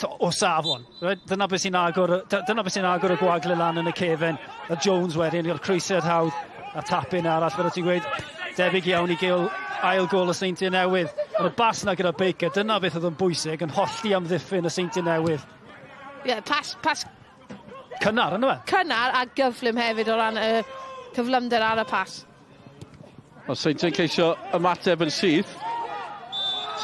o safon. Right? Dyna beth sy'n agor, dyna beth sy'n agor y gwagle lan yn y cefen. A Jones wedyn, gael croesiad hawdd a tap-in arall, fel o ti'n gweud, debyg iawn i gael ail gôl y Seintiau Newydd. Ond y bas na gyda Baker, dyna beth oedd yn bwysig, yn holli amddiffyn y Seintiau Newydd. Ie, yeah, pas cynnar, ynddo fe? Cynnar a gyflym hefyd o ran y cyflymder ar y pas. O Seintiau'n ceisio ymateb yn syth.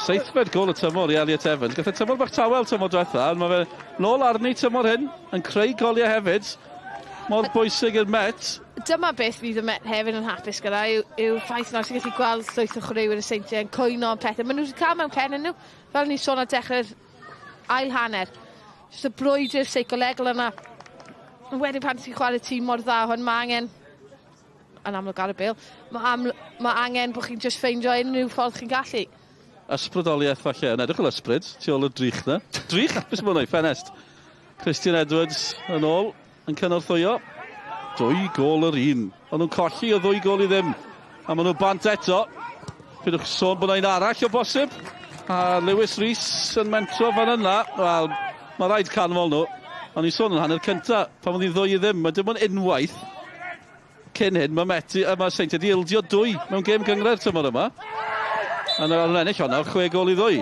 Seithfed gôl y tymor i Elliot Evans. Gath e tymor bach tawel tymor diwetha, ond mae fe nôl arni tymor hyn, yn creu goliau hefyd. Mor bwysig i'r Met. Dyma beth fydd y Met hefyd yn hapus gyda, yw'r ffaith nawr sy'n gallu gweld llwyth o chwaraewyr y Seintiau yn cwyno am pethau. Maen nhw wedi cael mewn pen nhw, fel ni sôn ar dechrau'r ail hanner. Jyst y brwydr seicolegol yna. Ond wedyn pan ti'n chwarae tîm mor dda hwn, mae angen, yn amlwg ar y bêl, mae angen bod chi'n just ffeindio unrhyw ffordd chi'n gallu. Ysbrydoliaeth falle, yn edrych fel ysbryd, tu ôl y drych na. Drych? Beth sy'n bod nhw? Ffenest. Christian Edwards yn ôl, yn cynorthwyo. 2 gôl yr un. Ond nhw'n colli o 2 gôl i ddim. A maen nhw bant eto. Pidwch sôn bod yna un arall o bosib. A Lewis Rees yn mentro fan yna. Wel, mae rhaid canmol nhw. Ond ni'n sôn yn hanner cynta, pan oedd hi'n 2 i ddim. Mae dim ond unwaith cyn hyn, mae Met, mae Seintiau wedi ildio 2 mewn gêm gynghrair tymor yma. A nhw'n ennill hwnna, 6 gôl i 2.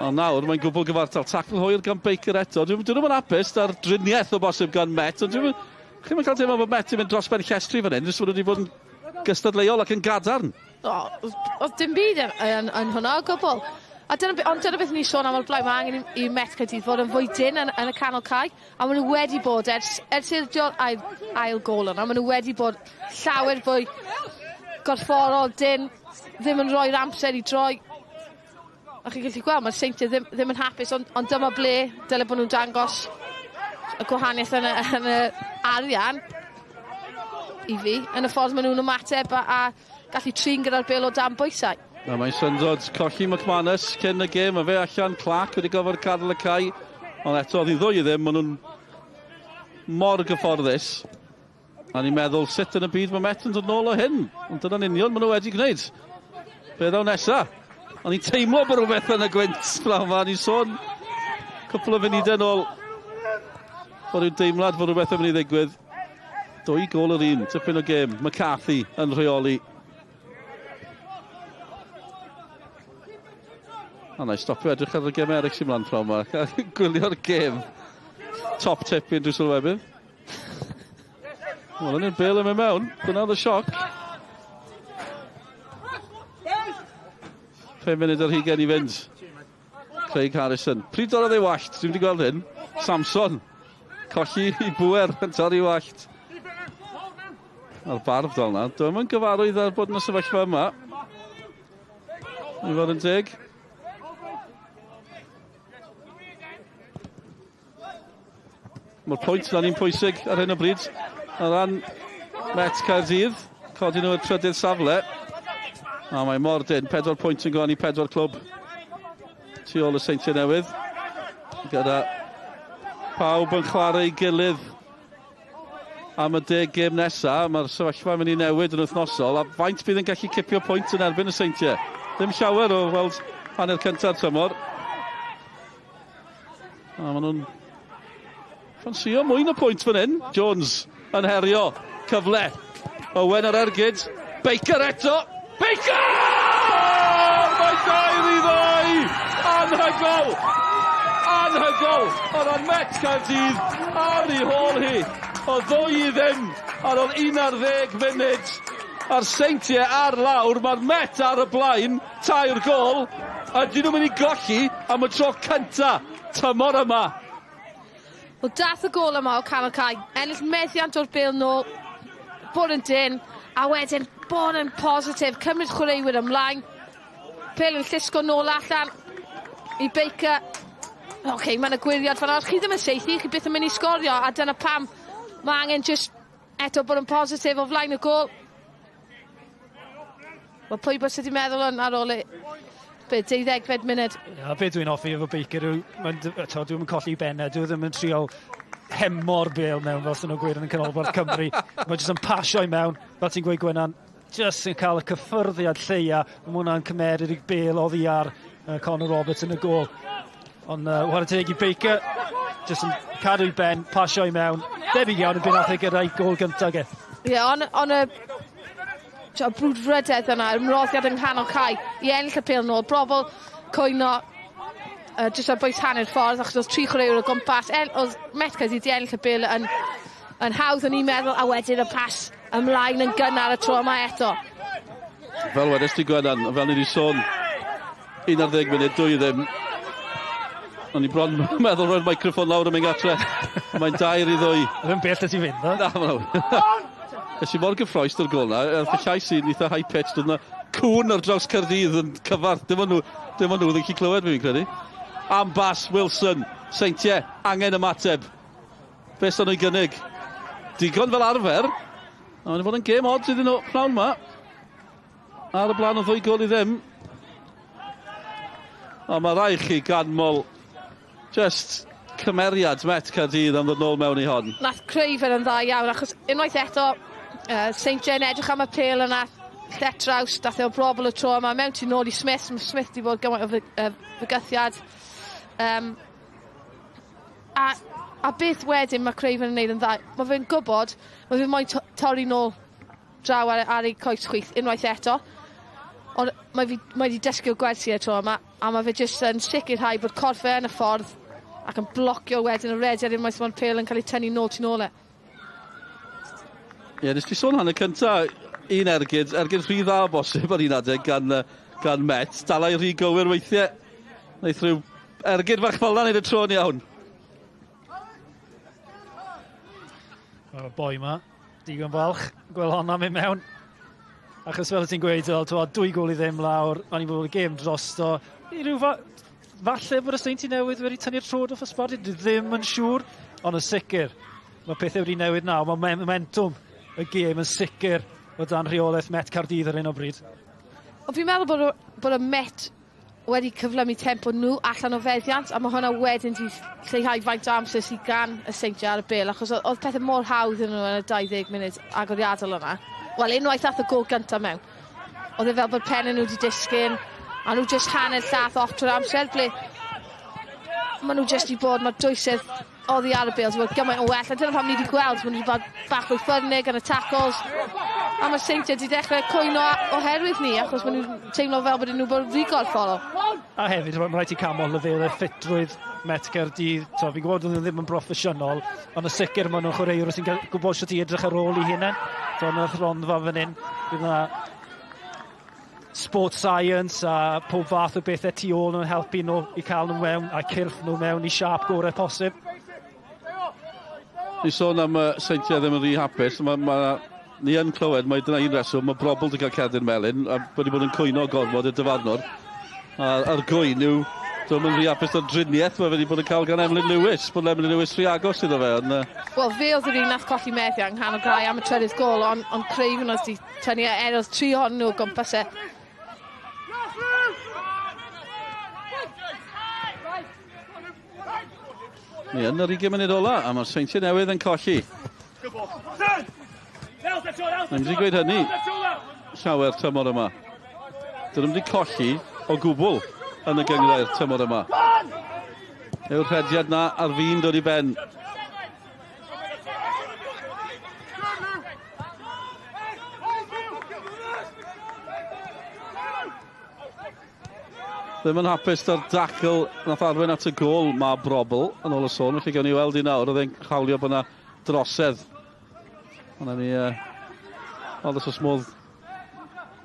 Ond nawr mae'n gwbl gyfartal. Tacl hwyr gan Baker eto. Dyn nhw'n hapus da'r driniaeth o bosib gan Met, ond dwi'n chi'n cael teimlo bod Met yn mynd dros ben llestri fan hyn, jyst bod nhw wedi bod yn gystadleuol ac yn gadarn. Oedd dim byd yn hwnna o gwbl. A ond dyna beth ni'n sôn am o'r blaen, mae angen i Met Caerdydd fod yn fwy dyn yn y canol cae, a maen nhw wedi bod, ers ildio'r ail gôl yna, maen nhw wedi bod llawer fwy gorfforol, dyn, ddim yn rhoi'r amser i droi. A chi'n gallu gweld, mae'r Seintiau ddim yn hapus, ond dyma ble dyle bod nhw'n dangos y gwahaniaeth yn y arian i fi, yn y ffordd maen nhw'n ymateb a gallu trin gyda'r bêl o dan bwysau. Na, mae'n syndod colli McManus cyn y gêm, a fe allan Clark wedi gofod gadael y cae, ond eto oedd hi'n 2 i ddim, maen nhw'n mor gyfforddus. A ni'n meddwl sut yn y byd mae Met yn dod nôl o hyn, ond dyna'n union maen nhw wedi gwneud. Be ddaw nesa? O'n i'n teimlo bod rhywbeth yn y gwynt pnawn 'ma, ni'n sôn cwpl o funudau nôl bod rhyw deimlad bod rhywbeth yn mynd i ddigwydd. 2 gôl yr un, tipyn o gêm, McCarthy yn rheoli. A na i stopio edrych ar y gêm eraill sy'n mlaen pnawn 'ma. Gwylio'r gêm. Top tip i unrhyw sylwebydd. Wel, yn i'r bêl yn mynd mewn. Dyna oedd y sioc. 5 munud ar hugain i fynd. Craig Harrison. Pryd dorrodd ei wallt? Dwi'm wedi gweld hyn. Samson. Colli i bwer yn torri wallt. A'r barf dal na. Dwi'n yn gyfarwydd ar bod yn y sefyllfa yma. I fod yn teg. Mae'r pwynt na'n un pwysig ar hyn o bryd. Ar ran Met Caerdydd, codi nhw i'r trydydd safle. A mae mor dyn, 4 pwynt yn gwahanu 4 clwb tu ôl y Seintiau Newydd. Gyda pawb yn chwarae ei gilydd am y 10 gêm nesaf, mae'r sefyllfa yn mynd i newid yn wythnosol, a faint bydd yn gallu cipio pwynt yn erbyn y Seintiau? Ddim llawer o weld hanner cynta'r tymor. A maen nhw'n ffansio mwy na pwynt fan hyn. Jones yn herio. Cyfle. Owen ar ergyd. Baker eto. Baker! Mae 2-2! Anhygol! Anhygol! O ran Met Caerdydd ar ei hôl hi. O 2-0 ar ôl 11 munud. A'r Seintiau ar lawr, mae'r Met ar y blaen, 3 gôl. A dyn nhw'n mynd i golli am y tro cynta tymor yma. Wel, dath y gôl yma o canol cae. Ennill meddiant o'r bêl nôl, bod yn dyn, a wedyn bod yn positif, cymryd chwaraewyr ymlaen. Bêl yn llusgo nôl allan i Baker. Oce, okay, mae'n y gwiriad fan os chi ddim yn seithi, chi byth yn mynd i sgorio, a dyna pam mae angen just eto bod yn positif o flaen y gôl. Wel, pwy bys wedi meddwl yn ar ôl be, 12fed munud. Ja, be dwi'n hoffi efo Baker yw, dwi'n yn colli bennau, dwi ddim yn trial hemo'r bêl mewn fel sy'n nhw'n gweud yn y canolbarth Cymru. Mae jyst yn pasio i mewn, fel ti'n gweud Gwenan, jyst yn cael y cyffyrddiad lleia, mae hwnna'n cymeryd i bêl oddi ar Conor Roberts yn y gôl. Ond whare teg i Baker, jyst yn cadw i ben, pasio i mewn, debyg iawn yn byd nath e gyda'i gôl gyntaf ge. Ie, yeah, on y brwdfrydedd yna, ymroddiad yng nghanol cae i ennill y pêl nôl, brobl cwyno jyst ar bwys hanner ffordd, achos oedd 3 chwaraewr o gwmpas. Oedd Met Caerdydd wedi ennill y bêl yn hawdd o'n i'n meddwl, a wedyn y pas ymlaen yn gynnar y tro yma eto. Fel wedest ti Gwenan, fel ni wedi sôn, 11 munud, 2-0. O'n i bron meddwl roi'r microffon lawr yn mynd gatre. Mae'n 2-2. Rwy'n bell y ti fynd, no? Na, ma'n. Es i mor gyffroes o'r gôl na, oedd y llais i'n eitha high-pitched, oedd na cwn ar draws Caerdydd yn cyfarth, dim ond nhw ddim yn gallu clywed fi'n credu. Ambas, Wilson, Seintiau, angen ymateb. Be sy'n nhw'n gynnig? Digon fel arfer. A mae'n fod yn gêm odds iddyn nhw pnawn yma. Ar y blaen o 2 gôl i ddim. A mae rai chi ganmol just cymeriad Met Caerdydd am ddod nôl mewn i hon. Nath Craven yn dda iawn, achos unwaith eto, Seintiau'n edrych am y pêl yna, lletraws, dath e o brobl y tro yma, mewn tu nôl i Smith, mae Smith wedi bod gymaint o fygythiad. A beth wedyn mae Craven yn wneud yn dda, mae fe'n gwybod, mae fe'n moyn torri nôl draw ar ei coes chwith unwaith eto. Ond mae wedi dysgu o gwersi y tro yma, a mae fe jyst yn sicrhau bod corff e yn y ffordd ac yn blocio wedyn y rediad unwaith mae'r pêl yn cael ei tynnu nôl tu nôl e. Ie, nes ti sôn hanner cynta, un ergyd rhy dda o bosib ar un adeg gan Met, dalai rhy gywir weithiau. Wnaeth rhyw ergyd fach fel 'na wneud y tro'n iawn. Y boi ma, digon falch, gweld honna mynd mewn. Achos fel ti'n gweud, 2 gôl i ddim lawr, o'n i'n bod y gêm drosto. Falle bod y Seintiau Newydd wedi tynnu'r trod off y sbardun, dwi ddim yn siŵr, ond yn sicr, mae pethau wedi newid nawr, mae momentum y gêm yn sicr o dan rheolaeth Met Caerdydd ar hyn o bryd. Ond fi'n meddwl bod y Met wedi cyflymu tempo nhw allan o feddiant, a mae hwnna wedyn di lleihau faint o amser sydd gan y Seintiau ar y bêl, achos oedd pethau mor hawdd yn nhw yn y 20 munud agoriadol yna. Wel, unwaith ath y gôl gyntaf mewn, oedd e fel bod pennau nhw wedi disgyn, a nhw just hanner llath off trwy'r amser, ble maen nhw just i bod, mae'r dwysedd oddi ar y bêl, wedi bod gymaint o well, a dyna pam ni wedi gweld, maen nhw wedi bod bach fwy ffyrnig yn y tackles, a mae Seintiau wedi dechrau cwyno oherwydd ni, achos maen nhw'n teimlo fel bod nhw bod rhy gorfforol. A hefyd, mae'n rhaid i canmol lefelau ffitrwydd Met Caerdydd. Fi'n gwybod nhw ddim yn broffesiynol, ond yn sicr maen nhw'n chwaraewr sy'n gwybod sut i edrych ar ôl i hunain. Yn y rhondda fan hyn, bydd yna sports science a pob fath o bethau tu ôl nhw'n helpu nhw i cael nhw mewn a cyrff nhw mewn i siâp gorau posib. Ni sôn am Seintiau ddim yn rhy hapus. Ni yn clywed, mae dyna un reswm, mae Brobl wedi cael cerdyn melyn, a wedi bod yn cwyno gormod i'r dyfarnwr. A'r gwyn yw, dwi'n yn rhy hapus o'r driniaeth mae wedi bod yn cael gan Emlyn Lewis, bod Emlyn Lewis rhy agos iddo fe. Ond, Wel, fe oedd yr un nath colli methiant yng nghanol cae am y trydydd gol, ond Craven oedd wedi tynnu er oedd tri ohonyn nhw o gwmpas e. Ni yn yr 20 munud ola, a mae'r Seintiau Newydd yn colli. Mae'n wedi gweud hynny llawer tymor yma. Dyn nhw'n wedi colli o gwbl yn y gynghrair tymor yma. Yw'r rhediad na ar fin dod i ben. Ddim yn hapus da'r dacl nath arwain at y gôl mae Brobl yn ôl y sôn, felly gawn ni weld i nawr, oedd e'n hawlio bod yna drosedd. Ond ni, oedd os oes modd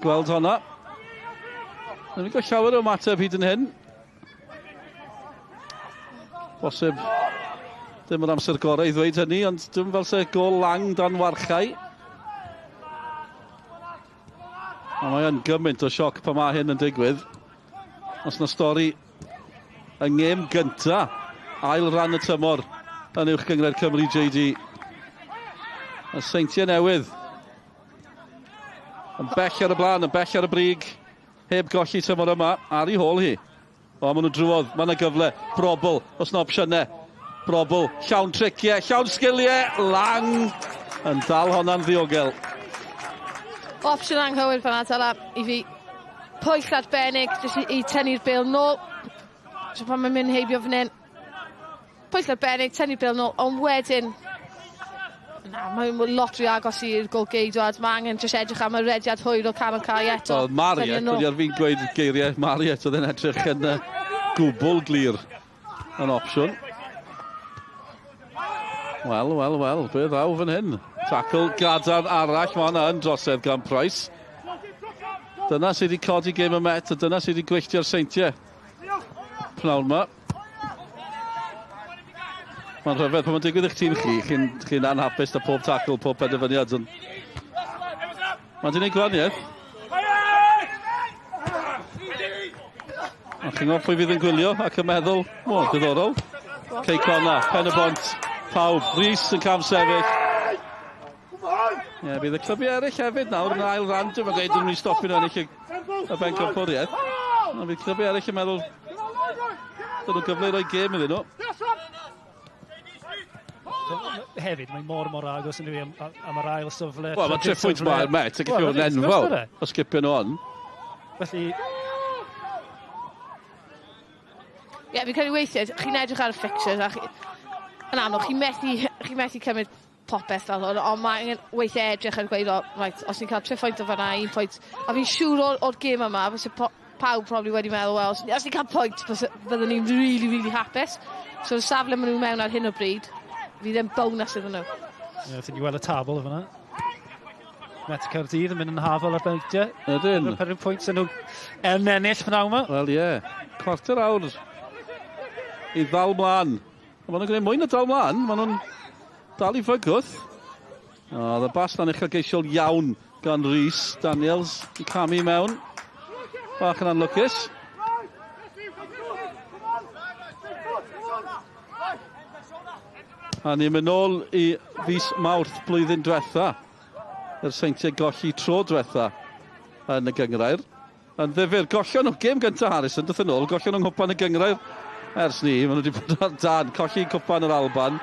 gweld honna. Ni'n cael llawer o ymateb hyd yn hyn. Bosib ddim yr amser gorau i ddweud hynny, ond dim fel se gôl lang dan warchau. A mae yn gymaint o sioc pan mae hyn yn digwydd. Os na stori yng ngêm gynta, ail ran y tymor yn Uwch Gynghrair Cymru JD. Y Seintiau Newydd yn bell ar y blaen, yn bell ar y brig, heb golli tymor yma, ar ei hôl hi. O, maen nhw drwodd, mae yna gyfle, Brobl, os na opsiynau. Brobl, llawn triciau, llawn sgiliau, Lang yn dal honna'n ddiogel. Opsiwn anghywir fan adala i fi. Pwyll arbennig jyst i tynnu'r bêl nôl. So pan mae'n mynd heibio fan hyn. Pwyll arbennig, tynnu'r bêl nôl, ond wedyn na, mae'n lot rhy agos i'r golgeidwad. Mae angen jyst edrych am y rediad hwyr o canol cae eto. Wel, Mariet, wedi ar fi'n gweud geiriau Mariet, oedd e'n edrych yn gwbl glir yn opsiwn. Wel, wel, wel, be ddaw fan hyn? Tackle gadarn arall, mae hwnna yn drosedd gan Price. Dyna sydd wedi codi gêm y Met, a dyna sydd wedi gwylltio'r Seintiau pnawn yma. Mae'n rhyfedd pan mae'n digwydd i'ch tîm chi, chi'n anhapus da pob tackle, pob penderfyniad. Ond mae'n di wneud gwahaniaeth. A chi'n gwybod pwy fydd yn gwylio ac yn meddwl, o, diddorol. Cei Connah, Pen y Bont, pawb, Rhys yn cam sefyll. Ie, bydd y clybiau eraill hefyd nawr yn ail ran, dwi'n meddwl dyn nhw'n stopio nhw ennill y bencampwriaeth. Ond bydd clybiau eraill yn meddwl dyn nhw'n gyfle i roi gêm iddyn nhw. Hefyd, mae mor agos yn dwi am yr ail safle. Wel, mae 3 pwynt mae'r Met yn gallu bod yn enfawr o sgipio nhw on. Felly... Ie, fi'n credu weithiau, chi'n edrych ar y fixtures a chi... Yn amlwg, chi'n methu cymryd popeth fel hwn, ond mae angen weithiau edrych ar gweud, o, right, os ni'n cael 3 pwynt o fan'na, 1 pwynt. A fi'n siŵr o'r gêm yma, fyse pawb probably wedi meddwl, wel, os ni'n cael pwynt, byddwn ni'n really, really hapus. So'r safle maen nhw mewn ar hyn o bryd, fydd e'n bonus iddyn nhw. Ie, wrth i ni weld y tabl o fan'na. Met Caerdydd yn mynd yn hafol ar bwyntiau. Ydyn. 4 pwynt yn nhw yn ennill pnawn yma. Wel, ie. 25 awr i ddal mlaen. A maen nhw'n gwneud mwy na dal mlaen. Maen nhw'n dal i fygwth. Oedd y bas na'n uchelgeisiol iawn gan Rhys Daniels i camu mewn. Bach yn anlwcus. A ni'n mynd nôl i fis Mawrth blwyddyn diwetha. Yr Seintiau golli tro diwetha yn y gynghrair. Yn ddifyr, gollon nhw gêm gyntaf Harrison, dod yn ôl, gollon nhw'n nghwpan y gynghrair ers ni. Maen nhw wedi bod ar dan, colli cwpan yr Alban.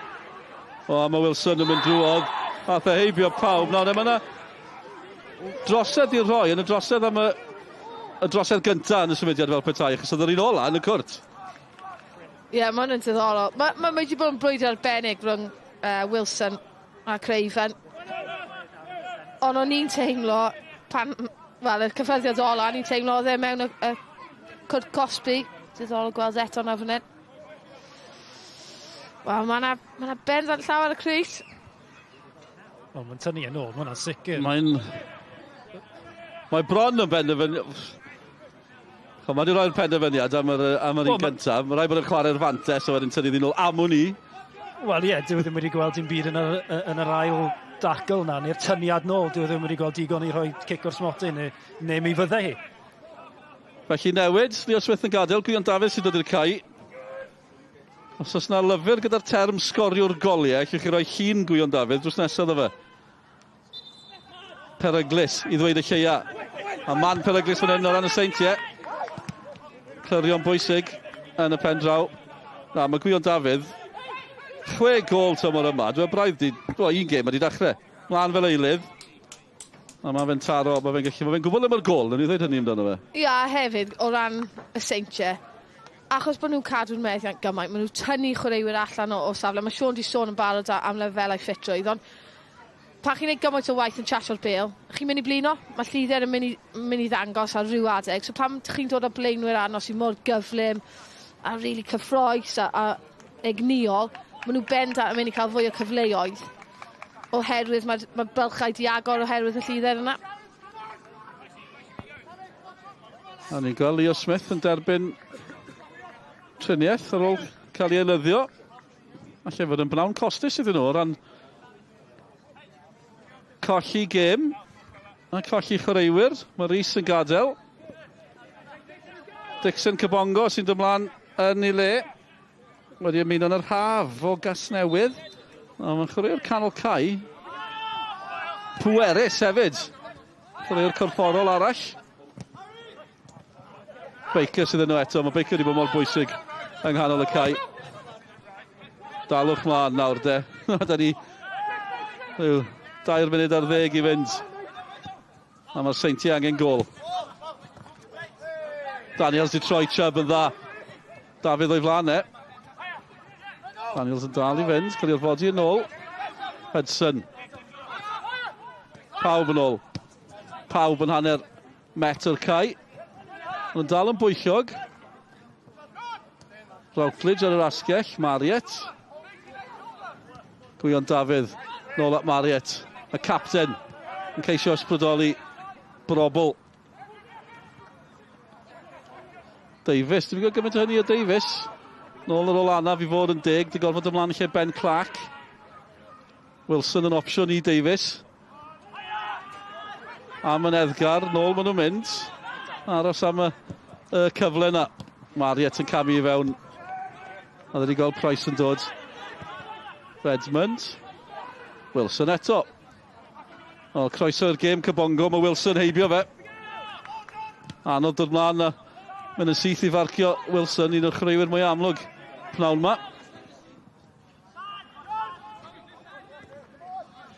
O, a mae Wilson yn mynd drwodd. Ath e heibio pawb. Nawr, mae yna drosedd i'r rhoi, yn y drosedd am y drosedd gyntaf yn y symudiad fel petai, achos oedd yr un ola yn y cwrt. Ie, yeah, mae hwn yn diddorol. Mae wedi bod yn brwydr arbennig rhwng Wilson a Craven. Ond o'n i'n teimlo, pan, wel, y cyffyrddiad ola, o'n i'n teimlo oedd e mewn y cwrt cosbi. Diddorol gweld eto nawr fan hyn. Wel, mae yna bendant llaw ar y crys. Wel, mae'n tynnu yn ôl, mae hwnna'n sicr. Mae bron yn benderfyniad. Mae wedi rhoi'r penderfyniad am yr un gyntaf. Mae rhaid bod yn chwarae'r fantes a wedyn tynnu ddyn nôl am wn i. Wel ie, dyw e ddim wedi gweld dim byd yn yr, yn yr ail dacl na, neu'r tyniad nôl, dyw e ddim wedi gweld digon i rhoi cic o'r smotyn, neu, neu mi fydde hi. Felly newid, Leo Smith yn gadael, Gwion Dafydd sy'n dod i'r cae. Os oes yna lyfr gyda'r term sgoriwr goliau, allwch chi roi llun Gwion Dafydd drws nesaf iddo fe. Peryglus i ddweud y lleia. A man peryglus fan hyn o ran y Seintiau. Clirio'n bwysig yn y pen draw. Na, mae Gwion Dafydd, 6 gôl tymor yma. Dwi'n braidd di, o, un gêm wedi dechrau. Mlaen fel eilydd. A mae fe'n taro, mae fe'n gallu, mae fe'n gwybod le mae'r gôl, nawn ni ddweud hynny amdano fe. Ia, a hefyd, o ran y Seintiau, achos bod nhw'n cadw'r meddiant gymaint, maen nhw'n tynnu chwaraewyr allan o, o safle. Mae Sean di sôn yn barod am lefelau ffitrwydd, ond pan chi'n gwneud gymaint o waith yn chasio'r bêl, chi'n mynd i blino. Mae llider yn mynd i, mynd i ddangos ar ryw adeg. So pam chi'n dod â blaenwyr arno sy'n mor gyflym a really cyffroes a, a egnïol, maen nhw bendant yn mynd i cael fwy o cyfleoedd oherwydd mae'r mae bylchau di agor oherwydd y llider yna. A ni'n gweld Leo Smith yn derbyn triniaeth ar ôl cael ei eilyddio. Alle fod yn bnawn costus iddyn nhw o ran colli gêm a colli chwaraewyr. Mae Rhys yn gadael. Dixon Kabongo sy'n dod mlaen yn ei le. Wedi ymuno yn yr haf o Gasnewydd. A mae'n chwaraewr canol cae. Pwerus hefyd. Chwaraewr corfforol arall. Baker sydd yno eto. Mae Baker wedi bod mor bwysig yng nghanol y cae. Dalwch mlaen nawr de. Da ni rhyw 2 munud ar ddeg i fynd. A mae'r Seintiau angen gôl. Daniels di troi Chubb yn dda. Dafydd o'i flaen e. Daniels yn dal i fynd, cael ei orfodi yn ôl. Hudson. Pawb yn ôl. Pawb yn hanner metr cae. Mae'n dal yn bwyllog. Routledge ar yr asgell, Marriott. Gwion Dafydd, nôl at Marriott. Y capten yn ceisio ysbrydoli Brobl. Davies, dwi'n gwybod gymaint o hynny o Davies. Nôl ar ôl anaf i fod yn deg, di gorfod ymlaen lle Ben Clark. Wilson yn opsiwn i Davies. Am yn Edgar, nôl maen nhw'n mynd. Aros am y, y cyfle yna. Marriott yn camu i fewn. A wedi gweld Price yn dod. Redmond. Wilson eto. O, croeso i'r gêm Kabongo, mae Wilson heibio fe. Anodd dod mlaen na. Mynd yn syth i farcio Wilson, un o'r chwaraewyr mwy amlwg pnawn ma.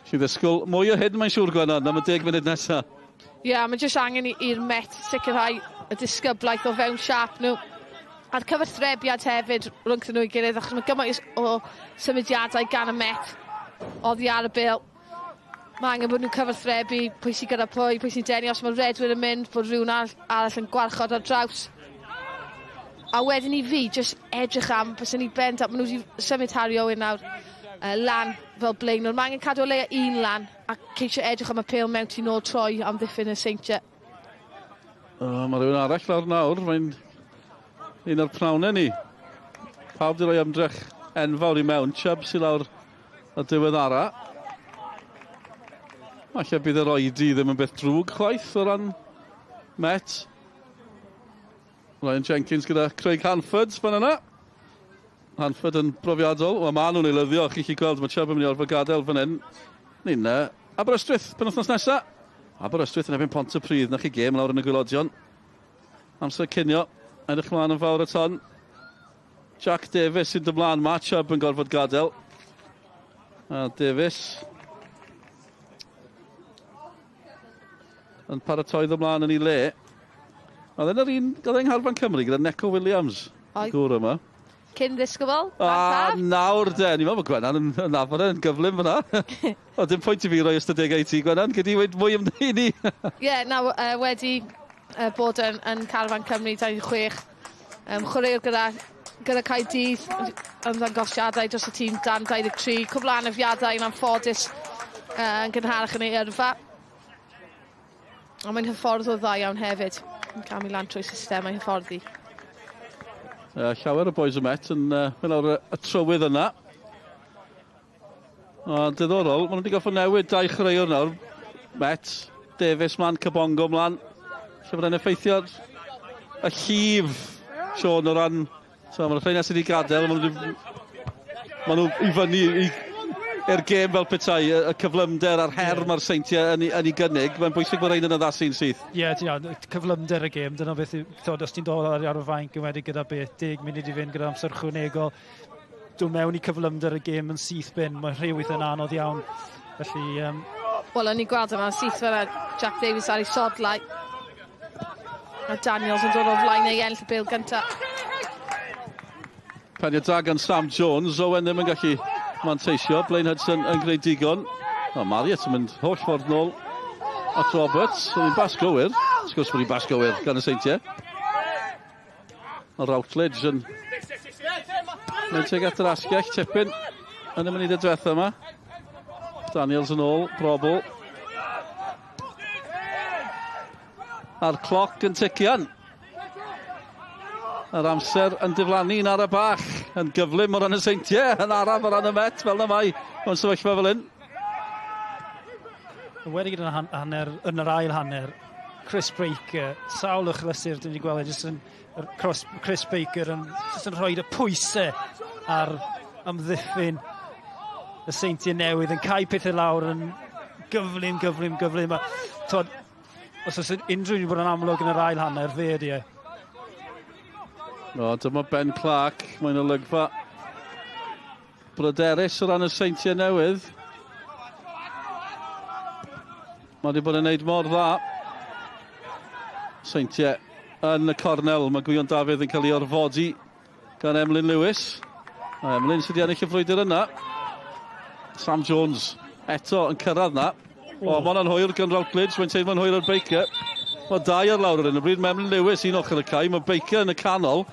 Chi ddisgwyl mwy o hyn mae'n siŵr Gwennan am y 10 munud nesaf. Ie, yeah, mae jyst angen i'r Met sicrhau y disgyblaeth o fewn siâp nhw. A'r cyfathrebiad hefyd rhwngthyn nhw i gilydd, achos mae gymaint o symudiadau gan y Met oddi ar y bêl. Mae angen bod nhw'n cyfathrebu pwy sy'n gyda pwy, pwy sy'n denu, os mae redwyr yn mynd, bod rhywun arall yn gwarchod ar draws. A wedyn i fi, jyst edrych am, bys ni bendant, maen nhw wedi symud Harry Owen nawr lan fel blaenwr. Mae angen cadw o leia un lan a ceisio edrych am y pêl mewn tu nôl troi am ddiffyn y Seintiau. Oh, mae rhywun arall lawr nawr, mae'n un o'r pnawnau ni. Pawb wedi rhoi ymdrech enfawr i mewn. Chubb sy'n lawr y diweddara. Falle bydd yr oedi ddim yn beth drwg chwaith o ran Met. Ryan Jenkins gyda Craig Hanford fan yna. Hanford yn brofiadol. Wel, maen nhw'n ei lyddio. Chi'n gallu gweld, mae Chubb yn mynd i orfod gadael fan hyn. Ni'n Aberystwyth, penwythnos nesa. Aberystwyth yn erbyn Pontypridd. Na chi gêm lawr yn y gwaelodion. Amser cinio. Edrych mlaen yn fawr at hon. Jack Davies sy'n dymlaen. Mae Chubb yn gorfod gadael. A Davies yn paratoi ymlaen yn ei le. Oedd e'n yr un, oedd e'n Ngharfan Cymru gyda Neco Williams, y gŵr yma. Cyn ddisgybl. A nawr de, ni'n meddwl bod Gwennan yn nabod e'n gyflym fyna. O, dim pwynt i fi roi ystadegau i ti, Gwennan, gyd i weud mwy amdani ni. Ie, na, wedi bod yn, yn Carfan Cymru 26. Chwaraewr gyda, gyda Caerdydd, ymddangosiadau dros y tîm dan 23, cwbl o anafiadau yn anffodus yn gynharach yn ei yrfa. A mae'n hyfforddwr dda iawn hefyd. Yn camu lan trwy systemau hyfforddi. Llawer o boys y Met yn mynd lawr y, y trywydd yna. O, diddorol, maen nhw wedi gorfod newid dau chwaraewr nawr. Met, Davies mlaen, Kabongo mlaen. Lle bod e'n effeithio ar y llif, Sean, o ran... So, mae'r rheina sydd wedi gadael, maen nhw, maen nhw i fyny i, i'r gêm fel petai, y, y cyflymder a'r her yeah. mae'r Seintiau yn, yn ei gynnig. Mae'n bwysig bod rhain yn addasu'n syth. Ie, yeah, ti'n iawn, cyflymder y gêm, dyna beth, thod, os ti'n dod ar, ar y fainc yn wedi gyda beth, 10 munud i fynd gyda amser chwnegol, dod mewn i cyflymder y gêm yn syth bin, mae rhyw weithio'n anodd iawn. Felly... Um... Wel, o'n i'n gweld yma'n syth fel Jack Davies ar ei sodlau. A Daniels yn dod o flaen ei ennill y bêl gyntaf. Penio da gan Sam Jones, Owen ddim yn gallu manteisio. Blaine Hudson yn gwneud digon. O, Marriott yn mynd holl ffordd nôl at Roberts. Oedd hi'n bas gywir. Wrth gwrs bod hi'n bas gywir gan y Seintiau. Mae Routledge yn mynd tuag at yr asgell, tipyn yn y munudau diwetha yma. Daniels yn ôl, Brobl. A'r cloc yn tician. Yr amser yn diflannu yn ara bach, yn gyflym o ran y Seintiau, yn araf o ran y Met, fel na mae mewn sefyllfa fel hyn. Wedi gyda'n hanner, yn yr ail hanner, Chris Baker, sawl achlysur dyn ni wedi gweld e jyst yn Chris, Chris Baker yn, jyst yn rhoi y pwysau ar amddiffyn y Seintiau Newydd yn cael pethau lawr yn gyflym, gyflym, gyflym. A, tod, os oes unrhyw un bod yn amlwg yn yr ail hanner, fe ydi e. O, dyma Ben Clark, mae'n olygfa bryderus o ran y Seintiau Newydd. Mae wedi bod yn neud mor dda. Seintiau yn y cornel. Mae Gwion Dafydd yn cael ei orfodi gan Emlyn Lewis. A Emlyn sydd wedi ennill y frwydr yna. Sam Jones eto yn cyrraedd na. O, mae hwnna'n hwyr gan Routledge. Mae'n teimlo'n hwyr ar Baker. Mae dau ar lawr ar hyn o bryd. Mae Emlyn Lewis un ochr y cae. Mae Baker yn y canol.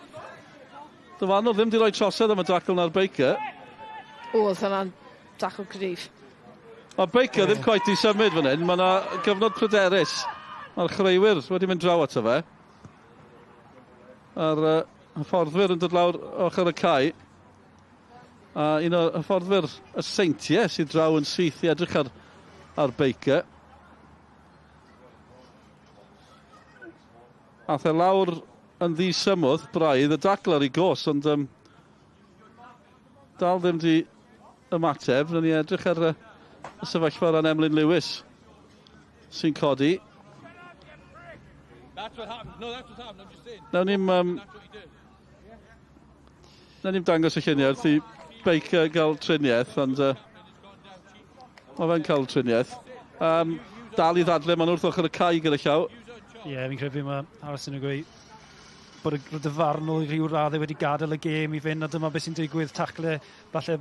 Dyfarnwr ddim wedi rhoi trosedd am y dacl na'r Baker. O, oedd hwnna'n dacl gryf. Mae Baker ddim cweit i symud fan hyn. Mae yna gyfnod pryderus. Mae'r chwaraewyr wedi mynd draw ato fe. A'r uh, hyfforddwyr yn dod lawr ochr y cae. A un o hyfforddwyr y Seintiau sydd draw yn syth i edrych ar, ar Baker. Ath e lawr yn ddisymwth, braidd, y dacl ar ei gos, ond um, dal ddim di ymateb. Rydyn ni edrych ar y, y sefyllfa ran Emlyn Lewis sy'n codi. Nawn ni'm... Um, nawn ni'm dangos y lluniau wrth i Baker gael triniaeth, ond uh, mae fe'n cael triniaeth. Um, dal i ddadle, maen wrth ochr y cae gyda llaw. Ie, yeah, fi'n credu mae Harrison yn gweud bod y dyfarnwr i ryw raddau wedi gadael y gêm i fynd, a dyma beth sy'n digwydd, tacle, falle...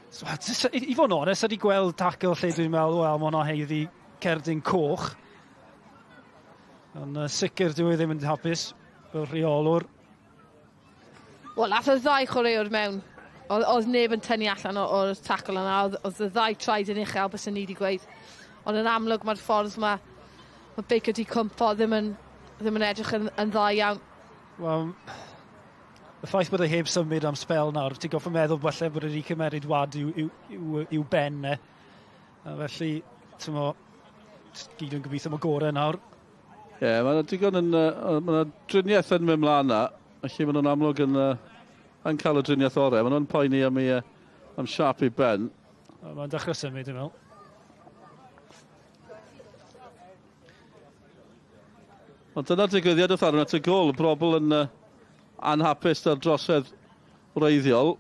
So, i fod yn onest, wedi gweld tackle lle dwi'n meddwl, wel, mae hwnna heiddi cerdyn coch. Ond uh, sicr dwi e ddim yn hapus fel rheolwr. Wel, nath y ddau chwaraewr mewn. Oedd, oedd neb yn tynnu allan o'r tackle yna. Oedd, oedd y ddau traed yn uchel, bys ni wedi gweud. Ond yn amlwg mae'r ffordd mae, mae Baker di cwmpo ddim yn, ddim yn edrych yn, yn dda iawn. Wel, y ffaith bod e heb symud am sbel nawr, ti'n goffa meddwl falle bod e wedi cymeryd wad i'w, i'w, i'w, i'w ben e. A felly, ti'n mo, gyd yn gobeithio am y gorau nawr. Ie, yeah, mae'n digon yn... Uh, mae driniaeth yn mynd mlaen na. Felly maen nhw'n amlwg yn, uh, yn cael y driniaeth orau. Maen nhw'n poeni am, ei, uh, am siap i ben. Mae'n dechrau symud, dwi'n meddwl. Ond dyna'r digwyddiad wrth arwain at y gol. Brobl yn uh, anhapus ar drosedd wreiddiol.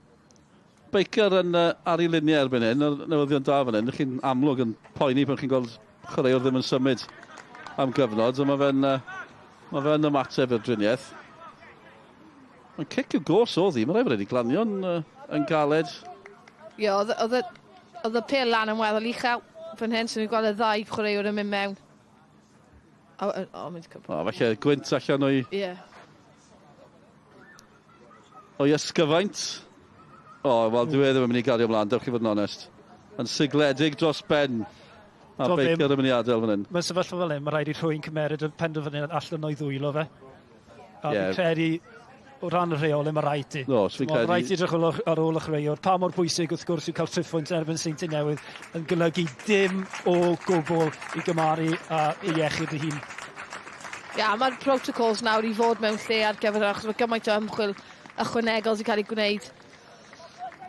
Baker yn uh, ar ei luniau erbyn hyn, yr newyddion da fan hyn. Chi'n amlwg yn poeni pan chi'n gweld chwaraewr ddim yn symud am gyfnod, ond mae fe'n uh, mae fe'n ymateb i'r driniaeth. Mae'n cic i'w gos oedd hi, mae rhaid bod wedi glanio'n uh, yn galed. Ie, yeah, oedd, oedd, oedd y pel lan yn weddol uchel fan hyn, so ni'n gweld y ddau chwaraewr yn mynd mewn. O, o, o, mynd cwmpo. O, falle gwynt allan o'i... Ie. Yeah. O'i ysgyfaint. O, wel, dwi e ddim yn mynd i gario ymlaen, dewch chi fod yn onest. Yn sigledig dros ben. A Baker yn mynd i adael fan hyn. Mae'n sefyllfa fel hyn, mae rhaid i rhywun cymeryd y penderfyniad allan o'i ddwylo fe. A yeah. fi'n credu O ran y rheolau, mae rhaid ti. No, fi'n credu... Rhaid ti edrych ar ôl y chwaraewr. Pa mor bwysig, wrth gwrs, yw cael triphwynt erbyn Seintiau Newydd yn golygu dim o gwbl i gymaru a i iechyd ei hun. Ia, yeah, mae'r protocols nawr i fod mewn lle ar gyfer achos mae gymaint o ymchwil ychwanegol sy'n cael ei gwneud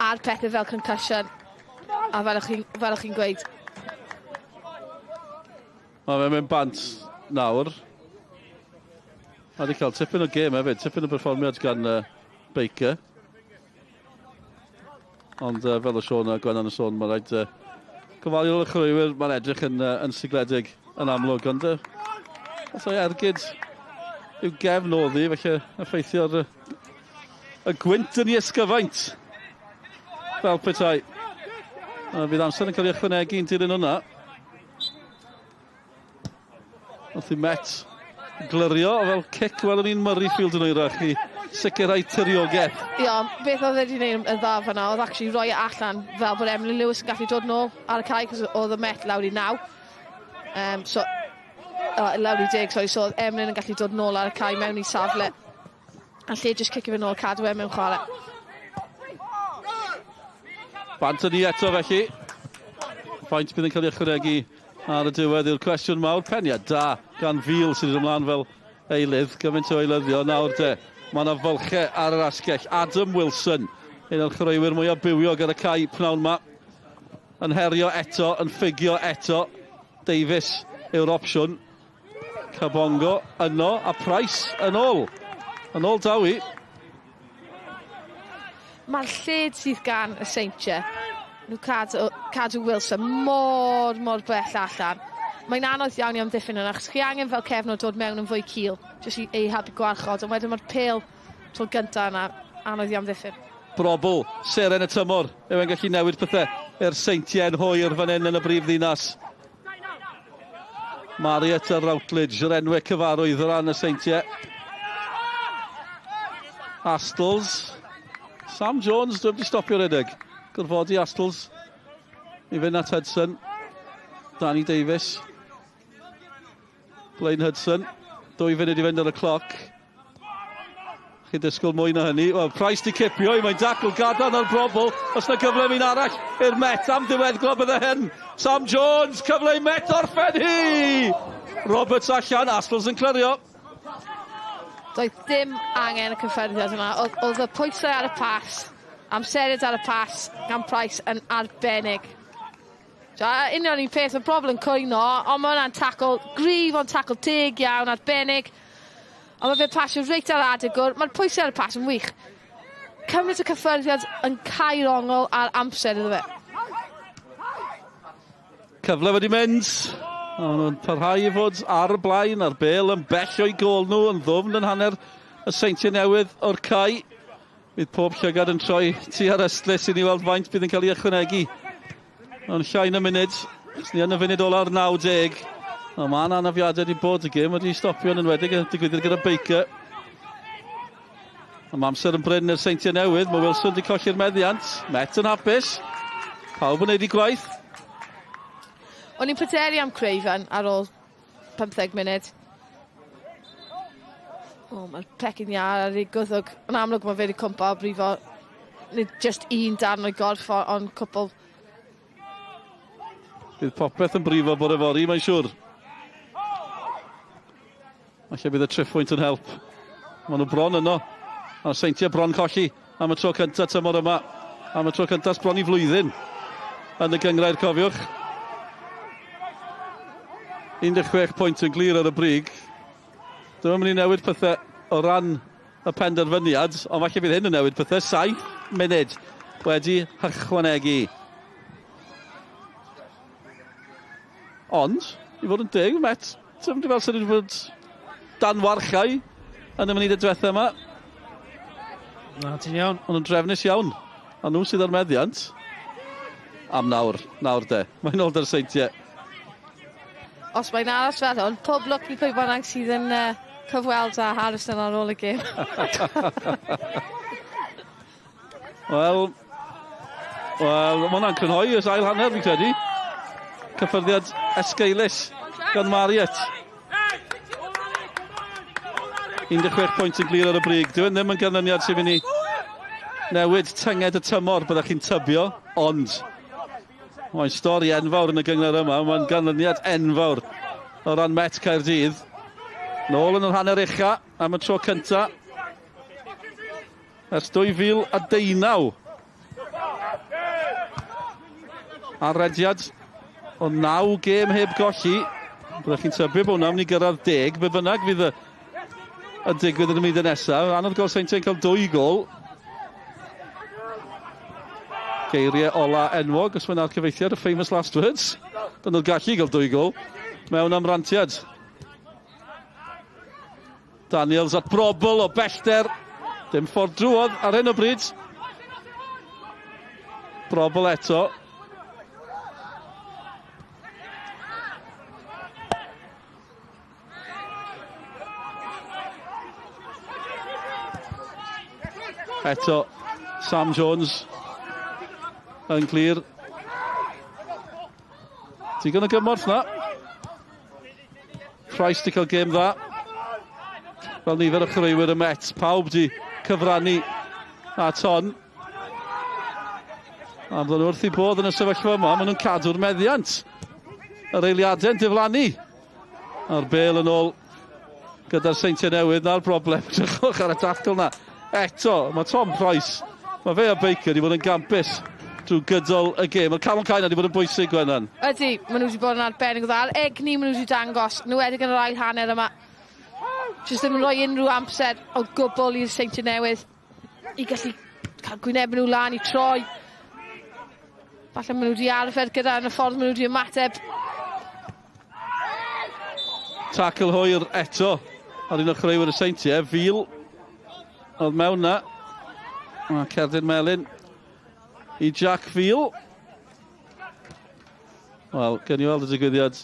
ar pethau fel concussion a fel o'ch chi'n chi gweud. Mae fe'n mynd bant nawr. Mae wedi cael tipyn o gêm hefyd, tipyn o berfformiad gan Baker. Ond fel o Sean a Gwennan yn sôn, mae rhaid gofalu o'r chwaraewyr, mae'n edrych yn, yn sigledig yn amlwg, ond os o'i ergyd yw gefn oddi, felly effeithio ar y gwynt yn ei ysgyfaint. Fel petai. Fydd amser yn cael ei ychwanegu yn dilyn hwnna. Wrth i Met glirio fel cic welwn ni'n Murrayfield yn oerach i sicrhau tiriogaeth. Ie, yeah, beth oedd wedi gwneud yn dda fan'na oedd actually roi e allan fel bod Emily Lewis yn gallu dod nôl ar y cae, cos oedd y Met lawr i 9. So, lawr i 10, sorry, so oedd Emlyn yn gallu dod nôl ar y cae mewn i safle. A lle just cicio fe nôl, cadw e mewn chwarae. Bant yn ni eto felly. Faint bydd yn cael ei ychwanegu ar y diwedd yw'r cwestiwn mawr. Peniad da gan Fil sydd yn ymlaen fel eilydd. Gymaint o eilyddio nawr de. Mae yna fylchau ar yr asgell. Adam Wilson, un o'r chwaraewyr mwyaf bywiog ar y cae pnawn ma. Yn herio eto, yn ffugio eto. Davies yw'r opsiwn. Cabongo yno a Price yn ôl. Yn ôl Dawi. Mae'r lled sydd gan y Seintiau, nhw cadw, cadw Wilson mor, mor bell allan. Mae'n anodd iawn i amddiffyn yna, achos chi angen fel cefnod dod mewn yn fwy cul, jyst i ei helpu gwarchod, ond wedyn mae'r pêl tro gyntaf yna, anodd i amddiffyn. Brobl, seren y tymor, yw e'n gallu newid pethau i'r Seintiau yn hwyr fan hyn yn y brif ddinas. Marriott a Routledge, yr enwau cyfarwydd o ran y Seintiau. Astles. Sam Jones, dwi'n wedi stopio redeg. Gorfodi Astles i fynd at Hudson. Danny Davies. Blaine Hudson. 2 funud i fynd ar y cloc. Chi'n disgwyl mwy na hynny. Wel, Price di cipio, mae'n dacl gadarn ar Brobl. Os na gyfle mi'n arall i'r Met am ddiweddglo bydde hyn. Sam Jones, cyfle i Met orffen hi! Roberts allan, Astles yn clirio. Doedd dim angen y cyffyrddiad yma. Oedd y pwysau ar y pas, amseriad ar y pas gan Price yn arbennig. So, union un peth, mae Brobl yn cwyno, ond mae hwnna'n tacl gryf, ond tacl teg iawn, arbennig. Ond mae fe'n pasio reit ar adegwr. Mae'r pwysau ar y pas yn wych. Cymryd y cyffyrddiad yn cael ongl ar amser iddo fe. Cyfle wedi mynd. Ond nhw'n parhau i fod ar y blaen, a'r bel yn bell o'i gôl nhw, yn ddwfn yn hanner y Seintiau Newydd o'r cae. Bydd pob llygad yn troi tua'r ystlys i ni weld faint bydd yn cael ei ychwanegu. Ond llai na munud, ni yn y funud ola'r 90. Ond mae yna anafiadau wedi bod y gêm wedi stopio yn enwedig y digwyddiad gyda Baker. Mae amser yn brin i'r Seintiau Newydd. Mae Wilson wedi colli'r meddiant. Met yn hapus. Pawb yn neud ei gwaith. O'n i'n pryderu am Craven ar ôl 15 munud. O, mae'r pecyn iâ ar ei gwddwg. Yn amlwg mae fe wedi cwmpa o brifo. Nid just un darn o'i gorff, ond cwpl. Bydd popeth yn brifo bore fory, mae'n siŵr. Falle bydd y triphwynt yn help. Maen nhw bron yno. A'r Seintiau bron colli am y tro cyntaf tymor yma. Am y tro cyntaf bron i flwyddyn yn y gynghrair, cofiwch. 16 pwynt yn glir ar y brig. Dyma mynd i newid pethau o ran y penderfyniad, ond falle bydd hyn yn newid pethau. 7 munud wedi hychwanegu. Ond, i fod yn deg, Met, ti'n mynd i fel sydd wedi bod dan warchau yn y munud y diwethaf yma. Na, ti'n iawn. Ond yn drefnus iawn. A nhw sydd ar meddiant. Am nawr, nawr de. Mae'n ôl da'r Seintiau. Os mae'n aros fel hwn, pob lwc i pwy bynnag sydd yn cyfweld â Harrison ar ôl y gêm. Wel, mae hwnna'n crynhoi ys ail hanner, fi'n credu. Cyffyrddiad esgeulus gan Marriott. 16 pwynt yn glir ar y brig. Dyw e ddim yn ganlyniad sy'n mynd i newid tynged y tymor, byddech chi'n tybio, ond mae'n stori enfawr yn y gynghrair yma. Mae'n ganlyniad enfawr o ran Met Caerdydd. Nôl yn yr hanner ucha am y tro cynta ers 2019. Ar rediad o 9 gêm heb golli. Byddech chi'n tybio bod hwnna'n mynd i gyrraedd 10, be bynnag fydd y, yn digwydd yn y munud nesaf. Anodd gweld Seintiau'n cael 2 gol. Geiriau ola enwog, os mae'n cyfeithiad, y famous last words. Dyn nhw'n gallu gael 2 gol mewn amrantiad. Daniels at Brobbel o bellter. Dim ffordd drwodd ar hyn o bryd. Brobbel eto. Eto Sam Jones yn clir. Digon o gymorth na. Price di cael gêm dda. Fel nifer o chwaraewyr y Met. Pawb di cyfrannu at hon. A bydden nhw wrth i bodd yn y sefyllfa yma. Maen nhw'n cadw'r meddiant. Yr eiliadau'n diflannu. A'r bel yn ôl gyda'r Seintiau Newydd. Na'r broblem. Drychwch ar y tackle na. Eto, mae Tom Price. Mae fe a Baker wedi bod yn gampus drwy gydol y gêm. Mae Calon Caina wedi bod yn bwysig, Gwennan. Ydy, maen nhw wedi bod yn arbennig o dda. A'r egni maen nhw wedi dangos, nhw wedi yn yr ail hanner yma. Jyst ddim yn rhoi unrhyw amser o gwbl i'r Seintiau Newydd i gallu cael gwyneb nhw lan i troi. Falle maen nhw wedi arfer gyda yn y ffordd maen nhw wedi ymateb. Tackle hwyr eto ar un o chwaraewyr y Seintiau. Fil oedd mewn na. A cerdyn melyn i Jack Feel. Wel, gen i weld y digwyddiad.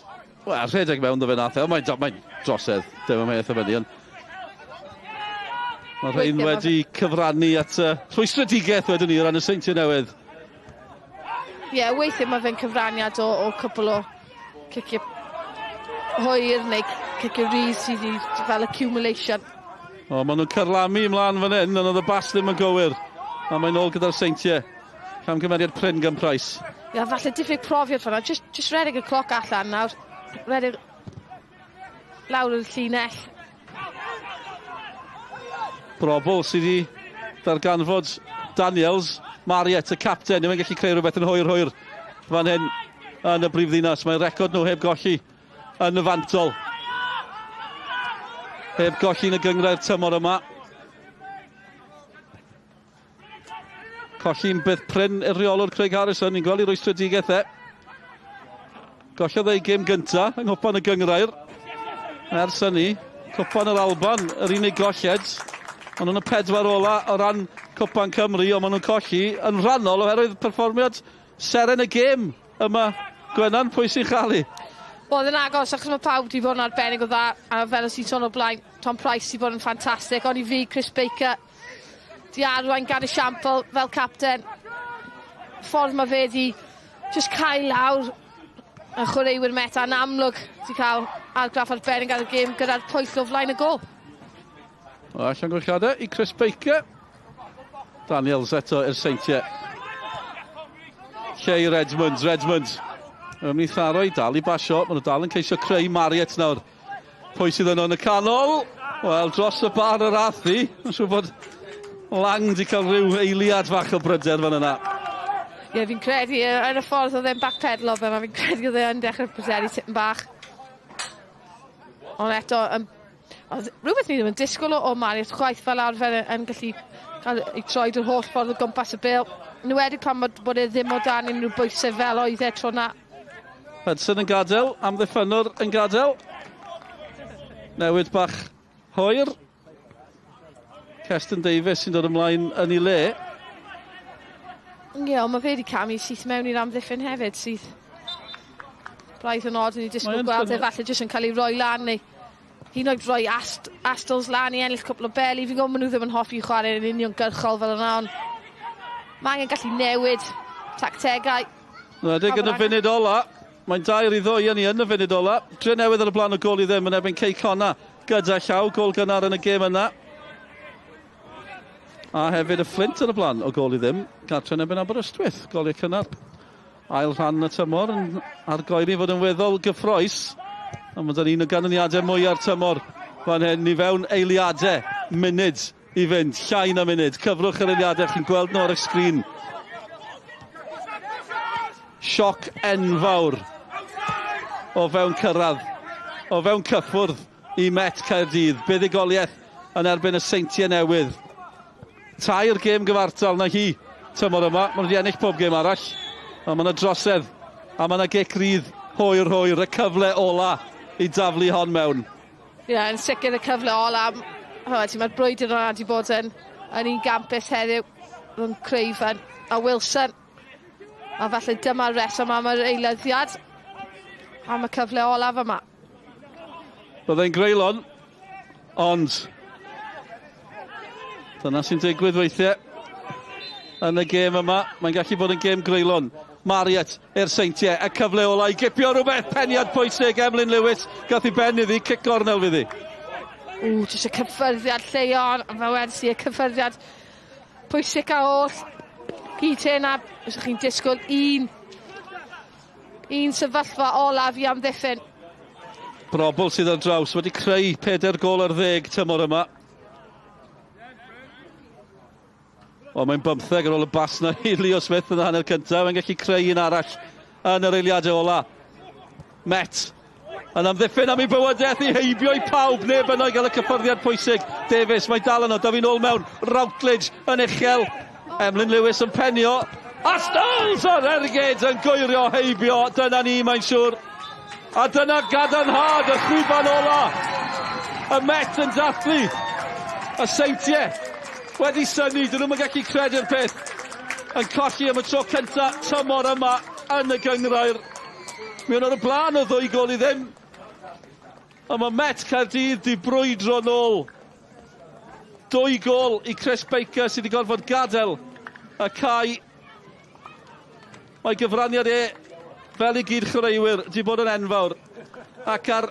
Wel, rhedeg mewn ddo fe nath e. Mae'n mae drosedd, dim amheuaeth am hynny. Ond mae rhain wedi cyfrannu at rhwystredigaeth wedyn ni o ran y Seintiau Newydd. Ie, yeah, weithiau mae fe'n cyfraniad o cwpl o cicio hwyr neu cicio rhydd sydd wedi fel accumulation. O, maen nhw'n carlamu ymlaen fan hyn, ond oedd y bas ddim yn gywir. A mae'n ôl gyda'r Seintiau. Camgymeriad prin gan Price. Ie, yeah, falle diffyg profiad fan'na. Just redeg y cloc allan nawr. Redeg lawr y llinell. Brobbel sydd wedi darganfod Daniels. Marriott, y capten, ddim yn gallu creu rhywbeth yn hwyr fan hyn yn y brifddinas. Mae'n record nhw heb golli yn y fantol. Heb golli yn y gynghrair tymor yma. Colli'n byth prin i'r rheolwr Craig Harrison. Ni'n gweld i rwystredigaeth e. Gollodd ei gêm gynta yng Nghwpan y Gynghrair. Ers hynny, Cwpan yr Alban, yr unig golled. Ond yn y 4 ola o ran Cwpan Cymru, ond maen nhw'n colli yn rhannol oherwydd perfformiad seren y gêm yma. Gwennan, pwy sy'n chalu? Wel, yn agos, achos mae pawb wedi bod yn arbennig o dda, a fel oes ti'n sôn o blaen, Tom Price wedi bod yn ffantastig, ond i fi, Chris Baker, di arwain gan esiampl fel capten. Ffordd mae fe di just cael lawr y chwaraewyr Met, a'n amlwg di cael argraff arbennig ar y gêm gyda'r pwyll o flaen y gol. O, llongyfarchiadau i Chris Baker. Daniels eto i'r Seintiau. Lle i Redmond, Redmond. Yn mynd i tharo i dal i basio. Maen nhw dal yn ceisio creu Marriott nawr. Pwy sydd yno yn y canol? Wel, dros y bar yr ath hi. Mae'n siŵr bod Lang di cael rhyw eiliad fach o bryder fan yna. Ie, yeah, fi'n credu, yn y ffordd oedd e'n backpedalo fe, fi'n credu oedd e'n dechrau pryderu tipyn bach. Ond eto, oedd rhywbeth ni ddim yn disgwyl o Marriott chwaith fel arfer yn gallu cael ei troed yr holl ffordd o gwmpas y bêl. Yn enwedig pan bod e ddim o dan unrhyw bwysau fel oedd e tro na. Hudson yn gadael, amddiffynnwr yn gadael. Newid bach hwyr. Keston Davies sy'n dod ymlaen yn ei le. Ie, yeah, ond mae fe wedi camu syth mewn i'r amddiffyn hefyd, sydd braidd yn od yn ei disgwyl gweld e falle jyst yn cael ei roi lan neu hyd yn oed roi Astles lan i ennill cwpl o beli. Fi'n gwybod maen nhw ddim yn hoffi chwarae yn uniongyrchol fel yna, ond mae angen gallu newid tactegau. Rhedeg yn y funud ola. Mae'n 2-2 yn ni yn y funud ola. Drenewydd ar y blaen o gôl i ddim yn erbyn Cei Connah gyda llaw. Gôl gynnar yn y gêm yna. A hefyd y Fflint ar y blaen o gôl i ddim. Gartre yn erbyn Aberystwyth. Goliau cynnar. Ail rhan y tymor yn argoeli fod yn weddol gyffrous. Ond mae un o ganlyniadau mwyaf tymor fan hyn. Ni fewn eiliadau, munud i fynd. Llai na munud. Cyfrwch yr eiliadau, chi'n gweld nhw ar y sgrin. Sioc enfawr o fewn cyrraedd, o fewn cyffwrdd i Met Caerdydd. Buddugoliaeth yn erbyn y Seintiau Newydd. 3 gêm gyfartal na hi tymor yma. Maen nhw wedi ennill pob gêm arall. Ond mae yna drosedd a mae yna gic rydd hwyr hwyr. Y cyfle ola i daflu hon mewn. Ie, yeah, yn sicr y cyfle ola. Mae'r brwydr yna wedi bod yn un gampus heddiw rhwng Craven a Wilson. A falle dyma'r reswm am yr eilyddiad, am y cyfle olaf yma. Byddai'n greulon, ond dyna sy'n digwydd weithiau yn y gêm yma. Mae'n gallu bod yn gêm greulon. Marriott i'r Seintiau, y cyfle ola i gipio rhywbeth, peniad pwysig, Emlyn Lewis, gath i ben iddi, cic gornel fydd hi. Ww, jyst y cyffyrddiad lleon, a fe wedys i y cyffyrddiad pwysig a oll. Hyd hyn, a os ydych chi'n disgwyl un sefyllfa olaf i amddiffyn. Brobl sydd ar draws, wedi creu 4 gôl ar 10 tymor yma. O, mae'n 15 ar ôl y bas na i Leo Smith yn y hanner cyntaf. Mae'n gallu creu un arall yn yr eiliadau ola. Met yn amddiffyn am ei bywydaeth i heibio i pawb. Neb yno i gael y cyffyrddiad pwysig. Davies, mae dal yno, Dyfi'n ôl mewn. Routledge yn uchel. Emlyn Lewis yn penio. A Stones o'r ergyd yn gwyrio heibio. Dyna ni, mae'n siŵr. A dyna gadarnhad y chwiban ola. Y Met yn dathlu. Y Seintiau wedi synnu, dyn nhw'n gallu credu'r peth. Yn colli am y tro cyntaf tymor yma yn y gynghrair. Mi o'n ar y blaen o 2 gôl i ddim. A mae Met Caerdydd di brwydro nôl. 2 gôl i Chris Baker sydd wedi gorfod gadael y cae. Mae gyfraniad e fel i gyd chwaraewyr di bod yn enfawr. Ac ar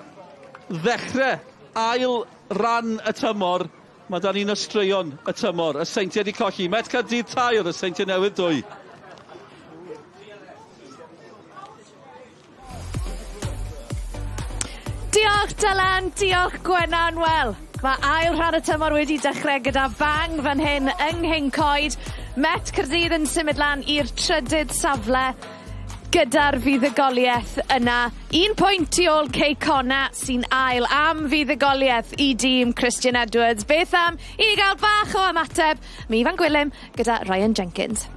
ddechrau ail ran y tymor, mae dan un o straeon y tymor. Y Seintiau wedi colli. Met Caerdydd 3, y Seintiau Newydd 2. Diolch Dylan, diolch Gwenan. Wel, mae ail rhan y tymor wedi dechrau gyda bang fan hyn yng Nghyncoed. Met Caerdydd yn symud lan i'r trydydd safle gyda'r fuddugoliaeth yna. 1 pwynt tu ôl Cei Connah sy'n ail am fuddugoliaeth i dîm Christian Edwards. Beth am i ni gael bach o ymateb? Mae Ifan Gwilym gyda Ryan Jenkins.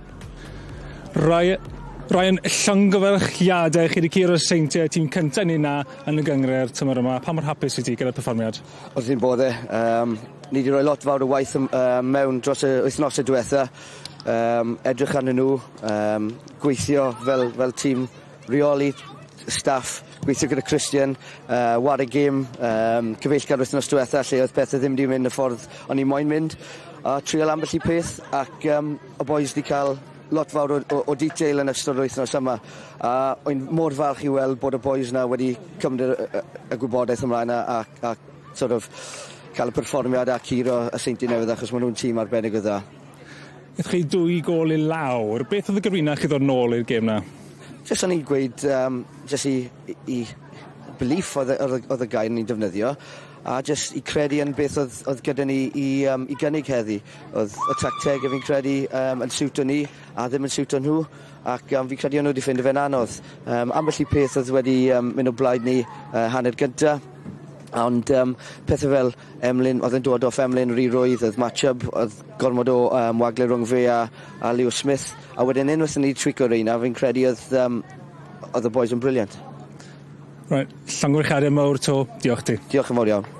Ryan, llongyfarchiadau chi wedi curo'r Seintiau, tîm cyntaf ni na yn y gynghrair tymor yma. Pa mor hapus wyt ti gyda'r perfformiad? Wrth i'n bodde. Ni wedi rhoi lot fawr o waith mewn dros y wythnosau diwetha. Edrych arnyn nhw, gweithio fel tîm reoli staff, gweithio gyda Christian, ware gêm cyfeillgar wythnos diwetha lle oedd pethau ddim wedi mynd y ffordd o'n i moyn mynd, a trial ambell i peth, ac y boys wedi cael lot fawr o detail yn ystod yr wythnos yma, a o'n mor falch i weld bod y boys na wedi cymryd y gwybodaeth ymlaen a sort of cael y perfformiad a curo y Seintiau Newydd, achos maen nhw'n tîm arbennig o dda. Aethoch chi 2 gôl i lawr. Beth oedd y gyfrinach chi ddod nôl i'r gêm na? Jyst o'n i'n gweud, jyst i belief oedd y gair ni'n defnyddio, a jyst i credu yn beth oedd gyda ni i gynnig heddi. Oedd y tactegau fi'n credu yn siwto ni a ddim yn siwto nhw, ac fi'n credu o'n nhw wedi ffeindio fe'n anodd. Ambell i peth oedd wedi mynd o blaid ni hanner gynta, ond pethau fel Emlyn, oedd yn dod off Emlyn rhy rwydd, oedd match-up, oedd gormod o wagle rhwng fe a Leo Smith, a wedyn unwaith yn ni trico reina, fi'n credu oedd y boys yn brilliant. Right, llongyfarchiadau mawr to, diolch ti. Diolch yn fawr iawn.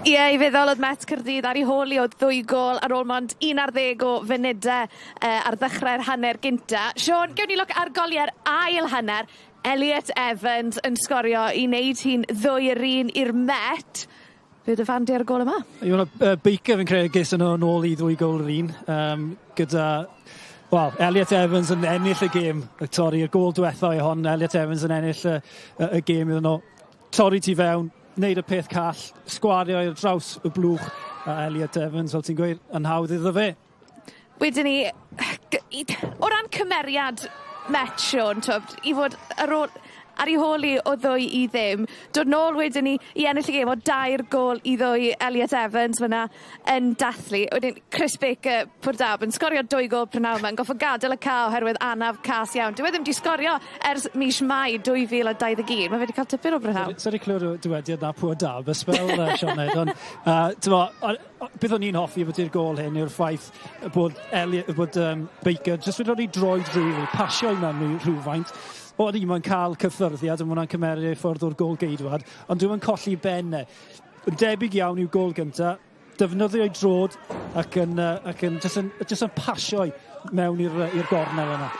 Ie, i feddwl oedd Met Caerdydd ar ei hôl i oedd 2 gôl ar ôl mond 11 o funudau ar ddechrau'r hanner gynta. Siôn, gewn ni look ar goliau'r ail hanner. Elliot Evans yn sgorio i wneud hi'n 2-1 i'r Met. Fe dy fan di ar y gôl yma? Baker fi'n credu ges yn ôl i 2 gôl yr un. Gyda Wel, Elliot Evans yn ennill y gêm, y torri, y gôl diwetha i hon, Elliot Evans yn ennill y gêm iddyn nhw. Torri tu fewn, wneud y peth call, sgwario i'r draws y blwch, a Elliot Evans, fel ti'n gweud, yn hawdd iddo fe. Wedyn ni, o ran cymeriad Met, Siôn, twb, i fod ar ôl, ar ei hôl i o 2-0, dod nôl wedyn ni i ennill y gêm o 3-2, Elliot Evans fyna yn dathlu. Wedyn Chris Baker, Port Talbot, yn sgorio 2 gôl prynhawn 'ma, yn goffod gadael y cae oherwydd anaf cas iawn. Dyw e ddim 'di sgorio ers mis Mai 2021. Mae fe wedi cael tipyn o brynhawn. Sorry clywed y dywediad na Poor Dab, y spel, Sioned, ond t'mo, beth o'n i'n hoffi ambiti'r gôl hyn yw'r ffaith bod, Elliot, bod Baker jyst wedi rhoi droed rili, pasio i mewn rhywfaint. O'n i'n cael cyffyrddiad, a ma' hwnna'n cymeru ei ffwrdd o'r gôl geidwad, ond dwi'n colli ben e. Yn debyg iawn i'w gôl gynta, defnyddio ei droed ac yn just yn pasio i mewn i'r gornel yna.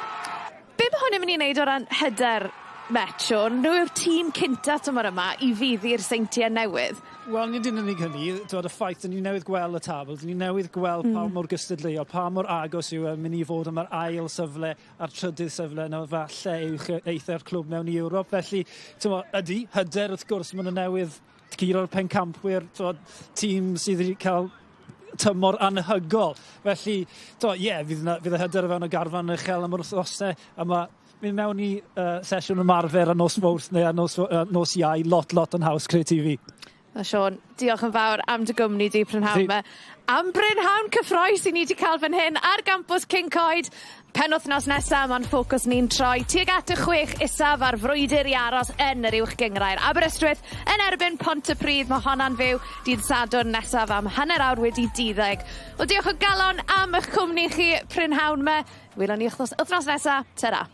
Be mae hwn yn mynd i wneud o ran hyder Met, Siôn? Nhw yw'r tîm cynta tymor yma i faeddu'r Seintiau Newydd. Wel, nid yn unig hynny, twod, y ffaith, dyn ni newydd gweld y tabl, dyn ni newydd gweld pa mor gystadleuol, pa mor agos yw e'n mynd i fod am yr ail safle a'r trydydd safle yna falle uwch eitha'r clwb mewn i Ewrop. Felly, t'mo, ydy, hyder wrth gwrs, maen nhw newydd curo'r pencampwyr, t'mod, tîm sydd wedi cael tymor anhygoel. Felly, ie, yeah, fydd y hyder o fewn y garfan uchel am yr wythnosau, a mae mynd mewn i sesiwn ymarfer ar nos Fawrth neu ar nos Iau, lot, lot yn haws credu fi. A Siôn, diolch yn fawr am dy gwmni di prynhawn yma. Am brynhawn cyffrous i ni wedi cael fan hyn ar gampws Cyncoed. Penwythnos nesaf, mae'n ffocws ni'n troi tuag at y chwech isaf ar frwydr i aros yn yr uwch gynghrair. Aberystwyth yn erbyn Pontypridd, mae honna'n fyw dydd Sadwrn nesaf am 12:30. Wel, diolch o galon am eich cwmni chi prynhawn yma. Welwn ni wythnos nesaf. Tara.